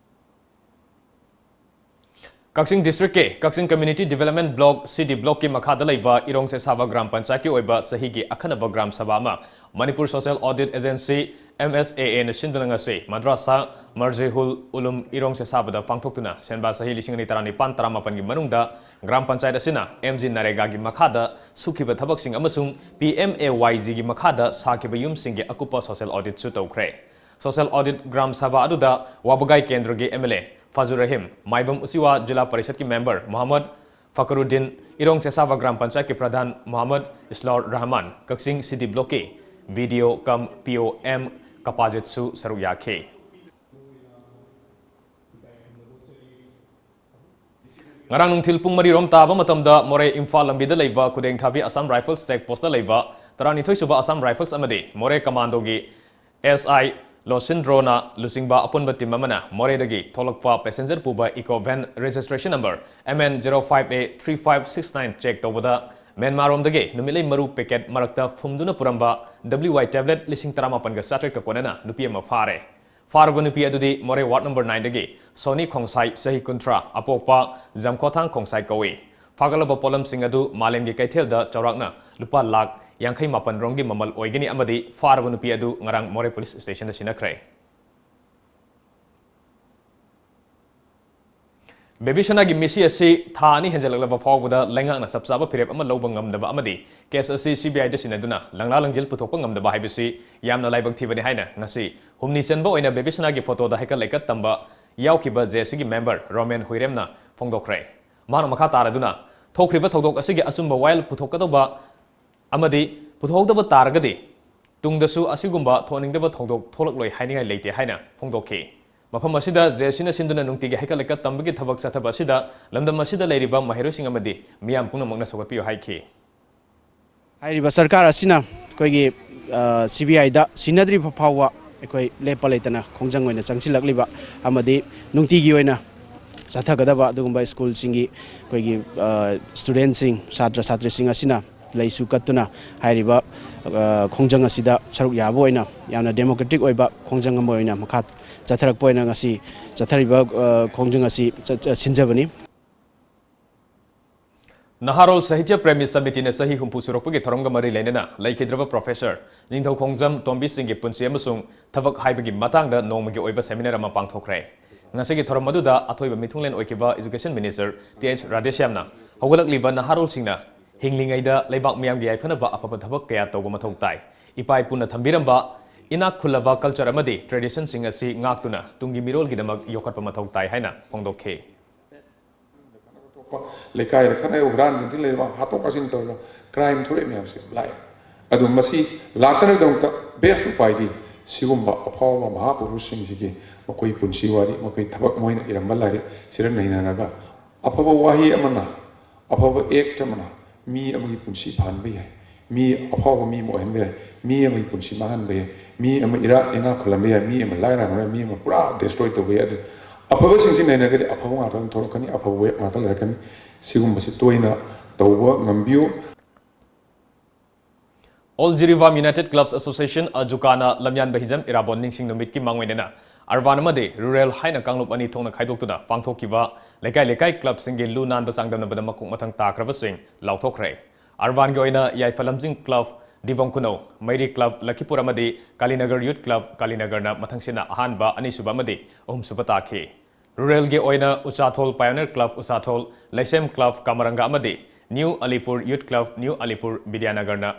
ꯀꯛꯆꯤꯡ Districtꯀꯤ ꯀꯛꯆꯤꯡ Community Development Block, ꯁꯤ ꯗꯤ Blockꯀꯤ ꯃꯈꯥꯗ ꯂꯩꯕ ꯏꯔꯣꯡ ꯁꯦꯁꯥꯕ ꯒ꯭ꯔꯥꯝ ꯄꯟꯆꯥꯌꯠꯀꯤ ꯑꯣꯏꯕ ꯆꯍꯤꯒꯤ ꯑꯈꯟꯅꯕ ꯒ꯭ꯔꯥꯝ ꯁꯚꯥ ꯑꯃ Manipur Social Audit Agency, M S A Aꯅ ꯁꯤꯟꯗꯨꯅ ꯉꯁꯤ ꯃꯗ꯭ꯔꯥꯁꯥ ꯃꯔꯖꯤꯍꯨꯜ ꯎꯂꯨꯝ ꯏꯔꯣꯡ ꯁꯦꯁꯥꯕꯗ ꯄꯥꯡꯊꯣꯛꯇꯨꯅ ꯁꯦꯟꯕꯥ ꯆꯍꯤ ꯂꯤꯁꯤꯡ ꯑꯅꯤ ꯇꯔꯥꯅꯤꯄꯥꯟ ꯇꯔꯥꯃꯥꯄꯟꯒꯤ ꯃꯅꯨꯡꯗ ꯒ꯭ꯔꯥꯝ ꯄꯟꯆꯥꯌꯠ ꯑꯁꯤꯅ M G NREGAꯒꯤ ꯃꯈꯥꯗ ꯁꯨꯈꯤꯕ ꯊꯕꯛꯁꯤꯡ ꯑꯃꯁꯨꯡ P M A Y Gꯒꯤ ꯃꯈꯥꯗ ꯁꯥꯈꯤꯕ ꯌꯨꯝꯁꯤꯡꯒꯤ ꯑꯀꯨꯞꯄ social auditꯁꯨ ꯇꯧꯈ꯭ꯔꯦ꯫ Social Audit ꯒ꯭ꯔꯥꯝ ꯁꯚꯥ ꯑꯗꯨꯗ ꯋꯥꯕꯒꯥꯏ ꯀꯦꯟꯗ꯭ꯔꯒꯤ M L A Fazu Rahim, ꯃꯥꯏꯕꯝ ꯎꯆꯤꯋꯥ ꯖꯤꯂꯥ ꯄꯔꯤꯁꯠꯀꯤ member ꯃꯣꯍꯝꯃꯗ ꯐꯀꯔꯨꯗꯤꯟ, ꯏꯔꯣꯡ ꯁꯦꯁꯥꯕ ꯒ꯭ꯔꯥꯝ ꯄꯟꯆꯥꯌꯠꯀꯤ ꯄ꯭ꯔꯙꯥꯟ ꯃꯣꯍꯝꯃꯗ ꯏꯁꯂꯥꯎꯔ ꯔꯍꯃꯥꯟ, ꯀꯛꯆꯤꯡ C D Blockꯀꯤ B D O cum P O M ꯀꯄꯥꯖꯤꯠꯁꯨ ꯁꯔꯨꯛ ꯌꯥꯈꯤ꯫ ꯉꯔꯥꯡ ꯅꯨꯡꯊꯤꯜ ꯄꯨꯡ ꯃꯔꯤ ꯔꯣꯝ ꯇꯥꯕ ꯃꯇꯝꯗ ꯃꯣꯔꯦ ꯏꯝꯐꯥꯜ ꯂꯝꯕꯤꯗ ꯂꯩꯕ ꯈꯨꯗꯦꯡꯊꯥꯕꯤ Assam Rifles check postꯇ ꯂꯩꯕ ꯇꯔꯥꯅꯤꯊꯣꯏ ꯁꯨꯕ Assam Rifles ꯑꯃꯗꯤ ꯃꯣꯔꯦ Commandoꯒꯤ S I ꯂꯣꯁꯤꯟꯗ꯭ꯔꯣꯅ ꯂꯨꯆꯤꯡꯕ ꯑꯄꯨꯟꯕ team ꯑꯃꯅ ꯃꯣꯔꯦꯗꯒꯤ ꯊꯣꯛꯂꯛꯄ passenger ꯄꯨꯕ Eeco van registration number M N zero five A three five six nine check ꯇꯧꯕꯗ ꯃ꯭ꯌꯥꯟꯃꯥꯔꯔꯣꯝꯗꯒꯤ ꯅꯨꯃꯤꯠꯂꯩ ꯃꯔꯨ packet ꯃꯔꯛꯇ ꯐꯨꯝꯗꯨꯅ ꯄꯨꯔꯝꯕ W Y tablet ꯂꯤꯁꯤꯡ ꯇꯔꯥꯃꯥꯄꯟꯒ ꯆꯥꯇ꯭ꯔꯦꯠꯀ ꯀꯣꯟꯅꯅ ꯅꯨꯄꯤ ꯑꯃ ꯐꯥꯔꯦ꯫ ꯐꯥꯔꯕ ꯅꯨꯄꯤ ꯑꯗꯨꯗꯤ ꯃꯣꯔꯦ ꯋꯥꯔꯗ ꯅꯝꯕꯔ ꯅꯥꯏꯟꯗꯒꯤ ꯁꯣꯅꯤ ꯈꯣꯡꯁꯥꯏ, ꯆꯍꯤ ꯀꯨꯟꯊ꯭ꯔꯥ, ꯑꯄꯣꯛꯄ ꯖꯝꯈꯣꯊꯥꯡ ꯈꯣꯡꯁꯥꯏ ꯀꯧꯏ꯫ ꯐꯥꯒꯠꯂꯕ ꯄꯣꯠꯂꯝꯁꯤꯡ ꯑꯗꯨ ꯃꯥꯂꯦꯝꯒꯤ ꯀꯩꯊꯦꯜꯗ ꯆꯥꯎꯔꯥꯛꯅ ꯂꯨꯄꯥ ꯂꯥꯈ ꯌꯥꯡꯈꯩ ꯃꯥꯄꯟ ꯔꯣꯝꯒꯤ ꯃꯃꯜ ꯑꯣꯏꯒꯅꯤ ꯑꯃꯗꯤ ꯐꯥꯔꯕ ꯅꯨꯄꯤ ꯑꯗꯨ ꯉꯔꯥꯡ ꯃꯣꯔꯦ ꯄꯨꯂꯤꯁ ꯁ꯭ꯇꯦꯁꯟꯗ ꯁꯤꯟꯅꯈ꯭ꯔꯦ꯫ ꯕꯦꯕꯤꯁꯅꯥꯒꯤ ꯃꯤꯁꯤ ꯑꯁꯤ ꯊꯥ ꯑꯅꯤ ꯍꯦꯟꯖꯜꯂꯛꯂꯕ ꯐꯥꯎꯕꯗ ꯂꯩꯉꯥꯛꯅ ꯆꯞ ꯆꯥꯕ ꯐꯤꯔꯦꯞ ꯑꯃ ꯂꯧꯕ ꯉꯝꯗꯕ ꯑꯃꯗꯤ ꯀꯦꯁ ꯑꯁꯤ ꯁꯤ ꯕꯤ ꯑꯥꯏꯗ ꯁꯤꯟꯅꯗꯨꯅ ꯂꯪꯂꯥ ꯂꯪꯖꯤꯜ ꯄꯨꯊꯣꯛꯄ ꯉꯝꯗꯕ ꯍꯥꯏꯕꯁꯤ ꯌꯥꯝꯅ ꯂꯥꯏꯕꯛ ꯊꯤꯕꯅꯤ ꯍꯥꯏꯅ ꯉꯁꯤ ꯍꯨꯝꯅꯤ ꯆꯟꯕ ꯑꯣꯏꯅ ꯕꯦꯕꯤꯁꯅꯥꯒꯤ ꯐꯣꯇꯣꯗ ꯍꯩꯀꯠ ꯂꯩꯀꯠ ꯇꯝꯕ ꯌꯥꯎꯈꯤꯕ ꯖꯦ ꯑꯦꯁ ꯁꯤꯒꯤ ꯃꯦꯝꯕꯔ ꯔꯣꯃꯦꯟ ꯍꯨꯏꯔꯦꯝꯅ ꯐꯣꯡꯗꯣꯛꯈ꯭ꯔꯦ꯫ ꯃꯍꯥꯛꯅ ꯃꯈꯥ ꯇꯥꯔꯗꯨꯅ, ꯊꯣꯛꯈ꯭ꯔꯤꯕ ꯊꯧꯗꯣꯛ ꯑꯁꯤꯒꯤ ꯑꯆꯨꯝꯕ ꯋꯥꯌꯦꯜ ꯄꯨꯊꯣꯛꯀꯗꯧꯕ ꯑꯃꯗꯤ ꯄꯨꯊꯣꯛꯍꯧꯗꯕ ꯇꯥꯔꯒꯗꯤ ꯇꯨꯡꯗꯁꯨ ꯑꯁꯤꯒꯨꯝꯕ ꯊꯣꯛꯍꯟꯅꯤꯡꯗꯕ ꯊꯧꯗꯣꯛ ꯊꯣꯛꯂꯛꯂꯣꯏ ꯍꯥꯏꯅꯤꯡꯉꯥꯏ ꯂꯩꯇꯦ ꯍꯥꯏꯅ ꯐꯣꯡꯗꯣꯛꯈꯤ꯫ ꯃꯐꯝ ꯑꯁꯤꯗ ꯖꯦ ꯑꯦꯁ ꯁꯤꯅ ꯁꯤꯟꯗꯨꯅ ꯅꯨꯡꯇꯤꯒꯤ ꯍꯩꯀꯠ ꯂꯩꯀꯠ ꯇꯝꯕꯒꯤ ꯊꯕꯛ ꯆꯠꯊꯕ ꯑꯁꯤꯗ ꯂꯝꯗꯝ ꯑꯁꯤꯗ ꯂꯩꯔꯤꯕ ꯃꯍꯩꯔꯣꯏꯁꯤꯡ ꯑꯃꯗꯤ ꯃꯤꯌꯥꯝ ꯄꯨꯝꯅꯃꯛꯅ ꯁꯧꯒꯠꯄꯤꯌꯨ ꯍꯥꯏꯈꯤ꯫ ꯍꯥꯏꯔꯤꯕ ꯁꯔꯀꯥꯔ ꯑꯁꯤꯅ ꯑꯩꯈꯣꯏꯒꯤ, ꯑ, ꯁꯤ ꯕꯤ ꯑꯥꯏꯗ ꯁꯤꯟꯅꯗ꯭ꯔꯤꯕ ꯐꯥꯎꯕ ꯑꯩꯈꯣꯏ ꯂꯦꯞꯄ ꯂꯩꯇꯅ ꯈꯣꯡꯖꯪ ꯑꯣꯏꯅ ꯆꯪꯁꯤꯜꯂꯛꯂꯤꯕ ꯑꯃꯗꯤ ꯅꯨꯡꯇꯤꯒꯤ ꯑꯣꯏꯅ ꯆꯠꯊꯒꯗꯕ ꯑꯗꯨꯒꯨꯝꯕ ꯁ꯭ꯀꯨꯜꯁꯤꯡꯒꯤ ꯑꯩꯈꯣꯏꯒꯤ, ꯑ, ꯁ꯭ꯇꯨꯗꯦꯟꯠꯁꯤꯡ, ꯁꯥꯇ꯭ꯔ ꯁꯥꯇ꯭ꯔꯤꯁꯤꯡ ꯑꯁꯤꯅ ꯂꯩꯁꯨ ꯀꯠꯇꯨꯅ ꯍꯥꯏꯔꯤꯕ, ꯑ, ꯈꯣꯡꯖꯪ ꯑꯁꯤꯗ ꯁꯔꯨꯛ ꯌꯥꯕ ꯑꯣꯏꯅ ꯌꯥꯝꯅ ꯗꯦꯃꯣꯀ꯭ꯔꯦꯇꯤꯛ ꯑꯣꯏꯕ ꯈꯣꯡꯖꯪ ꯑꯃ ꯑꯣꯏꯅ ꯃꯈꯥ ꯆꯠꯊꯔꯛꯄ ꯑꯣꯏꯅ ꯉꯁꯤ ꯆꯠꯊꯔꯤꯕ, ꯑ, ꯈꯣꯡꯖꯪ ꯑꯁꯤ ꯆꯠ-, ꯆꯠ-, ꯁꯤꯟꯖꯕꯅꯤ꯫ ꯅꯍꯥꯔꯣꯜ ꯁꯥꯍꯤꯇ꯭ꯌ ꯄ꯭ꯔꯦꯃꯤ ꯁꯃꯤꯇꯤꯅ ꯆꯍꯤ ꯍꯨꯝꯐꯨ ꯁꯨꯔꯛꯄꯒꯤ ꯊꯧꯔꯝꯒ ꯃꯔꯤ ꯂꯩꯅꯅ ꯂꯩꯈꯤꯗ꯭ꯔꯕ ꯄ꯭ꯔꯣꯐꯦꯁꯔ ꯅꯤꯡꯊꯧꯈꯣꯡꯖꯝ ꯇꯣꯝꯕꯤ ꯁꯤꯡꯒꯤ ꯄꯨꯟꯁꯤ ꯑꯃꯁꯨꯡ ꯊꯕꯛ ꯍꯥꯏꯕꯒꯤ ꯃꯇꯥꯡꯗ ꯅꯣꯡꯃꯒꯤ ꯑꯣꯏꯕ ꯁꯦꯃꯤꯅꯥꯔ ꯑꯃ ꯄꯥꯡꯊꯣꯛꯈ꯭ꯔꯦ꯫ ꯉꯁꯤꯒꯤ ꯊꯧꯔꯝ ꯑꯗꯨꯗ ꯑꯊꯣꯏꯕ ꯃꯤꯊꯨꯡꯂꯦꯟ ꯑꯣꯏꯈꯤꯕ ꯏꯖꯨꯀꯦꯁꯟ ꯃꯤꯅꯤꯁꯇꯔ ꯇꯤ ꯑꯩꯆ ꯔꯥꯙꯦꯁ꯭ꯌꯥꯝꯅ ꯍꯧꯒꯠꯂꯛꯂꯤꯕ ꯅꯍꯥꯔꯣꯜꯁꯤꯡꯅ ꯍꯤꯡꯂꯤꯉꯩꯗ ꯂꯩꯕꯥꯛ ꯃꯤꯌꯥꯝꯒꯤ ꯌꯥꯏꯐꯅꯕ ꯑꯐꯕ ꯊꯕꯛ ꯀꯌꯥ ꯇꯧꯕ ꯃꯊꯧ ꯇꯥꯏ꯫ ꯏꯄꯥ ꯏꯄꯨꯅ ꯊꯝꯕꯤꯔꯝꯕ ꯏꯅꯥꯛ ꯈꯨꯜꯂꯕ ꯀꯜꯆꯔ ꯑꯃꯗꯤ ꯇ꯭ꯔꯦꯗꯤꯁꯟꯁꯤꯡ ꯑꯁꯤ ꯉꯥꯛꯇꯨꯅ ꯇꯨꯡꯒꯤ ꯃꯤꯔꯣꯜꯒꯤꯗꯃꯛ ꯌꯣꯛꯈꯠꯄ ꯃꯊꯧ ꯇꯥꯏ ꯍꯥꯏꯅ ꯐꯣꯡꯗꯣꯛꯈꯤ꯫ ꯑꯇꯣꯞꯄ ꯂꯩꯀꯥꯏꯗ ꯈꯠꯅꯔꯤꯕ ꯍꯨꯔꯥꯟ ꯆꯤꯟꯊꯤ ꯂꯩꯔꯤꯕ ꯍꯥꯠꯇꯣꯛ ꯍꯥꯠꯆꯤꯟ ꯇꯧꯔꯤꯕ ꯀ꯭ꯔꯥꯏꯝ ꯊꯣꯛꯂꯛꯏ ꯃꯌꯥꯝꯁꯦ ꯂꯥꯛꯑꯦ꯫ ꯑꯗꯨ ꯃꯁꯤ ꯂꯥꯛꯇꯅꯕꯒꯤꯗꯃꯛꯇ ꯕꯦꯁ ꯎꯄꯥꯏꯗꯤ ꯁꯤꯒꯨꯝꯕ ꯑꯐꯥꯎꯕ ꯃꯍꯥꯄꯨꯔꯨꯁꯁꯤꯡꯁꯤꯒꯤ ꯃꯈꯣꯏ ꯄꯨꯟꯁꯤ ꯋꯥꯔꯤ, ꯃꯈꯣꯏ ꯊꯕꯛ, ꯃꯣꯏꯅ ꯏꯔꯝꯕ ꯂꯥꯏꯔꯤꯛ ꯁꯤꯗ ꯅꯩꯅꯔꯒ ꯑꯐꯕ ꯋꯥꯍꯩ ꯑꯃꯅ, ꯑꯐꯕ ꯑꯦꯛ ꯑꯃꯅ ꯃꯤ ꯑꯃꯒꯤ ꯄꯨꯟꯁꯤ ꯐꯍꯟꯕ ꯌꯥꯏ꯫ ꯃꯤ ꯑꯐꯥꯎꯕ ꯃꯤ ꯑꯃ ꯑꯣꯏꯍꯟꯕ ꯌꯥꯏ꯫ ꯃꯤ ꯑꯃꯒꯤ ꯄꯨꯟꯁꯤ ꯃꯥꯡꯍꯟꯕ ꯌꯥꯏ꯫ ꯃꯤ ꯑꯃ ꯏꯔꯥ ꯏꯅꯥꯛ ꯈꯨꯜꯍꯟꯕ ꯌꯥꯏ꯫ ꯃꯤ ꯑꯃ ꯂꯥꯏꯔꯍꯟꯕ ꯌꯥꯏ꯫ ꯃꯤ ꯑꯃ ꯄꯨꯔꯥ ꯗꯦꯁꯇ꯭ꯔꯣꯏ ꯇꯧꯕ ꯌꯥꯏ꯫ ꯑꯗꯨ ꯑꯐꯕꯁꯤꯡꯁꯤ ꯅꯩꯅꯔꯒꯗꯤ ꯑꯐꯕ ꯉꯥꯛꯇ ꯑꯗꯨꯝ ꯊꯣꯛꯂꯛꯀꯅꯤ, ꯑꯐꯕ ꯋꯦꯕ ꯉꯥꯛꯇ ꯂꯩꯔꯛꯀꯅꯤ꯫ ꯁꯤꯒꯨꯝꯕꯁꯤ ꯇꯣꯏꯅ ꯇꯧꯕ ꯉꯝꯕꯤꯌꯨ꯫ All Jiribam United Clubs Association, ꯑꯖꯨꯀꯥꯅ ꯂꯝꯌꯥꯟꯕ ꯍꯤꯖꯝ ꯏꯔꯥꯕꯣꯟ ꯅꯤꯡꯁꯤꯡ ꯅꯨꯃꯤꯠꯀꯤ ꯃꯥꯡꯑꯣꯏꯅꯅ ꯑꯔꯕꯥꯟ ꯑꯃꯗꯤ ꯔꯨꯔꯦꯜ ꯍꯥꯏꯅ ꯀꯥꯡꯂꯨꯞ ꯑꯅꯤ ꯊꯣꯛꯅ ꯈꯥꯏꯗꯣꯛꯇꯨꯅ ꯄꯥꯡꯊꯣꯛꯈꯤꯕ ꯂꯩꯀꯥꯏ ꯂꯩꯀꯥꯏ ꯀ꯭ꯂꯕꯁꯤꯡꯒꯤ ꯂꯨ ꯅꯥꯟꯕ ꯆꯥꯡꯗꯝꯅꯕꯗ ꯃꯀꯣꯛ ꯃꯊꯪ ꯇꯥꯈ꯭ꯔꯕꯁꯤꯡ ꯂꯥꯎꯊꯣꯛꯈ꯭ꯔꯦ꯫ ꯑꯔꯕꯥꯟꯒꯤ ꯑꯣꯏꯅ ꯌꯥꯏꯐ ꯂꯝꯖꯤꯡ ꯀ꯭ꯂꯕ ꯗꯤꯕꯣꯡ ꯈꯨꯅꯧ, ꯃꯩꯔꯤ ꯀ꯭ꯂꯕ ꯂꯈꯤꯄꯨꯔ ꯑꯃꯗꯤ ꯀꯥꯂꯤꯅꯒꯔ ꯌꯨꯠ ꯀ꯭ꯂꯕ ꯀꯥꯂꯤꯅꯒꯔꯅ ꯃꯊꯪꯁꯤꯠꯅ ꯑꯍꯥꯟꯕ, ꯑꯅꯤꯁꯨꯕ ꯑꯃꯗꯤ ꯑꯍꯨꯝꯁꯨꯕ ꯇꯥꯈꯤ꯫ ꯔꯨꯔꯦꯜꯒꯤ ꯑꯣꯏꯅ ꯎꯆꯥꯊꯣꯜ ꯄꯥꯏꯑꯣꯅꯤꯌꯔ ꯀ꯭ꯂꯕ ꯎꯆꯥꯊꯣꯜ, ꯂꯩꯁꯦꯝ ꯀ꯭ꯂꯕ ꯀꯥꯃꯔꯪꯒ ꯑꯃꯗꯤ ꯅ꯭ꯌꯨ ꯑꯂꯤꯄꯨꯔ ꯌꯨꯠ ꯀ꯭ꯂꯕ ꯅ꯭ꯌꯨ ꯑꯂꯤꯄꯨꯔ ꯕꯤꯗ꯭ꯌꯥꯅꯒꯔꯅ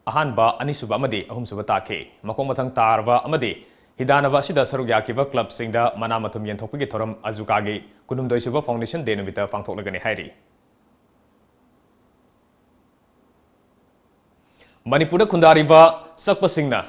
ꯑꯍꯥꯟꯕ, ꯑꯅꯤꯁꯨꯕ ꯑꯃꯗꯤ ꯑꯍꯨꯝꯁꯨꯕ ꯇꯥꯈꯤ꯫ ꯃꯈꯣꯡ ꯃꯊꯪ ꯇꯥꯔꯕ ꯑꯃꯗꯤ ꯍꯤꯗꯥꯟꯅꯕ ꯑꯁꯤꯗ ꯁꯔꯨꯛ ꯌꯥꯈꯤꯕ ꯀ꯭ꯂꯕꯁꯤꯡꯗ ꯃꯅꯥ ꯃꯊꯨꯝ ꯌꯦꯟꯊꯣꯛꯄꯒꯤ ꯊꯧꯔꯝ ꯑꯖꯨꯀꯥꯒꯤ ꯀꯨꯟꯍꯨꯝꯗꯣꯏꯁꯨꯕ Foundation Day ꯅꯨꯃꯤꯠꯇ ꯄꯥꯡꯊꯣꯛꯂꯒꯅꯤ ꯍꯥꯏꯔꯤ꯫ ꯃꯅꯤꯄꯨꯔꯗ ꯈꯨꯟꯗꯥꯔꯤꯕ ꯆꯛꯄꯁꯤꯡꯅ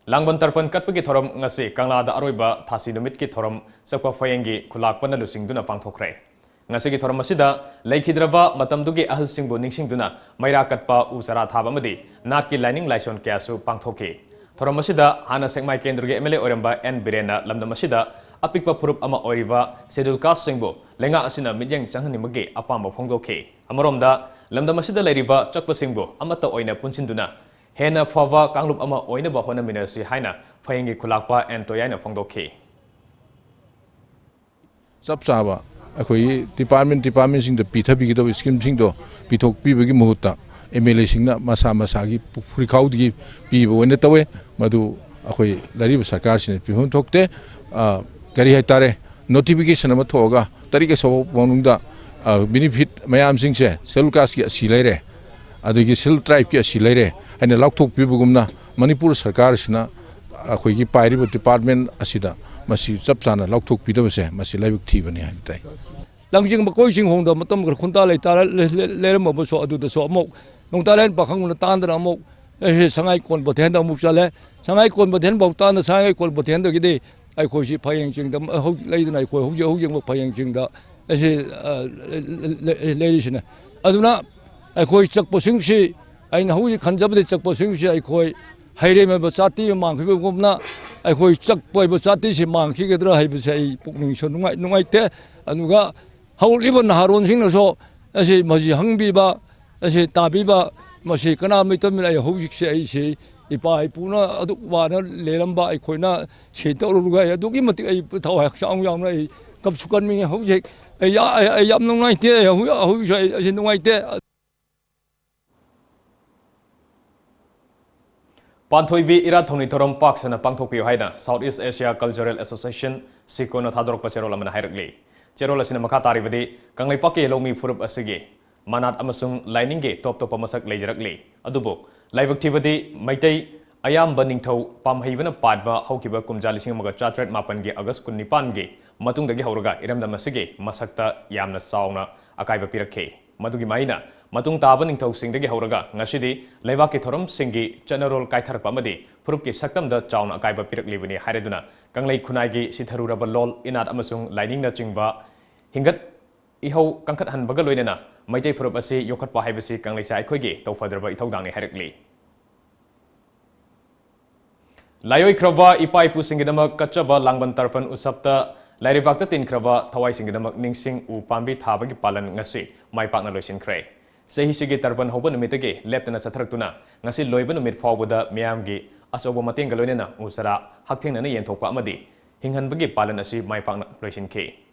ꯂꯥꯡꯕꯟ ꯇꯔꯄꯟ ꯀꯠꯄꯒꯤ ꯊꯧꯔꯝ ꯉꯁꯤ ꯀꯪꯂꯥꯗ ꯑꯔꯣꯏꯕ ꯊꯥꯁꯤ ꯅꯨꯃꯤꯠꯀꯤ ꯊꯧꯔꯝ ꯆꯛꯄ ꯐꯌꯦꯡꯒꯤ ꯈꯨꯂꯥꯛꯄꯅ ꯂꯨꯆꯤꯡꯗꯨꯅ ꯄꯥꯡꯊꯣꯛꯈ꯭ꯔꯦ꯫ ꯉꯁꯤꯒꯤ ꯊꯧꯔꯝ ꯑꯁꯤꯗ ꯂꯩꯈꯤꯗ꯭ꯔꯕ ꯃꯇꯝꯗꯨꯒꯤ ꯑꯍꯜꯁꯤꯡꯕꯨ ꯅꯤꯡꯁꯤꯡꯗꯨꯅ ꯃꯩꯔꯥ ꯀꯠꯄ, ꯎ ꯆꯥꯔꯥ ꯊꯥꯕ ꯑꯃꯗꯤ ꯅꯥꯠꯀꯤ ꯂꯥꯏꯅꯤꯡ ꯂꯥꯏꯁꯣꯟ ꯀꯌꯥꯁꯨ ꯄꯥꯡꯊꯣꯛꯈꯤ꯫ ꯊꯧꯔꯝ ꯑꯁꯤꯗ ꯍꯥꯟꯅ ꯁꯦꯛꯃꯥꯏ ꯀꯦꯟꯗ꯭ꯔꯒꯤ MLA ꯑꯣꯏꯔꯝꯕ ꯑꯦꯟ ꯕꯤꯔꯦꯟꯅ ꯂꯝꯗꯝ ꯑꯁꯤꯗ ꯑꯄꯤꯛꯄ ꯐꯨꯔꯨꯞ ꯑꯃ ꯑꯣꯏꯔꯤꯕ Scheduled Casteꯁꯤꯡꯕꯨ ꯂꯩꯉꯥꯛ ꯑꯁꯤꯅ ꯃꯤꯠꯌꯦꯡ ꯆꯪꯍꯟꯅꯤꯡꯕꯒꯤ ꯑꯄꯥꯝꯕ ꯐꯣꯡꯗꯣꯛꯈꯤ꯫ ꯑꯃꯔꯣꯝꯗ, ꯂꯝꯗꯝ ꯑꯁꯤꯗ ꯂꯩꯔꯤꯕ ꯆꯛꯄꯁꯤꯡꯕꯨ ꯑꯃꯠꯇ ꯑꯣꯏꯅ ꯄꯨꯟꯁꯤꯟꯗꯨꯅ ꯍꯦꯟꯅ ꯐꯕ ꯀꯥꯡꯂꯨꯞ ꯑꯃ ꯑꯣꯏꯅꯕ ꯍꯣꯠꯅꯃꯤꯟꯅꯁꯤ ꯍꯥꯏꯅ ꯐꯌꯦꯡꯒꯤ ꯈꯨꯂꯥꯛꯄ ꯑꯦꯟ ꯇꯣꯌꯥꯏꯅ ꯐꯣꯡꯗꯣꯛꯈꯤ꯫ ꯆꯞ ꯆꯥꯕ ꯑꯩꯈꯣꯏꯒꯤ department departmentꯁꯤꯡꯗ ꯄꯤꯊꯕꯤꯒꯗꯕ schemeꯁꯤꯡꯗꯣ ꯄꯤꯊꯣꯛꯄꯤꯕꯒꯤ ꯃꯍꯨꯠꯇ MLAꯁꯤꯡꯅ ꯃꯁꯥ ꯃꯁꯥꯒꯤ ꯄꯨꯈ꯭ꯔꯤꯈꯥꯎꯗꯒꯤ ꯄꯤꯕ ꯑꯣꯏꯅ ꯇꯧꯋꯦ꯫ ꯃꯗꯨ ꯑꯩꯈꯣꯏ ꯂꯩꯔꯤꯕ ꯁꯔꯀꯥꯔꯁꯤꯅ ꯄꯤꯐꯝ ꯊꯣꯛꯇꯦ꯫ ꯑ, ꯀꯔꯤ ꯍꯥꯏꯇꯥꯔꯦ, notification ꯑꯃ ꯊꯣꯛꯑꯒ ꯇꯔꯤꯛ ꯑꯁꯨꯛ ꯐꯥꯎ ꯃꯅꯨꯡꯗ, ꯑ, benefit ꯃꯌꯥꯝꯁꯤꯡꯁꯦ Scheduled Casteꯀꯤ ꯑꯁꯤ ꯂꯩꯔꯦ, ꯑꯗꯒꯤ Scheduled Tribeꯀꯤ ꯑꯁꯤ ꯂꯩꯔꯦ ꯍꯥꯏꯅ ꯂꯥꯎꯊꯣꯛꯄꯤꯕꯒꯨꯝꯅ ꯃꯅꯤꯄꯨꯔ ꯁꯔꯀꯥꯔꯁꯤꯅ ꯑꯩꯈꯣꯏꯒꯤ ꯄꯥꯏꯔꯤꯕ department ꯑꯁꯤꯗ ꯃꯁꯤ ꯆꯞ ꯆꯥꯅ ꯂꯥꯎꯊꯣꯛꯄꯤꯗꯕꯁꯦ ꯃꯁꯤ ꯂꯥꯏꯕꯛ ꯊꯤꯕꯅꯤ ꯍꯥꯏꯅ ꯇꯥꯏ꯫ ꯂꯪꯖꯤꯡ ꯃꯀꯣꯏ ꯆꯤꯡꯈꯣꯡꯗ ꯃꯇꯝ ꯈꯔ ꯈꯨꯟꯇꯥ ꯂꯩꯇꯥꯔ-, ꯂꯩ-, ꯂꯩ-, ꯂꯩꯔꯝꯃꯕꯁꯨ ꯑꯗꯨꯗꯁꯨ ꯑꯃꯨꯛ ꯅꯣꯡꯇꯥꯂꯦꯟ ꯄꯥꯈꯪꯕꯅ ꯇꯥꯟꯗꯅ ꯑꯃꯨꯛ ꯑꯩꯁꯦ ꯁꯉꯥꯏ ꯀꯣꯟ ꯕꯣꯊꯦꯟꯗ ꯑꯃꯨꯛ ꯆꯠꯂꯦ꯫ ꯁꯉꯥꯏ ꯀꯣꯟ ꯕꯣꯊꯦꯟ ꯐꯥꯎ ꯇꯥꯟꯅ ꯁꯉꯥꯏ ꯀꯣꯟ ꯕꯣꯊꯦꯟꯗꯒꯤꯗꯤ ꯑꯩꯈꯣꯏꯁꯤ ꯐꯌꯦꯡ ꯆꯤꯡꯗ ꯍꯧꯖꯤꯛ ꯂꯩꯗꯅ ꯑꯩꯈꯣꯏ ꯍꯧꯖꯤꯛ ꯍꯧꯖꯤꯛꯃꯛ ꯐꯌꯦꯡ ꯆꯤꯡꯗ ꯑꯩꯁꯦ, ꯑ, ꯂꯩ-, ꯂꯩ-, ꯂꯩꯔꯤꯁꯤꯅꯦ꯫ ꯑꯗꯨꯅ ꯑꯩꯈꯣꯏ ꯆꯛꯄꯁꯤꯡꯁꯤ ꯑꯩꯅ ꯍꯧꯖꯤꯛ ꯈꯟꯖꯕꯗꯤ ꯆꯛꯄꯁꯤꯡꯁꯤ ꯑꯩꯈꯣꯏ ꯍꯩꯔꯦꯝ ꯑꯣꯏꯕ ꯆꯥꯇꯤ ꯑꯃ ꯃꯥꯡꯈꯤꯕꯒꯨꯝꯅ ꯑꯩꯈꯣꯏ ꯆꯛꯄ ꯑꯣꯏꯕ ꯆꯥꯇꯤꯁꯤ ꯃꯥꯡꯈꯤꯒꯗ꯭ꯔꯥ ꯍꯥꯏꯕꯁꯦ ꯑꯩ ꯄꯨꯛꯅꯤꯡꯁꯨ ꯅꯨꯡꯉꯥꯏ-, ꯅꯨꯡꯉꯥꯏꯇꯦ꯫ ꯑꯗꯨꯒ ꯍꯧꯔꯛꯂꯤꯕ ꯅꯍꯥꯔꯣꯟꯁꯤꯡꯅꯁꯨ ꯑꯁꯤ ꯃꯁꯤ ꯍꯪꯕꯤꯕ, ꯑꯁꯤ ꯇꯥꯕꯤꯕ, ꯃꯁꯤ ꯀꯅꯥꯃꯩꯇꯃꯤꯅ ꯑꯩ ꯍꯧꯖꯤꯛꯁꯦ ꯑꯩꯁꯤ ꯏꯄꯥ ꯏꯄꯨꯅ ꯑꯗꯨꯛ ꯋꯥꯅ ꯂꯩꯔꯝꯕ ꯑꯩꯈꯣꯏꯅ ꯁꯤ ꯇꯧꯔꯨꯔꯒ ꯑꯩ ꯑꯗꯨꯛꯀꯤ ꯃꯇꯤꯛ ꯑꯩ ꯊꯋꯥꯏ ꯍꯛꯆꯥꯡ ꯌꯥꯎꯅ ꯑꯩ ꯀꯞꯁꯨ ꯀꯟꯅꯤꯡꯉꯦ꯫ ꯍꯧꯖꯤꯛ ꯑꯩ ꯌꯥ-, ꯑꯩ, ꯑꯩ ꯌꯥꯝ ꯅꯨꯡꯉꯥꯏꯇꯦ꯫ ꯑꯩ ꯍꯧꯖꯤꯛ, ꯍꯧꯖꯤꯛꯁꯨ ꯑꯩ, ꯑꯩꯁꯦ ꯅꯨꯡꯉꯥꯏꯇꯦ꯫ ꯄꯥꯟꯊꯣꯏꯕꯤ ꯏꯔꯥꯠ ꯊꯧꯅꯤ ꯊꯧꯔꯝ ꯄꯥꯛ ꯁꯟꯅ ꯄꯥꯡꯊꯣꯛꯄꯤꯌꯨ ꯍꯥꯏꯅ South East Asia Cultural Association, ꯁꯤꯀꯣꯅ ꯊꯥꯗꯣꯔꯛꯄ ꯆꯦꯔꯣꯜ ꯑꯃꯅ ꯍꯥꯏꯔꯛꯂꯤ꯫ ꯆꯦꯔꯣꯜ ꯑꯁꯤꯅ ꯃꯈꯥ ꯇꯥꯔꯤꯕꯗꯤ ꯀꯪꯂꯩꯄꯥꯛꯀꯤ ꯂꯧꯃꯤ ꯐꯨꯔꯨꯞ ꯑꯁꯤꯒꯤ ꯃꯅꯥꯠ ꯑꯃꯁꯨꯡ ꯂꯥꯏꯅꯤꯡꯒꯤ ꯇꯣꯞ ꯇꯣꯞꯄ ꯃꯁꯛ ꯂꯩꯖꯔꯛꯂꯤ꯫ ꯑꯗꯨꯕꯨ ꯂꯥꯏꯕꯛ ꯊꯤꯕꯗꯤ ꯃꯩꯇꯩ ꯑꯌꯥꯝꯕ ꯅꯤꯡꯊꯧ ꯄꯥꯝꯍꯩꯕꯅ ꯄꯥꯟꯕ ꯍꯧꯈꯤꯕ ꯀꯨꯝꯖꯥ ꯂꯤꯁꯤꯡ ꯑꯃꯒ ꯆꯥꯇ꯭ꯔꯦꯠ ꯃꯥꯄꯟꯒꯤ ꯑꯣꯒꯁ꯭ꯠ ꯀꯨꯟꯅꯤꯄꯥꯟꯒꯤ ꯃꯇꯨꯡꯗꯒꯤ ꯍꯧꯔꯒ ꯏꯔꯝꯗꯝ ꯑꯁꯤꯒꯤ ꯃꯁꯛꯇ ꯌꯥꯝꯅ ꯆꯥꯎꯅ ꯑꯀꯥꯏꯕ ꯄꯤꯔꯛꯈꯤ꯫ ꯃꯗꯨꯒꯤ ꯃꯍꯩꯅ ꯃꯇꯨꯡ ꯇꯥꯕ ꯅꯤꯡꯊꯧꯁꯤꯡꯗꯒꯤ ꯍꯧꯔꯒ ꯉꯁꯤꯗꯤ ꯂꯩꯕꯥꯛꯀꯤ ꯊꯧꯔꯝꯁꯤꯡꯒꯤ ꯆꯠꯅꯔꯣꯜ ꯀꯥꯏꯊꯔꯛꯄ ꯑꯃꯗꯤ ꯐꯨꯔꯨꯞꯀꯤ ꯁꯛꯇꯝꯗ ꯆꯥꯎꯅ ꯑꯀꯥꯏꯕ ꯄꯤꯔꯛꯂꯤꯕꯅꯤ ꯍꯥꯏꯔꯗꯨꯅ ꯀꯪꯂꯩ ꯈꯨꯟꯅꯥꯏꯒꯤ ꯁꯤꯊꯔꯨꯔꯕ ꯂꯣꯜ, ꯏꯅꯥꯠ ꯑꯃꯁꯨꯡ ꯂꯥꯏꯅꯤꯡꯅꯆꯤꯡꯕ ꯍꯤꯡꯒꯠ ꯏꯍꯧ ꯀꯟꯈꯠꯍꯟꯕꯒ ꯂꯣꯏꯅꯅ ꯃꯩꯇꯩ ꯐꯨꯔꯨꯞ ꯑꯁꯤ ꯌꯣꯛꯈꯠꯄ ꯍꯥꯏꯕꯁꯤ ꯀꯪꯂꯩꯁꯥ ꯑꯩꯈꯣꯏꯒꯤ ꯇꯧꯐꯗ꯭ꯔꯕ ꯏꯊꯧꯗꯥꯡꯅꯤ ꯍꯥꯏꯔꯛꯂꯤ꯫ ꯂꯥꯏꯑꯣꯏꯈ꯭ꯔꯕ ꯏꯄꯥ ꯏꯄꯨꯁꯤꯡꯒꯤꯗꯃꯛ ꯀꯠꯆꯕ ꯂꯥꯡꯕꯟ ꯇꯔꯄꯟ ꯎꯠꯁꯕꯇ ꯂꯥꯏꯔꯩꯕꯥꯛꯇ ꯇꯤꯟꯈ꯭ꯔꯕ ꯊꯋꯥꯏꯁꯤꯡꯒꯤꯗꯃꯛ ꯅꯤꯡꯁꯤꯡ ꯎ ꯄꯥꯝꯕꯤ ꯊꯥꯕꯒꯤ ꯄꯥꯂꯟ ꯉꯁꯤ ꯃꯥꯏ ꯄꯥꯛꯅ ꯂꯣꯏꯁꯤꯟꯈ꯭ꯔꯦ꯫ ꯆꯍꯤꯁꯤꯒꯤ ꯇꯔꯄꯟ ꯍꯧꯕ ꯅꯨꯃꯤꯠꯇꯒꯤ ꯂꯦꯞꯇꯅ ꯆꯠꯊꯔꯛꯇꯨꯅ ꯉꯁꯤ ꯂꯣꯏꯕ ꯅꯨꯃꯤꯠ ꯐꯥꯎꯕꯗ ꯃꯤꯌꯥꯝꯒꯤ ꯑꯆꯧꯕ ꯃꯇꯦꯡꯒ ꯂꯣꯏꯅꯅ ꯎ ꯆꯥꯔꯥ ꯍꯛꯊꯦꯡꯅꯅ ꯌꯦꯟꯊꯣꯛꯄ ꯑꯃꯗꯤ ꯍꯤꯡꯍꯟꯕꯒꯤ ꯄꯥꯂꯟ ꯑꯁꯤ ꯃꯥꯏ ꯄꯥꯛꯅ ꯂꯣꯏꯁꯤꯟꯈꯤ꯫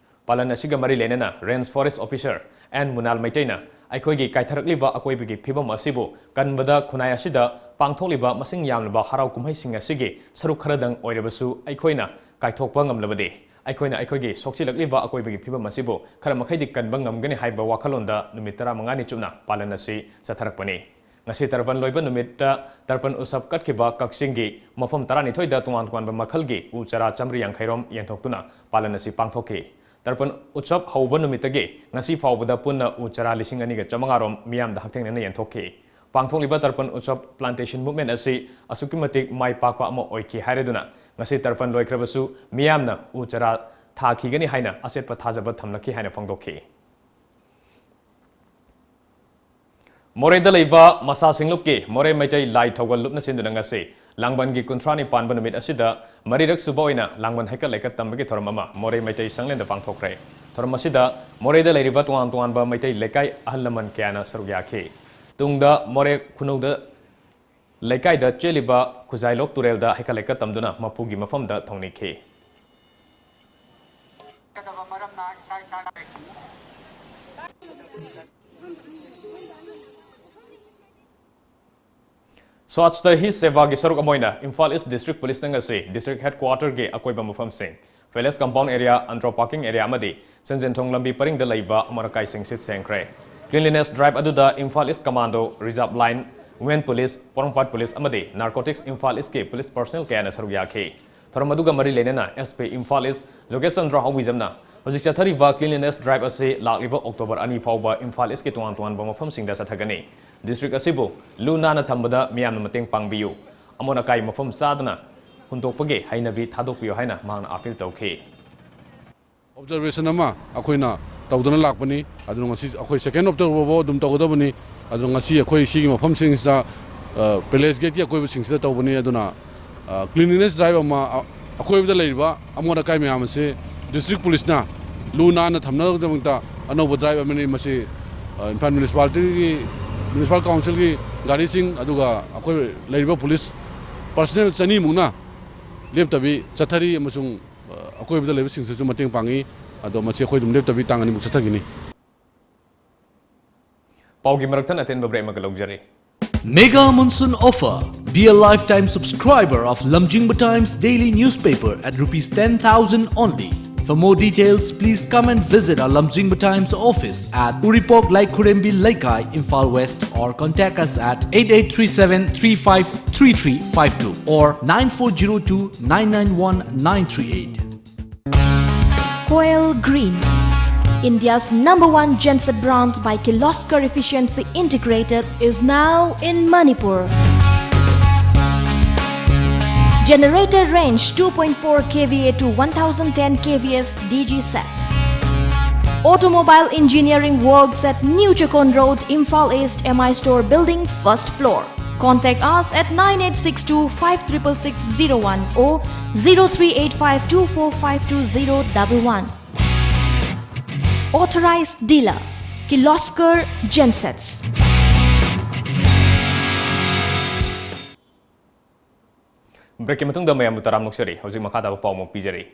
ꯄꯥꯂꯟ ꯑꯁꯤꯒ ꯃꯔꯤ ꯂꯩꯅꯅ Range Forest Officer ꯑꯦꯟ ꯃꯨꯅꯥꯜ ꯃꯩꯇꯩꯅ ꯑꯩꯈꯣꯏꯒꯤ ꯀꯥꯏꯊꯔꯛꯂꯤꯕ ꯑꯀꯣꯏꯕꯒꯤ ꯐꯤꯕꯝ ꯑꯁꯤꯕꯨ ꯀꯟꯕꯗ ꯈꯨꯟꯅꯥꯏ ꯑꯁꯤꯗ ꯄꯥꯡꯊꯣꯛꯂꯤꯕ ꯃꯁꯤꯡ ꯌꯥꯝꯂꯕ ꯍꯔꯥꯎ ꯀꯨꯝꯍꯩꯁꯤꯡ ꯑꯁꯤꯒꯤ ꯁꯔꯨꯛ ꯈꯔꯗꯪ ꯑꯣꯏꯔꯕꯁꯨ ꯑꯩꯈꯣꯏꯅ ꯀꯥꯏꯊꯣꯛꯄ ꯉꯝꯂꯕꯗꯤ ꯑꯩꯈꯣꯏꯅ ꯑꯩꯈꯣꯏꯒꯤ ꯁꯣꯛꯆꯤꯜꯂꯛꯂꯤꯕ ꯑꯀꯣꯏꯕꯒꯤ ꯐꯤꯕꯝ ꯑꯁꯤꯕꯨ ꯈꯔ ꯃꯈꯩꯗꯤ ꯀꯟꯕ ꯉꯝꯒꯅꯤ ꯍꯥꯏꯕ ꯋꯥꯈꯜꯂꯣꯟꯗ ꯅꯨꯃꯤꯠ ꯇꯔꯥꯃꯉꯥꯅꯤ ꯆꯨꯞꯅ ꯄꯥꯂꯟ ꯑꯁꯤ ꯆꯠꯊꯔꯛꯄꯅꯤ꯫ ꯉꯁꯤ ꯇꯔꯄꯟ ꯂꯣꯏꯕ ꯅꯨꯃꯤꯠꯇ ꯇꯔꯄꯟ ꯎꯠꯁꯕ ꯀꯠꯈꯤꯕ ꯀꯛꯆꯤꯡꯒꯤ ꯃꯐꯝ ꯇꯔꯥꯅꯤꯊꯣꯏꯗ ꯇꯣꯉꯥꯟ ꯇꯣꯉꯥꯟꯕ ꯃꯈꯜꯒꯤ ꯎ ꯆꯥꯔꯥ ꯆꯥꯃꯔꯤ ꯌꯥꯡꯈꯩ ꯔꯣꯝ ꯌꯦꯟꯊꯣꯛꯇꯨꯅ ꯄꯥꯂꯟ ꯑꯁꯤ ꯄꯥꯡꯊꯣꯛꯈꯤ꯫ ꯇꯔꯄꯟ ꯎꯠꯁꯕ ꯍꯧꯕ ꯅꯨꯃꯤꯠꯇꯒꯤ ꯉꯁꯤ ꯐꯥꯎꯕꯗ ꯄꯨꯟꯅ ꯎ ꯆꯥꯔꯥ ꯂꯤꯁꯤꯡ ꯑꯅꯤꯒ ꯆꯥꯃꯉꯥ ꯔꯣꯝ ꯃꯤꯌꯥꯝꯗ ꯍꯛꯊꯦꯡꯅꯅ ꯌꯦꯟꯊꯣꯛꯈꯤ꯫ ꯄꯥꯡꯊꯣꯛꯂꯤꯕ ꯇꯔꯄꯟ ꯎꯠꯁꯕ plantation movement ꯑꯁꯤ ꯑꯁꯨꯛꯀꯤ ꯃꯇꯤꯛ ꯃꯥꯏ ꯄꯥꯛꯄ ꯑꯃ ꯑꯣꯏꯈꯤ ꯍꯥꯏꯔꯗꯨꯅ ꯉꯁꯤ ꯇꯔꯄꯟ ꯂꯣꯏꯈ꯭ꯔꯕꯁꯨ ꯃꯤꯌꯥꯝꯅ ꯎ ꯆꯥꯔꯥ ꯊꯥꯈꯤꯒꯅꯤ ꯍꯥꯏꯅ ꯑꯆꯦꯠꯄ ꯊꯥꯖꯕ ꯊꯝꯂꯛꯈꯤ ꯍꯥꯏꯅ ꯐꯣꯡꯗꯣꯛꯈꯤ꯫ ꯃꯣꯔꯦꯗ ꯂꯩꯕ ꯃꯁꯥ ꯁꯤꯡꯂꯨꯞꯀꯤ ꯃꯣꯔꯦ ꯃꯩꯇꯩ ꯂꯥꯏ ꯊꯧꯒꯜ ꯂꯨꯞꯅ ꯁꯤꯟꯗꯨꯅ ꯉꯁꯤ ꯂꯥꯡꯕꯟꯒꯤ ꯀꯨꯟꯊ꯭ꯔꯥꯅꯤ ꯄꯥꯟꯕ ꯅꯨꯃꯤꯠ ꯑꯁꯤꯗ ꯃꯔꯤꯔꯛ ꯁꯨꯕ ꯑꯣꯏꯅ ꯂꯥꯡꯕꯟ ꯍꯩꯀꯠ ꯂꯩꯀꯠ ꯇꯝꯕꯒꯤ ꯊꯧꯔꯝ ꯑꯃ ꯃꯣꯔꯦ ꯃꯩꯇꯩ ꯁꯪꯂꯦꯟꯗ ꯄꯥꯡꯊꯣꯛꯈ꯭ꯔꯦ꯫ ꯊꯧꯔꯝ ꯑꯁꯤꯗ ꯃꯣꯔꯦꯗ ꯂꯩꯔꯤꯕ ꯇꯣꯉꯥꯟ ꯇꯣꯉꯥꯟꯕ ꯃꯩꯇꯩ ꯂꯩꯀꯥꯏ ꯑꯍꯜ ꯂꯃꯟ ꯀꯌꯥꯅ ꯁꯔꯨꯛ ꯌꯥꯈꯤ꯫ ꯇꯨꯡꯗ ꯃꯣꯔꯦ ꯈꯨꯅꯧꯗ ꯂꯩꯀꯥꯏꯗ ꯆꯦꯜꯂꯤꯕ ꯈꯨꯖꯥꯏꯂꯣꯛ ꯇꯨꯔꯦꯜꯗ ꯍꯩꯀꯠ ꯂꯩꯀꯠ ꯇꯝꯗꯨꯅ ꯃꯄꯨꯒꯤ ꯃꯐꯝꯗ ꯊꯧꯅꯤꯈꯤ꯫ ꯁ꯭ꯋꯥꯆꯇ ꯍꯤ ꯁꯦꯕꯥꯒꯤ ꯁꯔꯨꯛ ꯑꯃ ꯑꯣꯏꯅ ꯏꯝꯐꯥꯜ ꯏꯁ ꯗꯤꯁꯇ꯭ꯔꯤꯛ ꯄꯨꯂꯤꯁꯅ ꯉꯁꯤ ꯗꯤꯁꯇ꯭ꯔꯤꯛ ꯍꯦꯗꯀ꯭ꯋꯥꯇꯔꯒꯤ ꯑꯀꯣꯏꯕ ꯃꯐꯝꯁꯤꯡ, palace compound area, Andro parking area ꯑꯃꯗꯤ ꯁꯟꯖꯦꯟꯊꯣꯡ ꯂꯝꯕꯤ ꯄꯔꯤꯡꯗ ꯂꯩꯕ ꯑꯃꯣꯠ ꯑꯀꯥꯏꯁꯤꯡ ꯁꯤꯠ ꯁꯦꯡꯈ꯭ꯔꯦ꯫ ꯀ꯭ꯂꯤꯟꯂꯤꯅꯦꯁ ꯗ꯭ꯔꯥꯏꯚ ꯑꯗꯨꯗ Imphal east commando, reserve line, women police, ꯄꯣꯔꯣꯝꯄꯥꯠ ꯄꯨꯂꯤꯁ ꯑꯃꯗꯤ ꯅꯥꯔꯀꯣꯇꯤꯛꯁ ꯏꯝꯐꯥꯜ ꯏꯁꯀꯤ ꯄꯨꯂꯤꯁ ꯄꯔꯁꯅꯦꯜ ꯀꯌꯥꯅ ꯁꯔꯨꯛ ꯌꯥꯈꯤ꯫ ꯊꯧꯔꯝ ꯑꯗꯨꯒ ꯃꯔꯤ ꯂꯩꯅꯅ ꯑꯦꯁ ꯄꯤ ꯏꯝꯐꯥꯜ ꯏꯁ ꯖꯣꯒꯦꯁ ꯆꯟꯗ꯭ꯔ ꯍꯥꯎꯕꯤꯖꯝꯅ ꯍꯧꯖꯤꯛ ꯆꯠꯊꯔꯤꯕ ꯀ꯭ꯂꯤꯟꯂꯤꯅꯦꯁ ꯗ꯭ꯔꯥꯏꯚ ꯑꯁꯤ ꯂꯥꯛꯂꯤꯕ ꯑꯣꯛꯇꯣꯕꯔ ꯑꯅꯤ ꯐꯥꯎꯕ ꯏꯝꯐꯥꯜ ꯏꯁꯀꯤ ꯇꯣꯉꯥꯟ ꯇꯣꯉꯥꯟꯕ ꯃꯐꯝꯁꯤꯡꯗ ꯆꯠꯊꯒꯅꯤ꯫ ꯗꯤꯁꯇ꯭ꯔꯤꯛ ꯑꯁꯤꯕꯨ ꯂꯨ ꯅꯥꯟꯅ ꯊꯝꯕꯗ ꯃꯤꯌꯥꯝꯅ ꯃꯇꯦꯡ ꯄꯥꯡꯕꯤꯌꯨ꯫ ꯑꯃꯣꯠ ꯑꯀꯥꯏ ꯃꯐꯝ ꯆꯥꯗꯅ ꯍꯨꯟꯗꯣꯛꯄꯒꯤ ꯍꯩꯅꯕꯤ ꯊꯥꯗꯣꯛꯄꯤꯌꯨ ꯍꯥꯏꯅ ꯃꯍꯥꯛꯅ ꯑꯥꯄꯤꯜ ꯇꯧꯈꯤ꯫ ꯑꯣꯕꯖꯔꯕꯦꯁꯟ ꯑꯃ ꯑꯩꯈꯣꯏꯅ ꯇꯧꯗꯨꯅ ꯂꯥꯛꯄꯅꯤ꯫ ꯑꯗꯨꯅ ꯉꯁꯤ ꯑꯩꯈꯣꯏ ꯁꯦꯀꯦꯟ ꯑꯣꯛꯇꯣꯕꯔ ꯐꯥꯎꯕ ꯑꯗꯨꯝ ꯇꯧꯒꯗꯕꯅꯤ꯫ ꯑꯗꯨꯅ ꯉꯁꯤ ꯑꯩꯈꯣꯏ ꯁꯤꯒꯤ ꯃꯐꯝꯁꯤꯡꯁꯤꯗ, ꯑ, ꯄꯦꯂꯦꯁ ꯒꯦꯠꯀꯤ ꯑꯀꯣꯏꯕꯁꯤꯡꯁꯤꯗ ꯇꯧꯕꯅꯤ꯫ ꯑꯗꯨꯅ, ꯑ, ꯀ꯭ꯂꯤꯟꯂꯤꯅꯦꯁ ꯗ꯭ꯔꯥꯏꯚ ꯑꯃ, ꯑ, ꯑꯀꯣꯏꯕꯗ ꯂꯩꯔꯤꯕ ꯑꯃꯣꯠ ꯑꯀꯥꯏ ꯃꯌꯥꯝ ꯑꯁꯤ ꯗꯤꯁꯇ꯭ꯔꯤꯛ ꯄꯨꯂꯤꯁꯅ ꯂꯨ ꯅꯥꯟꯅ ꯊꯝꯅꯕꯒꯤꯗꯃꯛꯇ ꯑꯅꯧꯕ ꯗ꯭ꯔꯥꯏꯚ ꯑꯃꯅꯤ꯫ ꯃꯁꯤ, ꯑ, ꯏꯝꯐꯥꯜ ꯃ꯭ꯌꯨꯅꯤꯁꯤꯄꯥꯂꯤꯇꯤꯒꯤ, ꯃ꯭ꯌꯨꯅꯤꯁꯤꯄꯥꯜ ꯀꯥꯎꯟꯁꯤꯜꯒꯤ ꯒꯥꯔꯤꯁꯤꯡ, ꯑꯗꯨꯒ ꯑꯩꯈꯣꯏ ꯂꯩꯔꯤꯕ ꯄꯨꯂꯤꯁ ꯄꯔꯁꯅꯦꯜ ꯆꯅꯤꯃꯨꯛꯅ ꯂꯦꯞꯇꯕꯤ ꯆꯠꯊꯔꯤ ꯑꯃꯁꯨꯡ ꯑꯀꯣꯏꯕꯗ ꯂꯩꯕꯁꯤꯡꯁꯤꯁꯨ ꯃꯇꯦꯡ ꯄꯥꯡꯉꯤ꯫ ꯑꯗꯣ ꯃꯁꯤ ꯑꯩꯈꯣꯏ ꯑꯗꯨꯝ ꯂꯦꯞꯇꯕꯤ ꯇꯥꯡ ꯑꯅꯤꯃꯨꯛ ꯆꯠꯊꯈꯤꯅꯤ꯫ ꯄꯥꯎꯒꯤ ꯃꯔꯛꯊꯠ ꯑꯇꯦꯟꯕ ꯕ꯭ꯔꯦꯛ ꯑꯃꯒ ꯂꯧꯖꯔꯤ꯫ Mega Monsoon Offer. Be a lifetime subscriber of Lamjingba Times daily newspaper at rupees ten thousand only. For more details, please come and visit our Lamjingba Times office at Uripok Laikhurembi Leikai, Imphal West, or contact us at eight eight three seven three five three three five two or nine four zero two nine nine one nine three eight. Koel Green, India's number one genset brand by Kirloskar Efficiency Integrated, is now in Manipur. Generator range two point four K V A to one thousand ten K V S D G set. Automobile engineering works at New Chakon Road, Imphal East, M I Store Building, first floor. Contact us at nine eight six two five triple six zero one or zero three eight five two four five two zero double one. Authorized dealer, Kirloskar Gensets. Breakꯀꯤ ꯃꯇꯨꯡꯗ ꯃꯌꯥꯝꯕꯨ ꯇꯔꯥꯝꯅ ꯑꯣꯛꯆꯔꯤ꯫ ꯍꯧꯖꯤꯛ ꯃꯈꯥ ꯇꯥꯕ ꯄꯥꯎ ꯑꯃꯨꯛ ꯄꯤꯖꯔꯤ꯫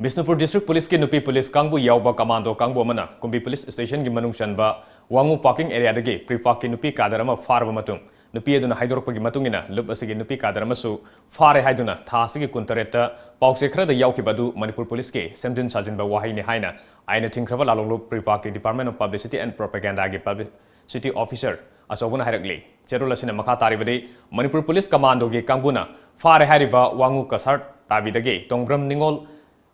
Bishnupur District Policeꯀꯤ ꯅꯨꯄꯤ police ꯀꯥꯡꯕꯨ ꯌꯥꯎꯕ commando ꯀꯥꯡꯕꯨ ꯑꯃꯅ ꯀꯨꯝꯕꯤ police stationꯒꯤ ꯃꯅꯨꯡ ꯆꯟꯕ ꯋꯥꯉꯨ parking areaꯗꯒꯤ pre-parkꯀꯤ ꯅꯨꯄꯤ cadre ꯑꯃ ꯐꯥꯔꯕ ꯃꯇꯨꯡ, ꯅꯨꯄꯤ ꯑꯗꯨꯅ ꯍꯥꯏꯗꯣꯔꯛꯄꯒꯤ ꯃꯇꯨꯡ ꯏꯟꯅ ꯂꯨꯞ ꯑꯁꯤꯒꯤ ꯅꯨꯄꯤ cadre ꯑꯃꯁꯨ ꯐꯥꯔꯦ ꯍꯥꯏꯗꯨꯅ ꯊꯥ ꯑꯁꯤꯒꯤ ꯀꯨꯟꯇꯔꯦꯠꯇ ꯄꯥꯎꯆꯦ ꯈꯔꯗ ꯌꯥꯎꯈꯤꯕ ꯑꯗꯨ ꯃꯅꯤꯄꯨꯔ policeꯀꯤ ꯁꯦꯝꯖꯤꯟ ꯁꯥꯖꯤꯟꯕ ꯋꯥꯍꯩꯅꯤ ꯍꯥꯏꯅ ꯑꯥꯏꯟꯅ ꯊꯤꯡꯈ꯭ꯔꯕ ꯂꯥꯂꯣꯡꯂꯨꯞ pre-parkꯀꯤ Department of Publicity and Propagandꯒꯤ publicity officer ꯑꯆꯧꯕꯅ ꯍꯥꯏꯔꯛꯂꯤ꯫ ꯆꯦꯔꯣꯜ ꯑꯁꯤꯅ ꯃꯈꯥ ꯇꯥꯔꯤꯕꯗꯤ, ꯃꯅꯤꯄꯨꯔ police commandoꯒꯤ ꯀꯥꯡꯕꯨꯅ ꯐꯥꯔꯦ ꯍꯥꯏꯔꯤꯕ ꯋꯥꯉꯨ ꯀꯁꯥꯔ ꯇꯥꯕꯤꯗꯒꯤ ꯇꯣꯡꯕ꯭ꯔꯝ ꯅꯤꯉꯣꯜ,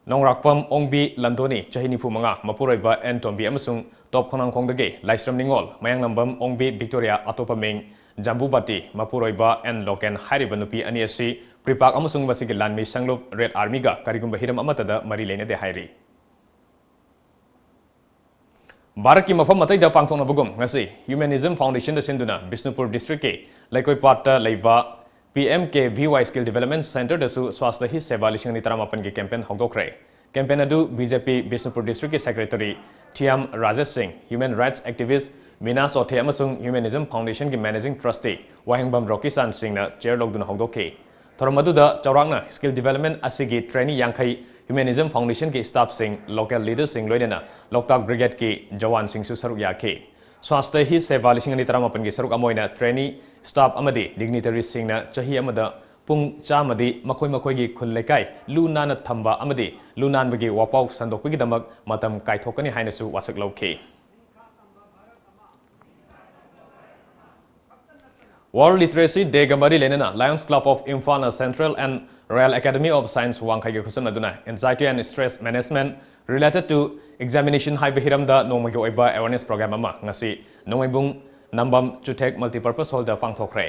ꯅꯣꯡꯔꯥꯛꯄꯝ ꯑꯣꯡꯕꯤ ꯂꯟꯗꯣꯅꯤ, ꯆꯍꯤ ꯅꯤꯐꯨ ꯃꯉꯥ, ꯃꯄꯨꯔꯣꯏꯕ ꯑꯦꯟ ꯇꯣꯝꯕꯤ ꯑꯃꯁꯨꯡ ꯇꯣꯞ ꯈꯣꯡꯅꯥꯡꯈꯣꯡꯗꯒꯤ ꯂꯥꯏꯁ꯭ꯔꯝ ꯅꯤꯉꯣꯜ, ꯃꯌꯥꯡꯂꯝꯕꯝ ꯑꯣꯡꯕꯤ ꯕꯤꯛꯇꯣꯔꯤꯌꯥ, ꯑꯇꯣꯞꯄ ꯃꯤꯡ ꯖꯝꯕꯨꯕꯥꯇꯤ, ꯃꯄꯨꯔꯣꯏꯕ ꯑꯦꯟ ꯂꯣꯀꯦꯟ ꯍꯥꯏꯔꯤꯕ ꯅꯨꯄꯤ ꯑꯅꯤ ꯑꯁꯤ pre-park ꯑꯃꯁꯨꯡ ꯃꯁꯤꯒꯤ ꯂꯥꯟꯃꯤ ꯁꯪꯂꯨꯞ Red Armyꯒ ꯀꯔꯤꯒꯨꯝꯕ ꯍꯤꯔꯝ ꯑꯃꯠꯇꯗ ꯃꯔꯤ ꯂꯩꯅꯗꯦ ꯍꯥꯏꯔꯤ꯫ ꯚꯥꯔꯠꯀꯤ ꯃꯐꯝ ꯑꯇꯩꯗ ꯄꯥꯡꯊꯣꯛꯅꯕꯒꯨꯝ ꯉꯁꯤ Humanism Foundationꯗ ꯁꯤꯟꯗꯨꯅ ꯕꯤꯁꯅꯨꯄꯨꯔ Districtꯀꯤ ꯂꯩꯀꯣꯏꯄꯥꯠꯇ ꯂꯩꯕ P M K V Y Skill Development Centreꯗꯁꯨ Swasthya Hi Seva ꯂꯤꯁꯤꯡ ꯑꯅꯤ ꯇꯔꯥꯃꯥꯄꯟꯒꯤ campaign ꯍꯧꯗꯣꯛꯈ꯭ꯔꯦ꯫ Campaign ꯑꯗꯨ B J P Bishnupur Districtꯀꯤ Secretary Thiam Rajesh Singh, Human Rights Activist Mina Chothe ꯑꯃꯁꯨꯡ Humanism Foundationꯒꯤ Managing Trustee ꯋꯥꯍꯦꯡꯕꯝ ꯔꯣꯀꯤꯆꯥꯟ ꯁꯤꯡꯅ chair ꯂꯧꯗꯨꯅ ꯍꯧꯗꯣꯛꯈꯤ꯫ ꯊꯧꯔꯝ ꯑꯗꯨꯗ ꯆꯥꯎꯔꯥꯛꯅ skill development ꯑꯁꯤꯒꯤ trainee ꯌꯥꯡꯈꯩ, Humanism Foundationꯒꯤ staffꯁꯤꯡ, local leaderꯁꯤꯡ ꯂꯣꯏꯅꯅ ꯂꯣꯛꯇꯥꯛ Brigadeꯀꯤ ꯖꯋꯥꯟꯁꯤꯡꯁꯨ ꯁꯔꯨꯛ ꯌꯥꯈꯤ꯫ Swasthya Hi Seva ꯂꯤꯁꯤꯡ ꯑꯅꯤ ꯇꯔꯥꯃꯥꯄꯟꯒꯤ ꯁꯔꯨꯛ ꯑꯃ ꯑꯣꯏꯅ trainee staff ꯑꯃꯗꯤ dignitaryꯁꯤꯡꯅ ꯆꯍꯤ ꯑꯃꯗ ꯄꯨꯡ ꯆꯥꯝꯃꯗꯤ ꯃꯈꯣꯏ ꯃꯈꯣꯏꯒꯤ ꯈꯨꯜ ꯂꯩꯀꯥꯏ ꯂꯨ ꯅꯥꯟꯅ ꯊꯝꯕ ꯑꯃꯗꯤ ꯂꯨ ꯅꯥꯟꯕꯒꯤ ꯋꯥꯄꯥꯎ ꯁꯟꯗꯣꯛꯄꯒꯤꯗꯃꯛ ꯃꯇꯝ ꯀꯥꯏꯊꯣꯛꯀꯅꯤ ꯍꯥꯏꯅꯁꯨ ꯋꯥꯁꯛ ꯂꯧꯈꯤ꯫ World Literacy Dayꯒ ꯃꯔꯤ ꯂꯩꯅꯅ Lions Club of Imphalꯅ Central and Royal Academy of Science ꯋꯥꯡꯈꯩꯒ ꯈꯨꯠꯁꯝꯅꯗꯨꯅ Anxiety and Stress Management Related to Examination ꯍꯥꯏꯕ ꯍꯤꯔꯝꯗ ꯅꯣꯡꯃꯒꯤ ꯑꯣꯏꯕ awareness program ꯑꯃ ꯉꯁꯤ ꯅꯣꯡꯃꯩꯕꯨꯡ ꯅꯝꯕꯝ ꯆꯨꯊꯦꯛ Multipurpose Hallꯗ ꯄꯥꯡꯊꯣꯛꯈ꯭ꯔꯦ꯫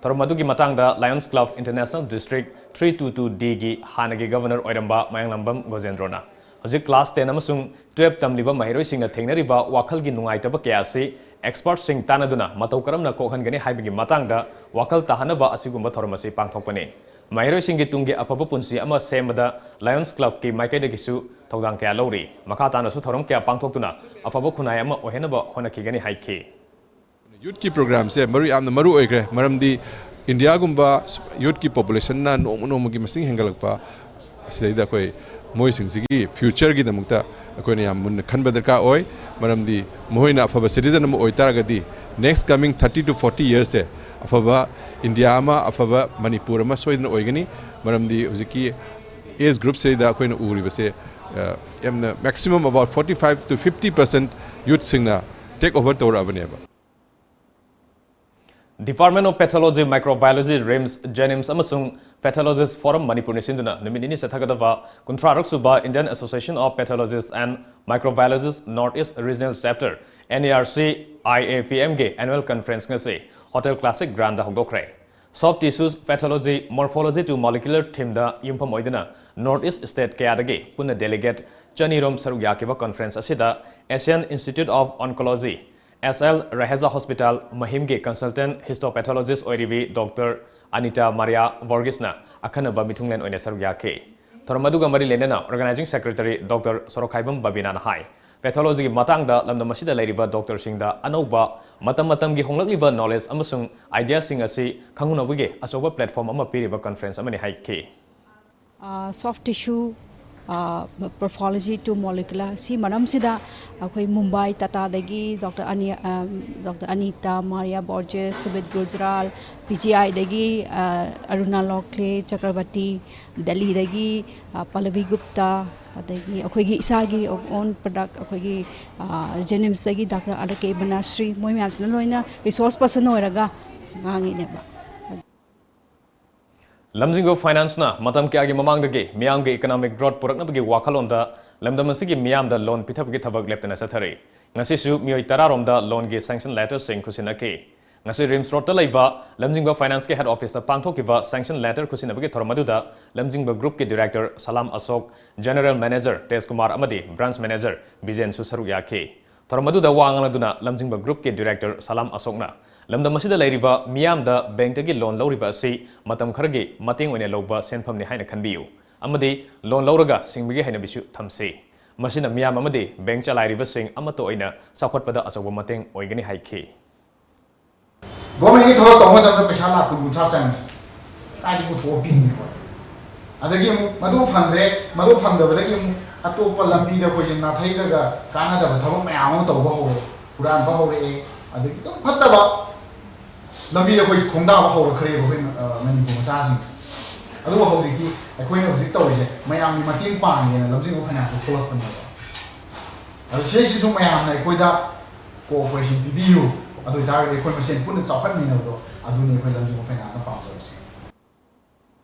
ꯊꯧꯔꯝ ꯑꯗꯨꯒꯤ ꯃꯇꯥꯡꯗ Lions Club International District three two two Dꯒꯤ ꯍꯥꯟꯅꯒꯤ governor ꯑꯣꯏꯔꯝꯕ ꯃꯌꯥꯡꯂꯝꯕꯝ ꯒꯣꯖꯦꯟꯗ꯭ꯔꯣꯅ ꯍꯧꯖꯤꯛ class ten ꯑꯃꯁꯨꯡ twelve ꯇꯝꯂꯤꯕ ꯃꯍꯩꯔꯣꯏꯁꯤꯡꯅ ꯊꯦꯡꯅꯔꯤꯕ ꯋꯥꯈꯜꯒꯤ ꯅꯨꯡꯉꯥꯏꯇꯕ ꯀꯌꯥ ꯑꯁꯤ expertꯁꯤꯡ ꯇꯥꯟꯅꯗꯨꯅ ꯃꯇꯧ ꯀꯔꯝꯅ ꯀꯣꯛꯍꯟꯒꯅꯤ ꯍꯥꯏꯕꯒꯤ ꯃꯇꯥꯡꯗ ꯋꯥꯈꯜ ꯇꯥꯍꯟꯅꯕ ꯑꯁꯤꯒꯨꯝꯕ ꯊꯧꯔꯝ ꯑꯁꯤ ꯄꯥꯡꯊꯣꯛꯄꯅꯤ꯫ ꯃꯍꯩꯔꯣꯏꯁꯤꯡꯒꯤ ꯇꯨꯡꯒꯤ ꯑꯐꯕ ꯄꯨꯟꯁꯤ ꯑꯃ ꯁꯦꯝꯕꯗ Lions Clubꯀꯤ ꯃꯥꯏꯀꯩꯗꯒꯤꯁꯨ ꯊꯧꯗꯥꯡ ꯀꯌꯥ ꯂꯧꯔꯤ꯫ ꯃꯈꯥ ꯇꯥꯅꯁꯨ ꯊꯧꯔꯝ ꯀꯌꯥ ꯄꯥꯡꯊꯣꯛꯇꯨꯅ ꯑꯐꯕ ꯈꯨꯟꯅꯥꯏ ꯑꯃ ꯑꯣꯏꯍꯟꯅꯕ ꯍꯣꯠꯅꯈꯤꯒꯅꯤ ꯍꯥꯏꯈꯤ꯫ Youthꯀꯤ programꯁꯦ ꯃꯔꯨ, ꯌꯥꯝꯅ ꯃꯔꯨ ꯑꯣꯏꯈ꯭ꯔꯦ, ꯃꯔꯝꯗꯤ ꯏꯟꯗꯤꯌꯥꯒꯨꯝꯕ ꯌꯨꯠꯀꯤ ꯄꯣꯄꯨꯂꯦꯁꯟꯅ ꯅꯣꯡꯃ ꯅꯣꯡꯃꯒꯤ ꯃꯁꯤꯡ ꯍꯦꯟꯒꯠꯂꯛꯄ ꯑꯁꯤꯗꯩꯗ ꯑꯩꯈꯣꯏ ꯃꯣꯏꯁꯤꯡꯁꯤꯒꯤ ꯐ꯭ꯌꯨꯆꯔꯒꯤꯗꯃꯛꯇ ꯑꯩꯈꯣꯏꯅ ꯌꯥꯝ ꯃꯨꯟꯅ ꯈꯟꯕ ꯗꯔꯀꯥꯔ ꯑꯣꯏ꯫ ꯃꯔꯝꯗꯤ ꯃꯈꯣꯏꯅ ꯑꯐꯕ ꯁꯤꯇꯤꯖꯟ ꯑꯃ ꯑꯣꯏꯇꯥꯔꯒꯗꯤ next coming thirty to forty yearsꯁꯦ ꯑꯐꯕ ꯏꯟꯗꯤꯌꯥ ꯑꯃ, ꯑꯐꯕ ꯃꯅꯤꯄꯨꯔ ꯑꯃ ꯁꯣꯏꯗꯅ ꯑꯣꯏꯒꯅꯤ꯫ ꯃꯔꯝꯗꯤ ꯍꯧꯖꯤꯛꯀꯤ ꯑꯦꯖ ꯒ꯭ꯔꯨꯞꯁꯤꯗ ꯑꯩꯈꯣꯏꯅ ꯎꯔꯤꯕꯁꯦ, ꯑ, ꯌꯥꯝꯅ maximum about forty five to fifty percent ꯌꯨꯠꯁꯤꯡꯅ ꯇꯦꯛ ꯑꯣꯚꯔ ꯇꯧꯔꯛꯑꯕꯅꯦꯕ꯫ Department of Pathology, Microbiology, RIMS, JNIMS ꯑꯃꯁꯨꯡ Pathologist Forum ꯃꯅꯤꯄꯨꯔꯅ ꯁꯤꯟꯗꯨꯅ ꯅꯨꯃꯤꯠ ꯅꯤꯅꯤ ꯆꯠꯊꯒꯗꯕ ꯀꯨꯟꯊ꯭ꯔꯥꯔꯛ ꯁꯨꯕ Indian Association of Pathologists and Microbiologists North East Regional Chapter, NERCIAPMꯒꯤ annual conference ꯉꯁꯤ Hotel Classic Grandꯗ ꯍꯧꯗꯣꯛꯈ꯭ꯔꯦ꯫ Soft Tissues Pathology, Morphology to Molecular themeꯗ ꯌꯨꯝꯐꯝ ꯑꯣꯏꯗꯨꯅ North East state ꯀꯌꯥꯗꯒꯤ ꯄꯨꯟꯅ delegate ꯆꯅꯤꯔꯣꯝ ꯁꯔꯨꯛ ꯌꯥꯈꯤꯕ conference ꯑꯁꯤꯗ Asian Institute of Oncology, S L Raheja hospital, ꯃꯍꯤꯝꯒꯤ consultant histopathologist ꯑꯣꯏꯔꯤꯕꯤ ꯗꯣꯛꯇꯔ ꯑꯅꯤꯇꯥ ꯃꯥꯔꯤꯌꯥ ꯕꯣꯔꯒꯤꯁꯅ ꯑꯈꯟꯅꯕ ꯃꯤꯊꯨꯡꯂꯦꯟ ꯑꯣꯏꯅ ꯁꯔꯨꯛ ꯌꯥꯈꯤ꯫ ꯊꯧꯔꯝ ꯑꯗꯨꯒ ꯃꯔꯤ ꯂꯩꯅꯅ organizing secretary ꯗꯣꯛꯇꯔ ꯁꯣꯔꯣꯛꯈꯥꯏꯕꯝ ꯕꯕꯤꯅꯥꯅ ꯍꯥꯏ, pathologyꯒꯤ ꯃꯇꯥꯡꯗ ꯂꯝꯗꯝ ꯑꯁꯤꯗ ꯂꯩꯔꯤꯕ ꯗꯣꯛꯇꯔꯁꯤꯡꯗ ꯑꯅꯧꯕ ꯃꯇꯝ ꯃꯇꯝꯒꯤ ꯍꯣꯡꯂꯛꯂꯤꯕ knowledge ꯑꯃꯁꯨꯡ ideaꯁꯤꯡ ꯑꯁꯤ ꯈꯪꯍꯟꯅꯕꯒꯤ ꯑꯆꯧꯕ platform ꯑꯃ ꯄꯤꯔꯤꯕ conference ꯑꯃꯅꯤ ꯍꯥꯏꯈꯤ꯫ Soft tissue, pathology to molecular, ꯁꯤ ꯃꯔꯝꯁꯤꯗ ꯑꯩꯈꯣꯏ ꯃꯨꯝꯕꯥꯏ ꯇꯥꯇꯥꯗꯒꯤ ꯗꯣꯛꯇꯔ ꯑꯅꯤ, doctor Anita Maria Borges, Subit Gujral, P G ꯑꯥꯏꯗꯒꯤ ꯑꯔꯨꯅꯥ ꯂꯣꯈꯂꯦ ꯆꯀ꯭ꯔꯕꯔꯇꯤ, ꯗꯦꯜꯂꯤꯗꯒꯤ ꯄꯜꯂꯕꯤ ꯒꯨꯞꯇꯥ, ꯑꯗꯒꯤ ꯑꯩꯈꯣꯏꯒꯤ ꯏꯁꯥꯒꯤ own product, ꯑꯩꯈꯣꯏꯒꯤ ꯖꯦꯅꯤꯝꯁꯇꯒꯤ ꯗꯥꯛꯇꯔ ꯑꯥꯔ ꯀꯦ ꯕꯅꯥꯁ꯭ꯔꯤ, ꯃꯣꯏ ꯃꯌꯥꯝꯁꯤꯅ ꯂꯣꯏꯅ resource person ꯑꯣꯏꯔꯒ ꯉꯥꯡꯉꯤꯅꯦꯕ꯫ ꯂꯝꯖꯤꯡꯕ ꯐꯥꯏꯅꯥꯟꯁꯅ ꯃꯇꯝ ꯀꯌꯥꯒꯤ ꯃꯃꯥꯡꯗꯒꯤ ꯃꯤꯌꯥꯝꯒꯤ economic growth ꯄꯨꯔꯛꯅꯕꯒꯤ ꯋꯥꯈꯜꯂꯣꯟꯗ ꯂꯝꯗꯝ ꯑꯁꯤꯒꯤ ꯃꯤꯌꯥꯝꯗ ꯂꯣꯟ ꯄꯤꯊꯕꯒꯤ ꯊꯕꯛ ꯂꯦꯞꯇꯅ ꯆꯠꯊꯔꯤ꯫ ꯉꯁꯤꯁꯨ ꯃꯤꯑꯣꯏ ꯇꯔꯥꯔꯣꯝꯗ ꯂꯣꯟꯒꯤ sanction letterꯁꯤꯡ ꯈꯨꯠꯁꯤꯟꯅꯈꯤ꯫ ꯉꯁꯤ ꯔꯤꯝꯁ ꯔꯣꯗꯇ ꯂꯩꯕ ꯂꯝꯖꯤꯡꯕ ꯐꯥꯏꯅꯥꯟꯁꯀꯤ head officeꯇ ꯄꯥꯡꯊꯣꯛꯈꯤꯕ sanction letter ꯈꯨꯠꯁꯤꯟꯅꯕꯒꯤ ꯊꯧꯔꯝ ꯑꯗꯨꯗ ꯂꯝꯖꯤꯡꯕ groupꯀꯤ director ꯁꯂꯥꯝ ꯑꯁꯣꯛ, general manager ꯇꯦꯖ ꯀꯨꯃꯥꯔ ꯑꯃꯗꯤ branch manager ꯕꯤꯖꯦꯟꯁꯨ ꯁꯔꯨꯛ ꯌꯥꯈꯤ꯫ ꯊꯧꯔꯝ ꯑꯗꯨꯗ ꯋꯥ ꯉꯥꯡꯂꯗꯨꯅ ꯂꯝꯖꯤꯡꯕ groupꯀꯤ director ꯁꯂꯥꯝ ꯑꯁꯣꯛꯅ ꯂꯝꯗꯝ ꯑꯁꯤꯗ ꯂꯩꯔꯤꯕ ꯃꯤꯌꯥꯝꯗ bankꯇꯒꯤ ꯂꯣꯟ ꯂꯧꯔꯤꯕ ꯑꯁꯤ ꯃꯇꯝ ꯈꯔꯒꯤ ꯃꯇꯦꯡ ꯑꯣꯏꯅ ꯂꯧꯕ ꯁꯦꯟꯐꯝꯅꯤ ꯍꯥꯏꯅ ꯈꯟꯕꯤꯌꯨ ꯑꯃꯗꯤ ꯂꯣꯟ ꯂꯧꯔꯒ ꯁꯤꯡꯕꯒꯤ ꯍꯩꯅꯕꯤꯁꯨ ꯊꯝꯁꯤ꯫ ꯃꯁꯤꯅ ꯃꯤꯌꯥꯝ ꯑꯃꯗꯤ bank ꯆꯂꯥꯏꯔꯤꯕꯁꯤꯡ ꯑꯃꯠꯇ ꯑꯣꯏꯅ ꯆꯥꯎꯈꯠꯄꯗ ꯑꯆꯧꯕ ꯃꯇꯦꯡ ꯑꯣꯏꯒꯅꯤ ꯍꯥꯏꯈꯤ꯫ ꯒꯣꯔꯃꯦꯟꯒꯤ ꯊꯕꯛ ꯇꯧꯕ ꯃꯇꯝꯗ ꯄꯩꯁꯥ ꯂꯥꯛ ꯀꯨꯟ ꯀꯨꯟꯊ꯭ꯔꯥ ꯆꯪꯉꯤ꯫ ꯀꯥꯏꯗꯤ ꯄꯨꯊꯣꯛꯑ ꯄꯤꯅꯤꯀꯣ? ꯑꯗꯒꯤ ꯑꯃꯨꯛ ꯃꯗꯨ ꯐꯪꯗ꯭ꯔꯦ, ꯃꯗꯨ ꯐꯪꯗꯕꯗꯒꯤ ꯑꯃꯨꯛ ꯑꯇꯣꯞꯄ ꯂꯝꯕꯤꯗ ꯑꯩꯈꯣꯏꯁꯦ ꯅꯥꯊꯩꯔꯒ ꯀꯥꯟꯅꯗꯕ ꯊꯕꯛ ꯃꯌꯥꯝ ꯑꯃ ꯇꯧꯕ ꯍꯧꯔꯦ꯫ ꯍꯨꯔꯥꯟꯕ ꯍꯧꯔꯛꯑꯦ, ꯑꯗꯒꯤ ꯑꯗꯨꯝ ꯐꯠꯇꯕ ꯂꯝꯕꯤꯗ ꯑꯩꯈꯣꯏꯁꯦ ꯈꯣꯡꯗꯥꯕ ꯍꯧꯔꯛꯈ꯭ꯔꯦꯕ ꯑꯩꯈꯣꯏ, ꯑ, ꯃꯅꯤꯄꯨꯔ ꯃꯆꯥꯁꯤꯡꯁꯦ꯫ ꯑꯗꯨꯕꯨ ꯍꯧꯖꯤꯛꯇꯤ ꯑꯩꯈꯣꯏꯅ ꯍꯧꯖꯤꯛ ꯇꯧꯔꯤꯁꯦ ꯃꯌꯥꯝꯒꯤ ꯃꯇꯦꯡ ꯄꯥꯡꯒꯦꯅ ꯂꯝꯖꯤꯡꯕ ꯐꯥꯏꯅꯥꯟꯁꯇ ꯊꯣꯛꯂꯛꯄꯅꯦꯕ꯫ ꯑꯗꯣ ꯁꯤꯗꯩꯁꯤꯁꯨ ꯃꯌꯥꯝꯅ ꯑꯩꯈꯣꯏꯗ cooperation ꯄꯤꯕꯤꯌꯨ꯫ ꯑꯗꯨ ꯑꯣꯏꯇꯥꯔꯒꯗꯤ ꯑꯩꯈꯣꯏ ꯃꯁꯦꯟ ꯄꯨꯟꯅ ꯆꯥꯎꯈꯠꯃꯤꯟꯅꯕꯗꯣ, ꯑꯗꯨꯅꯤ ꯑꯩꯈꯣꯏ ꯂꯝꯖꯤꯡꯕ ꯐꯥꯏꯅꯥꯟꯁꯅ ꯄꯥꯝꯖꯕꯁꯦ꯫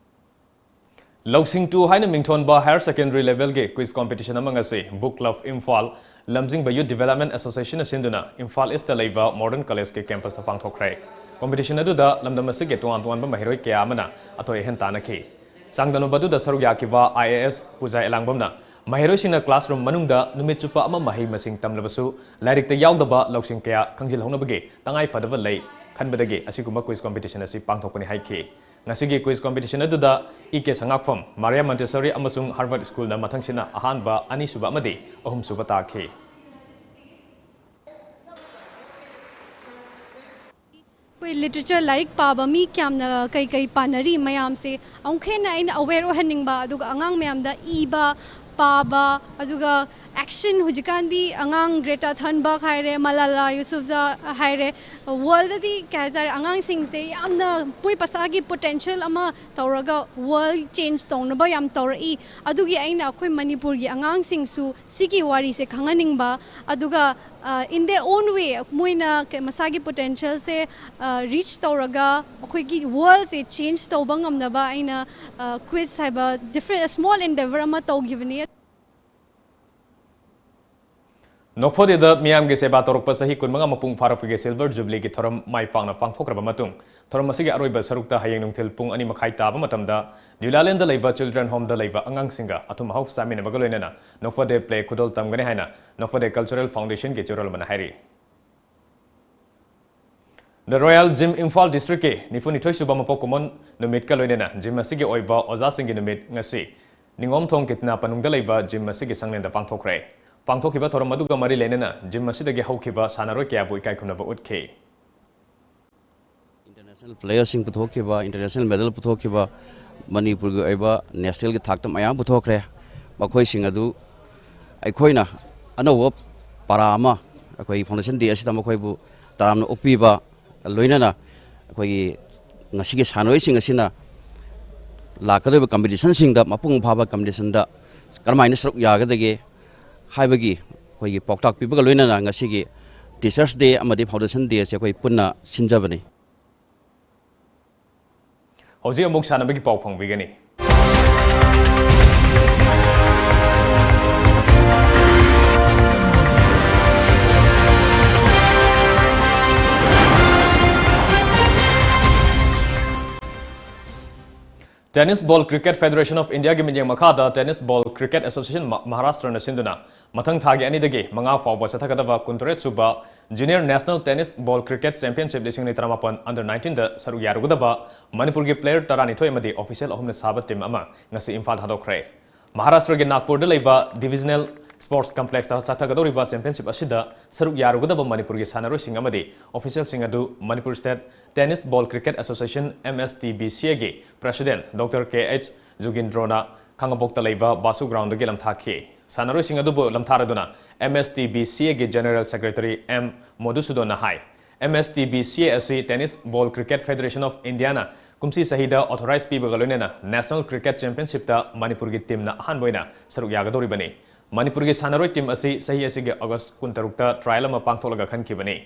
ꯂꯧꯁꯤꯡ ꯇꯨ ꯍꯥꯏꯅ ꯃꯤꯡꯊꯣꯟꯕ higher secondary levelꯒꯤ quiz competition ꯑꯃ ꯉꯁꯤ Book Club ꯏꯝꯐꯥꯜ, ꯂꯝꯖꯤꯡꯕ Youth Development Associationꯅ ꯁꯤꯟꯗꯨꯅ ꯏꯝꯐꯥꯜ Eastꯇ ꯂꯩꯕ Modern Collegeꯀꯤ campusꯇ ꯄꯥꯡꯊꯣꯛꯈ꯭ꯔꯦ꯫ Competition ꯑꯗꯨꯗ ꯂꯝꯗꯝ ꯑꯁꯤꯒꯤ ꯇꯣꯉꯥꯟ ꯇꯣꯉꯥꯟꯕ ꯃꯍꯩꯔꯣꯏ ꯀꯌꯥ ꯑꯃꯅ ꯑꯊꯣꯏ ꯑꯍꯦꯟ ꯇꯥꯟꯅꯈꯤ꯫ ꯆꯥꯡꯗꯝꯅꯕ ꯑꯗꯨꯗ ꯁꯔꯨꯛ ꯌꯥꯈꯤꯕ IAS ꯄꯨꯖꯥ ꯑꯦꯂꯥꯡꯕꯝꯅ ꯃꯍꯩꯔꯣꯏꯁꯤꯡꯅ classroom ꯃꯅꯨꯡꯗ ꯅꯨꯃꯤꯠ ꯆꯨꯞꯄ ꯑꯃ ꯃꯍꯩ ꯃꯁꯤꯡ ꯇꯝꯂꯕꯁꯨ ꯂꯥꯏꯔꯤꯛꯇ ꯌꯥꯎꯗꯕ ꯂꯧꯁꯤꯡ ꯀꯌꯥ ꯈꯪꯖꯤꯜꯍꯧꯅꯕꯒꯤ ꯇꯉꯥꯏ ꯐꯗꯕ ꯂꯩ ꯈꯟꯕꯗꯒꯤ ꯑꯁꯤꯒꯨꯝꯕ quiz competition ꯑꯁꯤ ꯄꯥꯡꯊꯣꯛꯄꯅꯤ ꯍꯥꯏꯈꯤ꯫ ꯉꯁꯤꯒꯤ quiz competition ꯑꯗꯨꯗ ꯏ ꯀꯦ ꯁꯉꯥꯛꯐꯝ, ꯃꯥꯔꯤꯌꯥ ꯃꯟꯇꯦꯁꯣꯔꯤ ꯑꯃꯁꯨꯡ Harvard Schoolꯅ ꯃꯊꯪꯁꯤꯠꯅ ꯑꯍꯥꯟꯕ, ꯑꯅꯤꯁꯨꯕ ꯑꯃꯗꯤ ꯑꯍꯨꯝꯁꯨꯕ ꯇꯥꯈꯤ꯫ ꯑꯩꯈꯣꯏ literature ꯂꯥꯏꯔꯤꯛ ꯄꯥꯕ ꯃꯤ ꯀꯌꯥꯝꯅ ꯀꯩ ꯀꯩ ꯄꯥꯅꯔꯤ ꯃꯌꯥꯝꯁꯦ ꯑꯃꯨꯛ ꯍꯦꯟꯅ ꯑꯩꯅ aware ꯑꯣꯏꯍꯟꯅꯤꯡꯕ, ꯑꯗꯨꯒ ꯑꯉꯥꯡ ꯃꯌꯥꯝꯗ ꯏꯕ, ꯄꯥꯕ, ꯑꯗꯨꯒ action, ꯍꯧꯖꯤꯛꯀꯥꯟꯗꯤ ꯑꯉꯥꯡ Greta Thunberg ꯍꯥꯏꯔꯦ, Malala Yousafzai ꯍꯥꯏꯔꯦ, worldꯗꯗꯤ ꯀꯩ ꯍꯥꯏꯇꯥꯔꯦ, ꯑꯉꯥꯡꯁꯤꯡꯁꯦ ꯌꯥꯝꯅ ꯃꯣꯏ ꯃꯁꯥꯒꯤ potential ꯑꯃ ꯇꯧꯔꯒ world change ꯇꯧꯅꯕ ꯌꯥꯝ ꯇꯧꯔꯛꯏ꯫ ꯑꯗꯨꯒꯤ ꯑꯩꯅ ꯑꯩꯈꯣꯏ ꯃꯅꯤꯄꯨꯔꯒꯤ ꯑꯉꯥꯡꯁꯤꯡꯁꯨ ꯁꯤꯒꯤ ꯋꯥꯔꯤꯁꯦ ꯈꯪꯍꯟꯅꯤꯡꯕ, ꯑꯗꯨꯒ in their own way ꯃꯣꯏꯅ ꯃꯁꯥꯒꯤ potentialꯁꯦ reach ꯇꯧꯔꯒ ꯑꯩꯈꯣꯏꯒꯤ worldꯁꯦ change ꯇꯧꯕ ꯉꯝꯅꯕ ꯑꯩꯅ quiz ꯍꯥꯏꯕ different small endeavor ꯑꯃ ꯇꯧꯈꯤꯕꯅꯤ꯫ ꯅꯣꯛꯐꯗꯦꯗ ꯃꯤꯌꯥꯝꯒꯤ ꯁꯦꯕꯥ ꯇꯧꯔꯛꯄ ꯆꯍꯤ ꯀꯨꯟꯃꯉꯥ ꯃꯄꯨꯡ ꯐꯥꯔꯛꯄꯒꯤ Silver Jubileeꯒꯤ ꯊꯧꯔꯝ ꯃꯥꯏ ꯄꯥꯛꯅ ꯄꯥꯡꯊꯣꯛꯈ꯭ꯔꯕ ꯃꯇꯨꯡ, ꯊꯧꯔꯝ ꯑꯁꯤꯒꯤ ꯑꯔꯣꯏꯕ ꯁꯔꯨꯛꯇ ꯍꯌꯦꯡ ꯅꯨꯡꯊꯤꯜ ꯄꯨꯡ ꯑꯅꯤ ꯃꯈꯥꯏ ꯇꯥꯕ ꯃꯇꯝꯗ ꯗ꯭ꯌꯨꯂꯥꯂꯦꯟꯗ ꯂꯩꯕ Children Homeꯗ ꯂꯩꯕ ꯑꯉꯥꯡꯁꯤꯡꯒ ꯑꯊꯨꯝ ꯑꯍꯥꯎ ꯆꯥꯃꯤꯟꯅꯕꯒ ꯂꯣꯏꯅꯅ ꯅꯣꯛꯐꯗꯦ play ꯈꯨꯗꯣꯜ ꯇꯝꯒꯅꯤ ꯍꯥꯏꯅ ꯅꯣꯛꯐꯗꯦ Cultural Foundationꯒꯤ ꯆꯦꯔꯣꯜ ꯑꯃꯅ ꯍꯥꯏꯔꯤ꯫ The Royal Gym ꯏꯝꯐꯥꯜ Districtꯀꯤ ꯅꯤꯐꯨꯅꯤꯊꯣꯏ ꯁꯨꯕ ꯃꯄꯣꯛ ꯀꯨꯝꯑꯣꯟ ꯅꯨꯃꯤꯠꯀ ꯂꯣꯏꯅꯅ gym ꯑꯁꯤꯒꯤ ꯑꯣꯏꯕ ꯑꯣꯖꯥꯁꯤꯡꯒꯤ ꯅꯨꯃꯤꯠ ꯉꯁꯤ ꯅꯤꯉꯣꯝꯊꯣꯡ ꯀꯤꯠꯅꯥꯄꯅꯨꯡꯗ ꯂꯩꯕ gym ꯑꯁꯤꯒꯤ ꯁꯪꯂꯦꯟꯗ ꯄꯥꯡꯊꯣꯛꯈ꯭ꯔꯦ꯫ ꯄꯥꯡꯊꯣꯛꯈꯤꯕ ꯊꯧꯔꯝ ꯑꯗꯨꯒ ꯃꯔꯤ ꯂꯩꯅꯅ gym ꯑꯁꯤꯗꯒꯤ ꯍꯧꯈꯤꯕ ꯁꯥꯟꯅꯔꯣꯏ ꯀꯌꯥꯕꯨ ꯏꯀꯥꯏ ꯈꯨꯝꯅꯕ ꯎꯠꯈꯤ꯫ ꯄ꯭ꯂꯦꯌꯔꯁꯤꯡ ꯄꯨꯊꯣꯛꯈꯤꯕ, ꯏꯟꯇꯔꯅꯦꯁꯅꯦꯜ ꯃꯦꯗꯜ ꯄꯨꯊꯣꯛꯈꯤꯕ, ꯃꯅꯤꯄꯨꯔꯒꯤ ꯑꯣꯏꯕ ꯅꯦꯁꯅꯦꯜꯒꯤ ꯊꯥꯛꯇ ꯃꯌꯥꯝ ꯄꯨꯊꯣꯛꯈ꯭ꯔꯦ꯫ ꯃꯈꯣꯏꯁꯤꯡ ꯑꯗꯨ ꯑꯩꯈꯣꯏꯅ ꯑꯅꯧꯕ ꯄꯔꯥ ꯑꯃ ꯑꯩꯈꯣꯏꯒꯤ ꯐꯥꯎꯟꯗꯦꯁꯟ ꯗꯦ ꯑꯁꯤꯗ ꯃꯈꯣꯏꯕꯨ ꯇꯔꯥꯝꯅ ꯑꯣꯛꯄꯤꯕ, ꯂꯣꯏꯅꯅ ꯑꯩꯈꯣꯏꯒꯤ ꯉꯁꯤꯒꯤ ꯁꯥꯟꯅꯔꯣꯏꯁꯤꯡ ꯑꯁꯤꯅ ꯂꯥꯛꯀꯗꯧꯔꯤꯕ ꯀꯝꯄꯤꯇꯤꯁꯟꯁꯤꯡꯗ ꯃꯄꯨꯡ ꯐꯥꯕ ꯀꯝꯄꯤꯇꯤꯁꯟꯗ ꯀꯔꯝꯍꯥꯏꯅ ꯁꯔꯨꯛ ꯌꯥꯒꯗꯒꯦ ꯍꯥꯏꯕꯒꯤ ꯑꯩꯈꯣꯏꯒꯤ ꯄꯥꯎꯇꯥꯛ ꯄꯤꯕꯒ ꯂꯣꯏꯅꯅ ꯉꯁꯤꯒꯤ ꯇꯤꯆꯔꯁ ꯗꯦ ꯑꯃꯗꯤ ꯐꯥꯎꯟꯗꯦꯁꯟ ꯗꯦ ꯑꯁꯤ ꯑꯩꯈꯣꯏ ꯄꯨꯟꯅ ꯁꯤꯟꯖꯕꯅꯤ꯫ ꯍꯧꯖꯤꯛ ꯑꯃꯨꯛ ꯁꯥꯟꯅꯕꯒꯤ ꯄꯥꯎ ꯐꯪꯕꯤꯒꯅꯤ꯫ Tennis Ball Cricket Federation of Indiaꯒꯤ ꯃꯤꯠꯌꯦꯡ ꯃꯈꯥꯗ Tennis Ball Cricket Association ꯃ-, ꯃꯍꯥꯔꯥꯁꯇ꯭ꯔꯅ ꯁꯤꯟꯗꯨꯅ ꯃꯊꯪ ꯊꯥꯒꯤ ꯑꯅꯤꯗꯒꯤ ꯃꯉꯥ ꯐꯥꯎꯕ ꯆꯠꯊꯒꯗꯕ ꯀꯨꯟꯇꯔꯦꯠ ꯁꯨꯕ Junior National Tennis Ball Cricket Championship ꯂꯤꯁꯤꯡ ꯑꯅꯤ ꯇꯔꯥꯃꯥꯄꯟ Under nineteenꯗ ꯁꯔꯨꯛ ꯌꯥꯔꯨꯒꯗꯕ ꯃꯅꯤꯄꯨꯔꯒꯤ player ꯇꯔꯥꯅꯤꯊꯣꯏ ꯑꯃꯗꯤ official ꯑꯍꯨꯝꯅ ꯁꯥꯕ team ꯑꯃ ꯉꯁꯤ ꯏꯝꯐꯥꯜ ꯊꯥꯗꯣꯛꯈ꯭ꯔꯦ꯫ ꯃꯍꯥꯔꯥꯁꯇ꯭ꯔꯒꯤ ꯅꯥꯒꯄꯨꯔꯗ ꯂꯩꯕ Divisional Sports Complexꯇ ꯆꯠꯊꯒꯗꯧꯔꯤꯕ championship ꯑꯁꯤꯗ ꯁꯔꯨꯛ ꯌꯥꯔꯨꯒꯗꯕ ꯃꯅꯤꯄꯨꯔꯒꯤ ꯁꯥꯟꯅꯔꯣꯏꯁꯤꯡ ꯑꯃꯗꯤ officialꯁꯤꯡ ꯑꯗꯨ Manipur State Tennis Ball Cricket Association, MSTBCAꯒꯤ President Doctor K H ꯖꯨꯒꯤꯟꯗ꯭ꯔꯣꯅ ꯈꯥꯡꯉꯕꯣꯛꯇ ꯂꯩꯕ ꯕꯥꯁꯨ groundꯗꯒꯤ ꯂꯝꯊꯥꯈꯤ꯫ ꯁꯥꯟꯅꯔꯣꯏꯁꯤꯡ ꯑꯗꯨꯕꯨ ꯂꯝꯊꯥꯔꯗꯨꯅ MSTBCAꯒꯤ General Secretary M ꯃꯣꯙꯨꯁꯨꯗꯟꯅ ꯍꯥꯏ, MSTBCA ꯑꯁꯤ Tennis Ball Cricket Federation of Indiaꯅ ꯀꯨꯝꯁꯤ ꯆꯍꯤꯗ authorize ꯄꯤꯕꯒ ꯂꯣꯏꯅꯅ National Cricket Championshipꯇ ꯃꯅꯤꯄꯨꯔꯒꯤ teamꯅ ꯑꯍꯥꯟꯕ ꯑꯣꯏꯅ ꯁꯔꯨꯛ ꯌꯥꯒꯗꯧꯔꯤꯕꯅꯤ꯫ ꯃꯅꯤꯄꯨꯔꯒꯤ ꯁꯥꯟꯅꯔꯣꯏ team ꯑꯁꯤ ꯆꯍꯤ ꯑꯁꯤꯒꯤ August ꯀꯨꯟꯇꯔꯨꯛꯇ trial ꯑꯃ ꯄꯥꯡꯊꯣꯛꯂꯒ ꯈꯟꯈꯤꯕꯅꯤ꯫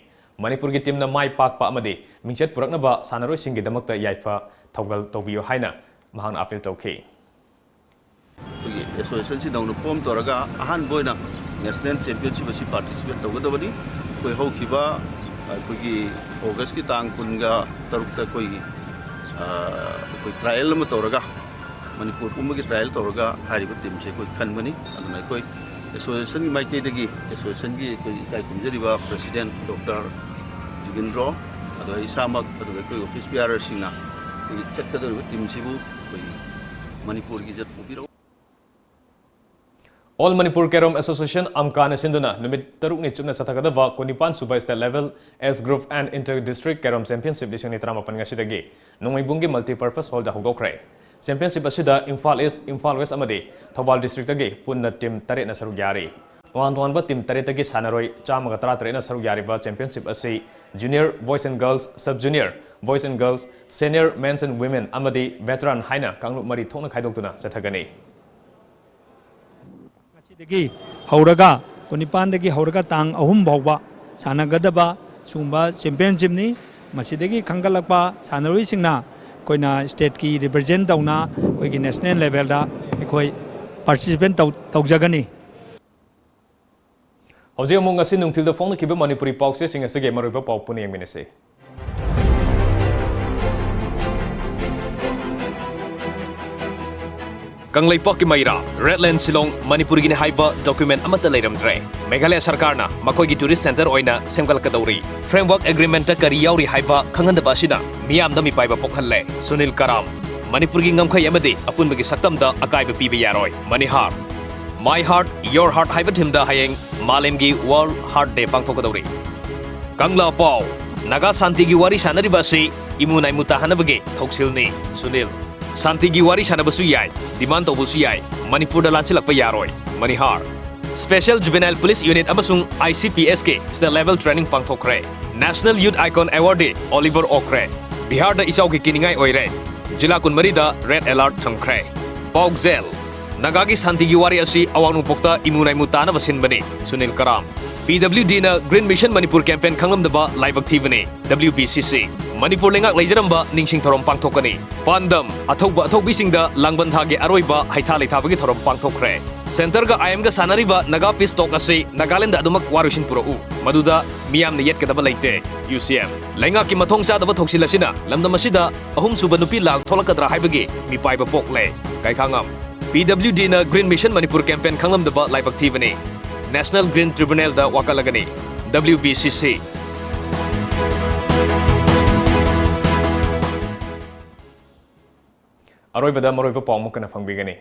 ꯃꯅꯤꯄꯨꯔꯒꯤ teamꯅ ꯃꯥꯏ ꯄꯥꯛꯄ ꯑꯃꯗꯤ ꯃꯤꯡꯆꯠ ꯄꯨꯔꯛꯅꯕ ꯁꯥꯟꯅꯔꯣꯏꯁꯤꯡꯒꯤꯗꯃꯛꯇ ꯌꯥꯏꯐ ꯊꯧꯒꯜ ꯇꯧꯕꯤꯌꯨ ꯍꯥꯏꯅ ꯃꯍꯥꯛꯅ appeal ꯇꯧꯈꯤ꯫ ꯑꯩꯈꯣꯏꯒꯤ associationꯁꯤ ꯅꯧꯅ form ꯇꯧꯔꯒ ꯑꯍꯥꯟꯕ ꯑꯣꯏꯅ national championship ꯑꯁꯤ participate ꯇꯧꯒꯗꯕꯅꯤ꯫ ꯑꯩꯈꯣꯏ ꯍꯧꯈꯤꯕ ꯑꯩꯈꯣꯏꯒꯤ Augustꯀꯤ ꯇꯥꯡ ꯀꯨꯟꯒ ꯇꯔꯨꯛꯇ ꯑꯩꯈꯣꯏꯒꯤ, ꯑ, ꯑꯩꯈꯣꯏ trial ꯑꯃ ꯇꯧꯔꯒ, ꯃꯅꯤꯄꯨꯔ ꯄꯨꯝꯕꯒꯤ trial ꯇꯧꯔꯒ ꯍꯥꯏꯔꯤꯕ teamꯁꯦ ꯑꯩꯈꯣꯏ ꯈꯟꯕꯅꯤ꯫ ꯑꯗꯨꯅ ꯑꯩꯈꯣꯏ associationꯒꯤ ꯃꯥꯏꯀꯩꯗꯒꯤ, associationꯒꯤ ꯑꯩꯈꯣꯏ ꯏꯀꯥꯏ ꯈꯨꯝꯖꯔꯤꯕ president Doctor ꯖꯨꯒꯤꯟꯗ꯭ꯔꯣ, ꯑꯗꯣ ꯑꯩ ꯏꯁꯥꯃꯛ, ꯑꯗꯨꯒ ꯑꯩꯈꯣꯏ office bearerꯁꯤꯡꯅ ꯑꯩꯈꯣꯏꯒꯤ ꯆꯠꯀꯗꯧꯔꯤꯕ teamꯁꯤꯕꯨ ꯑꯩꯈꯣꯏ ꯃꯅꯤꯄꯨꯔꯒꯤ ꯖꯠ ꯄꯨꯕꯤꯔꯛꯎ꯫ All Manipur Carom Association, ꯑꯝꯀꯥꯅ ꯁꯤꯟꯗꯨꯅ ꯅꯨꯃꯤꯠ ꯇꯔꯨꯛꯅꯤ ꯆꯨꯞꯅ ꯆꯠꯊꯒꯗꯕ ꯀꯨꯟꯅꯤꯄꯥꯟ ꯁꯨꯕ State Level Age Group and Inter District Carom Championship ꯂꯤꯁꯤꯡ ꯑꯅꯤ ꯇꯔꯥꯃꯥꯄꯟ ꯉꯁꯤꯗꯒꯤ ꯅꯣꯡꯃꯩꯕꯨꯡꯒꯤ Multipurpose Hall ꯗ ꯍꯧꯗꯣꯛꯈ꯭ꯔꯦ꯫ Championship ꯑꯁꯤꯗ ꯏꯝꯐꯥꯜ ꯏꯁ꯭ꯠ, ꯏꯝꯐꯥꯜ ꯋꯦꯁ꯭ꯠ ꯑꯃꯗꯤ ꯊꯧꯕꯥꯜ district ꯇꯒꯤ ꯄꯨꯟꯅ team ꯇꯔꯦꯠꯅ ꯁꯔꯨꯛ ꯌꯥꯔꯤ꯫ ꯇꯣꯉꯥꯟ ꯇꯣꯉꯥꯟꯕ team ꯇꯔꯦꯠꯇꯒꯤ ꯁꯥꯟꯅꯔꯣꯏ ꯆꯥꯝꯃꯒ ꯇꯔꯥꯇꯔꯦꯠꯅ ꯁꯔꯨꯛ ꯌꯥꯔꯤꯕ championship ꯑꯁꯤ junior boys and girls, sub junior boys and girls, senior men's and women ꯑꯃꯗꯤ veteran ꯍꯥꯏꯅ ꯀꯥꯡꯂꯨꯞ ꯃꯔꯤ ꯊꯣꯛꯅ ꯈꯥꯏꯗꯣꯛꯇꯨꯅ ꯆꯠꯊꯒꯅꯤ꯫ ꯉꯁꯤꯗꯒꯤ ꯍꯧꯔꯒ, ꯀꯨꯟꯅꯤꯄꯥꯟꯗꯒꯤ ꯍꯧꯔꯒ ꯇꯥꯡ ꯑꯍꯨꯝ ꯐꯥꯎꯕ ꯁꯥꯟꯅꯒꯗꯕ ꯁꯤꯒꯨꯝꯕ championship ꯅꯤ꯫ ꯃꯁꯤꯗꯒꯤ ꯈꯟꯒꯠꯂꯛꯄ ꯁꯥꯟꯅꯔꯣꯏꯁꯤꯡꯅ ꯑꯩꯈꯣꯏꯅ state ꯀꯤ represent ꯇꯧꯅ ꯑꯩꯈꯣꯏꯒꯤ national level ꯗ ꯑꯩꯈꯣꯏ participate ꯇꯧ-, ꯇꯧꯖꯒꯅꯤ꯫ ꯍꯧꯖꯤꯛ ꯑꯃꯨꯛ ꯉꯁꯤ ꯅꯨꯡꯊꯤꯜꯗ ꯐꯣꯡꯅꯈꯤꯕ ꯃꯅꯤꯄꯨꯔꯤ ꯄꯥꯎꯆꯦꯁꯤꯡ ꯑꯁꯤꯒꯤ ꯃꯔꯨꯑꯣꯏꯕ ꯄꯥꯎ ꯄꯨꯟꯅ ꯌꯦꯡꯃꯤꯟꯅꯁꯤ꯫ ꯀꯪꯂꯩꯄꯥꯛꯀꯤ ꯃꯩꯔꯥ, Red Land Shillong, ꯃꯅꯤꯄꯨꯔꯒꯤꯅꯤ ꯍꯥꯏꯕ document ꯑꯃꯠꯇ ꯂꯩꯔꯝꯗ꯭ꯔꯦ꯫ ꯃꯦꯘꯥꯂꯌꯥ ꯁꯔꯀꯥꯔꯅ ꯃꯈꯣꯏꯒꯤ tourist centre ꯑꯣꯏꯅ ꯁꯦꯝꯒꯠꯂꯛꯀꯗꯧꯔꯤ꯫ Framework Agreement ꯇ ꯀꯔꯤ ꯌꯥꯎꯔꯤ ꯍꯥꯏꯕ ꯈꯪꯍꯟꯗꯕ ꯑꯁꯤꯅ ꯃꯤꯌꯥꯝꯗ ꯃꯤꯄꯥꯏꯕ ꯄꯣꯛꯍꯜꯂꯦ꯫ ꯁꯨꯅꯤꯜ ꯀꯔꯥꯝ, ꯃꯅꯤꯄꯨꯔꯒꯤ ꯉꯝꯈꯩ ꯑꯃꯗꯤ ꯑꯄꯨꯟꯕꯒꯤ ꯁꯛꯇꯝꯗ ꯑꯀꯥꯏꯕ ꯄꯤꯕ ꯌꯥꯔꯣꯏ꯫ ꯃꯅꯤꯍꯥꯔ, My Heart, Your Heart ꯍꯥꯏꯕ theme ꯗ ꯍꯌꯦꯡ ꯃꯥꯂꯦꯝꯒꯤ World Heart Day ꯄꯥꯡꯊꯣꯛꯀꯗꯧꯔꯤ꯫ ꯀꯪꯂꯥ ꯄꯥꯎ, ꯅꯥꯒꯥ ꯁꯥꯟꯇꯤꯒꯤ ꯋꯥꯔꯤ ꯁꯥꯟꯅꯔꯤꯕ ꯑꯁꯤ ꯏꯃꯨ ꯅꯥꯏꯃꯨ ꯇꯥꯍꯟꯅꯕꯒꯤ ꯊꯧꯁꯤꯜꯅꯤ꯫ ꯁꯨꯅꯤꯜ, ꯁꯥꯟꯇꯤꯒꯤ ꯋꯥꯔꯤ ꯁꯥꯟꯅꯕꯁꯨ ꯌꯥꯏ, demand ꯇꯧꯕꯁꯨ ꯌꯥꯏ, ꯃꯅꯤꯄꯨꯔꯗ ꯂꯥꯟꯁꯤꯜꯂꯛꯄ ꯌꯥꯔꯣꯏ꯫ ꯃꯅꯤꯍꯥꯔ, Special Juvenile Police Unit ꯑꯃꯁꯨꯡ I C P S ꯀꯤ state level training ꯄꯥꯡꯊꯣꯛꯈ꯭ꯔꯦ꯫ National Youth Icon Awardee Oliver ꯑꯣꯛꯈ꯭ꯔꯦ꯫ ꯕꯤꯍꯥꯔꯗ ꯏꯆꯥꯎꯒꯤ ꯀꯤꯅꯤꯡꯉꯥꯏ ꯑꯣꯏꯔꯦ꯫ ꯖꯤꯂꯥ ꯀꯨꯟꯃꯔꯤꯗ red alert ꯊꯝꯈ꯭ꯔꯦ꯫ ꯄꯥꯎꯖꯦꯜ, ꯅꯥꯒꯥꯒꯤ ꯁꯥꯟꯇꯤꯒꯤ ꯋꯥꯔꯤ ꯑꯁꯤ ꯑꯋꯥꯡ ꯅꯣꯡꯄꯣꯛꯇ ꯏꯃꯨ ꯅꯥꯏꯃꯨ ꯇꯥꯅꯕ ꯁꯤꯟꯕꯅꯤ꯫ ꯁꯨꯅꯤꯜ ꯀꯔꯥꯝ, P W D ꯅ Green Mission Manipur campaign ꯈꯪꯂꯝꯗꯕ ꯂꯥꯏꯕꯛ ꯊꯤꯕꯅꯤ꯫ W B C C, Manipur ꯂꯩꯉꯥꯛ ꯂꯩꯖꯔꯝꯕ ꯅꯤꯡꯁꯤꯡ ꯊꯧꯔꯝ ꯄꯥꯡꯊꯣꯛꯀꯅꯤ꯫ ꯄꯥꯟꯗꯝ, ꯑꯊꯧꯕ ꯑꯊꯧꯕꯤꯁꯤꯡꯗ ꯂꯥꯡꯕꯟ ꯊꯥꯒꯤ ꯑꯔꯣꯏꯕ ꯍꯩꯊꯥ ꯂꯩꯊꯥꯕꯒꯤ ꯊꯧꯔꯝ ꯄꯥꯡꯊꯣꯛꯈ꯭ꯔꯦ꯫ Centre ꯒ I M ꯒ ꯁꯥꯟꯅꯔꯤꯕ Naga Peace Talk ꯑꯁꯤ ꯅꯥꯒꯥꯂꯦꯟꯗ ꯑꯗꯨꯃꯛ ꯋꯥꯔꯣꯏꯁꯤꯟ ꯄꯨꯔꯛꯎ, ꯃꯗꯨꯗ ꯃꯤꯌꯥꯝꯅ ꯌꯦꯠꯀꯗꯕ ꯂꯩꯇꯦ꯫ U C M, ꯂꯩꯉꯥꯛꯀꯤ ꯃꯊꯣꯡ ꯆꯥꯗꯕ ꯊꯧꯁꯤꯜ ꯑꯁꯤꯅ ꯂꯝꯗꯝ ꯑꯁꯤꯗ ꯑꯍꯨꯝꯁꯨꯕ ꯅꯨꯄꯤ ꯂꯥꯛ ꯊꯣꯛꯂꯛꯀꯗ꯭ꯔꯥ ꯍꯥꯏꯕꯒꯤ ꯃꯤꯄꯥꯏꯕ ꯄꯣꯛꯂꯦ꯫ ꯀꯩꯈꯥꯉꯝ, P W D ꯅ Green Mission Manipur campaign ꯈꯪꯂꯝꯗꯕ ꯂꯥꯏꯕꯛ ꯊꯤꯕꯅꯤ꯫ National Green Tribunal ꯗ ꯋꯥꯀꯠꯂꯒꯅꯤ꯫ W B C C꯫ ꯑꯔꯣꯏꯕꯗ ꯃꯔꯨꯑꯣꯏꯕ ꯄꯥꯎ ꯑꯃꯨꯛ ꯍꯟꯅ ꯐꯪꯕꯤꯒꯅꯤ꯫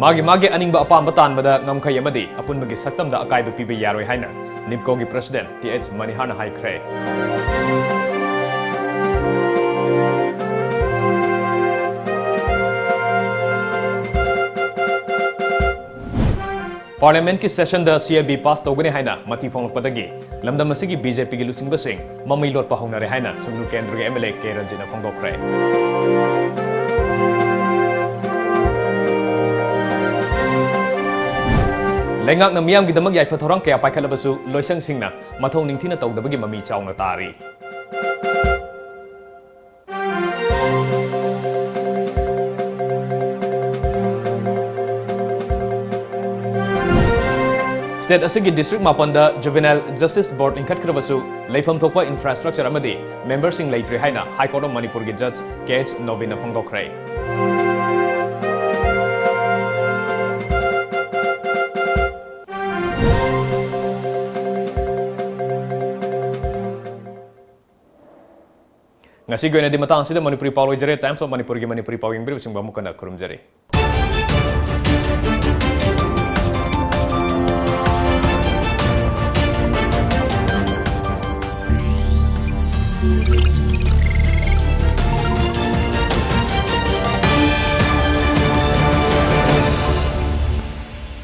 ꯃꯥꯒꯤ ꯃꯥꯒꯤ ꯑꯅꯤꯡꯕ ꯑꯄꯥꯝꯕ ꯇꯥꯟꯕꯗ ꯉꯝꯈꯩ ꯑꯃꯗꯤ ꯑꯄꯨꯟꯕꯒꯤ ꯁꯛꯇꯝꯗ ꯑꯀꯥꯏꯕ ꯄꯤꯕ ꯌꯥꯔꯣꯏ ꯍꯥꯏꯅ ꯅꯤꯞꯀꯣꯒꯤ ꯄ꯭ꯔꯁꯤꯗꯦꯟꯠ ꯇꯤ ꯑꯩꯆ ꯃꯅꯤꯍꯥꯔꯅ ꯍꯥꯏꯈ꯭ꯔꯦ꯫ ꯄꯥꯔꯂꯤꯌꯥꯃꯦꯟꯠꯀꯤ ꯁꯦꯁꯟꯗ ꯁꯤ ꯑꯦ ꯕꯤ ꯄꯥꯁ ꯇꯧꯒꯅꯤ ꯍꯥꯏꯅ ꯃꯊꯤ ꯐꯣꯡꯂꯛꯄꯗꯒꯤ ꯂꯝꯗꯝ ꯑꯁꯤꯒꯤ ꯕꯤ ꯖꯦ ꯄꯤꯒꯤ ꯂꯨꯆꯤꯡꯕꯁꯤꯡ ꯃꯃꯩ ꯂꯣꯠꯄ ꯍꯧꯅꯔꯦ ꯍꯥꯏꯅ ꯁꯨꯡꯅꯨ ꯀꯦꯟꯗ꯭ꯔꯒꯤ ꯑꯦꯝ ꯑꯦꯜ ꯑꯦ ꯀꯦ ꯔꯟꯖꯤꯠꯅ ꯐꯣꯡꯗꯣꯛꯈ꯭ꯔꯦ꯫ ꯂꯩꯉꯥꯛꯅ ꯃꯤꯌꯥꯝꯒꯤꯗꯃꯛ ꯌꯥꯏꯐ ꯊꯧꯔꯥꯡ ꯀꯌꯥ ꯄꯥꯏꯈꯠꯂꯕꯁꯨ ꯂꯣꯏꯁꯪꯁꯤꯡꯅ ꯃꯊꯧ ꯅꯤꯡꯊꯤꯅ ꯇꯧꯗꯕꯒꯤ ꯃꯃꯤ ꯆꯥꯎꯅ ꯇꯥꯔꯤ꯫ ꯁ꯭ꯇꯦꯠ ꯑꯁꯤꯒꯤ ꯗꯤꯁꯇ꯭ꯔꯤꯛ ꯃꯥꯄꯟꯗ Juvenile Justice Board ꯂꯤꯡꯈꯠꯈ꯭ꯔꯕꯁꯨ ꯂꯩꯐꯝ ꯊꯣꯛꯄ ꯏꯟꯐ꯭ꯔꯥꯁ꯭ꯇ꯭ꯔꯛꯆꯔ ꯑꯃꯗꯤ ꯃꯦꯝꯕꯔꯁꯤꯡ ꯂꯩꯇ꯭ꯔꯤ ꯍꯥꯏꯅ ꯍꯥꯏ ꯀꯣꯔꯠ ꯑꯣꯐ ꯃꯅꯤꯄꯨꯔꯒꯤ ꯖꯖ ꯀꯦ ꯑꯩꯆ ꯅꯣꯕꯤꯟꯅ ꯐꯣꯡꯗꯣꯛꯈ꯭ꯔꯦ꯫ ꯉꯁꯤꯒꯤ ꯑꯣꯏꯅꯗꯤ ꯃꯇꯥꯡ ꯑꯁꯤꯗ ꯃꯅꯤꯄꯨꯔꯤ ꯄꯥꯎ ꯂꯣꯏꯖꯔꯦ꯫ Times of ꯃꯅꯤꯄꯨꯔꯒꯤ ꯃꯅꯤꯄꯨꯔꯤ ꯄꯥꯎ ꯌꯦꯡꯕꯤꯔꯤꯕꯁꯤꯡꯕꯨ ꯑꯃꯨꯛ ꯍꯟꯅ ꯈꯨꯔꯨꯝꯖꯔꯤ꯫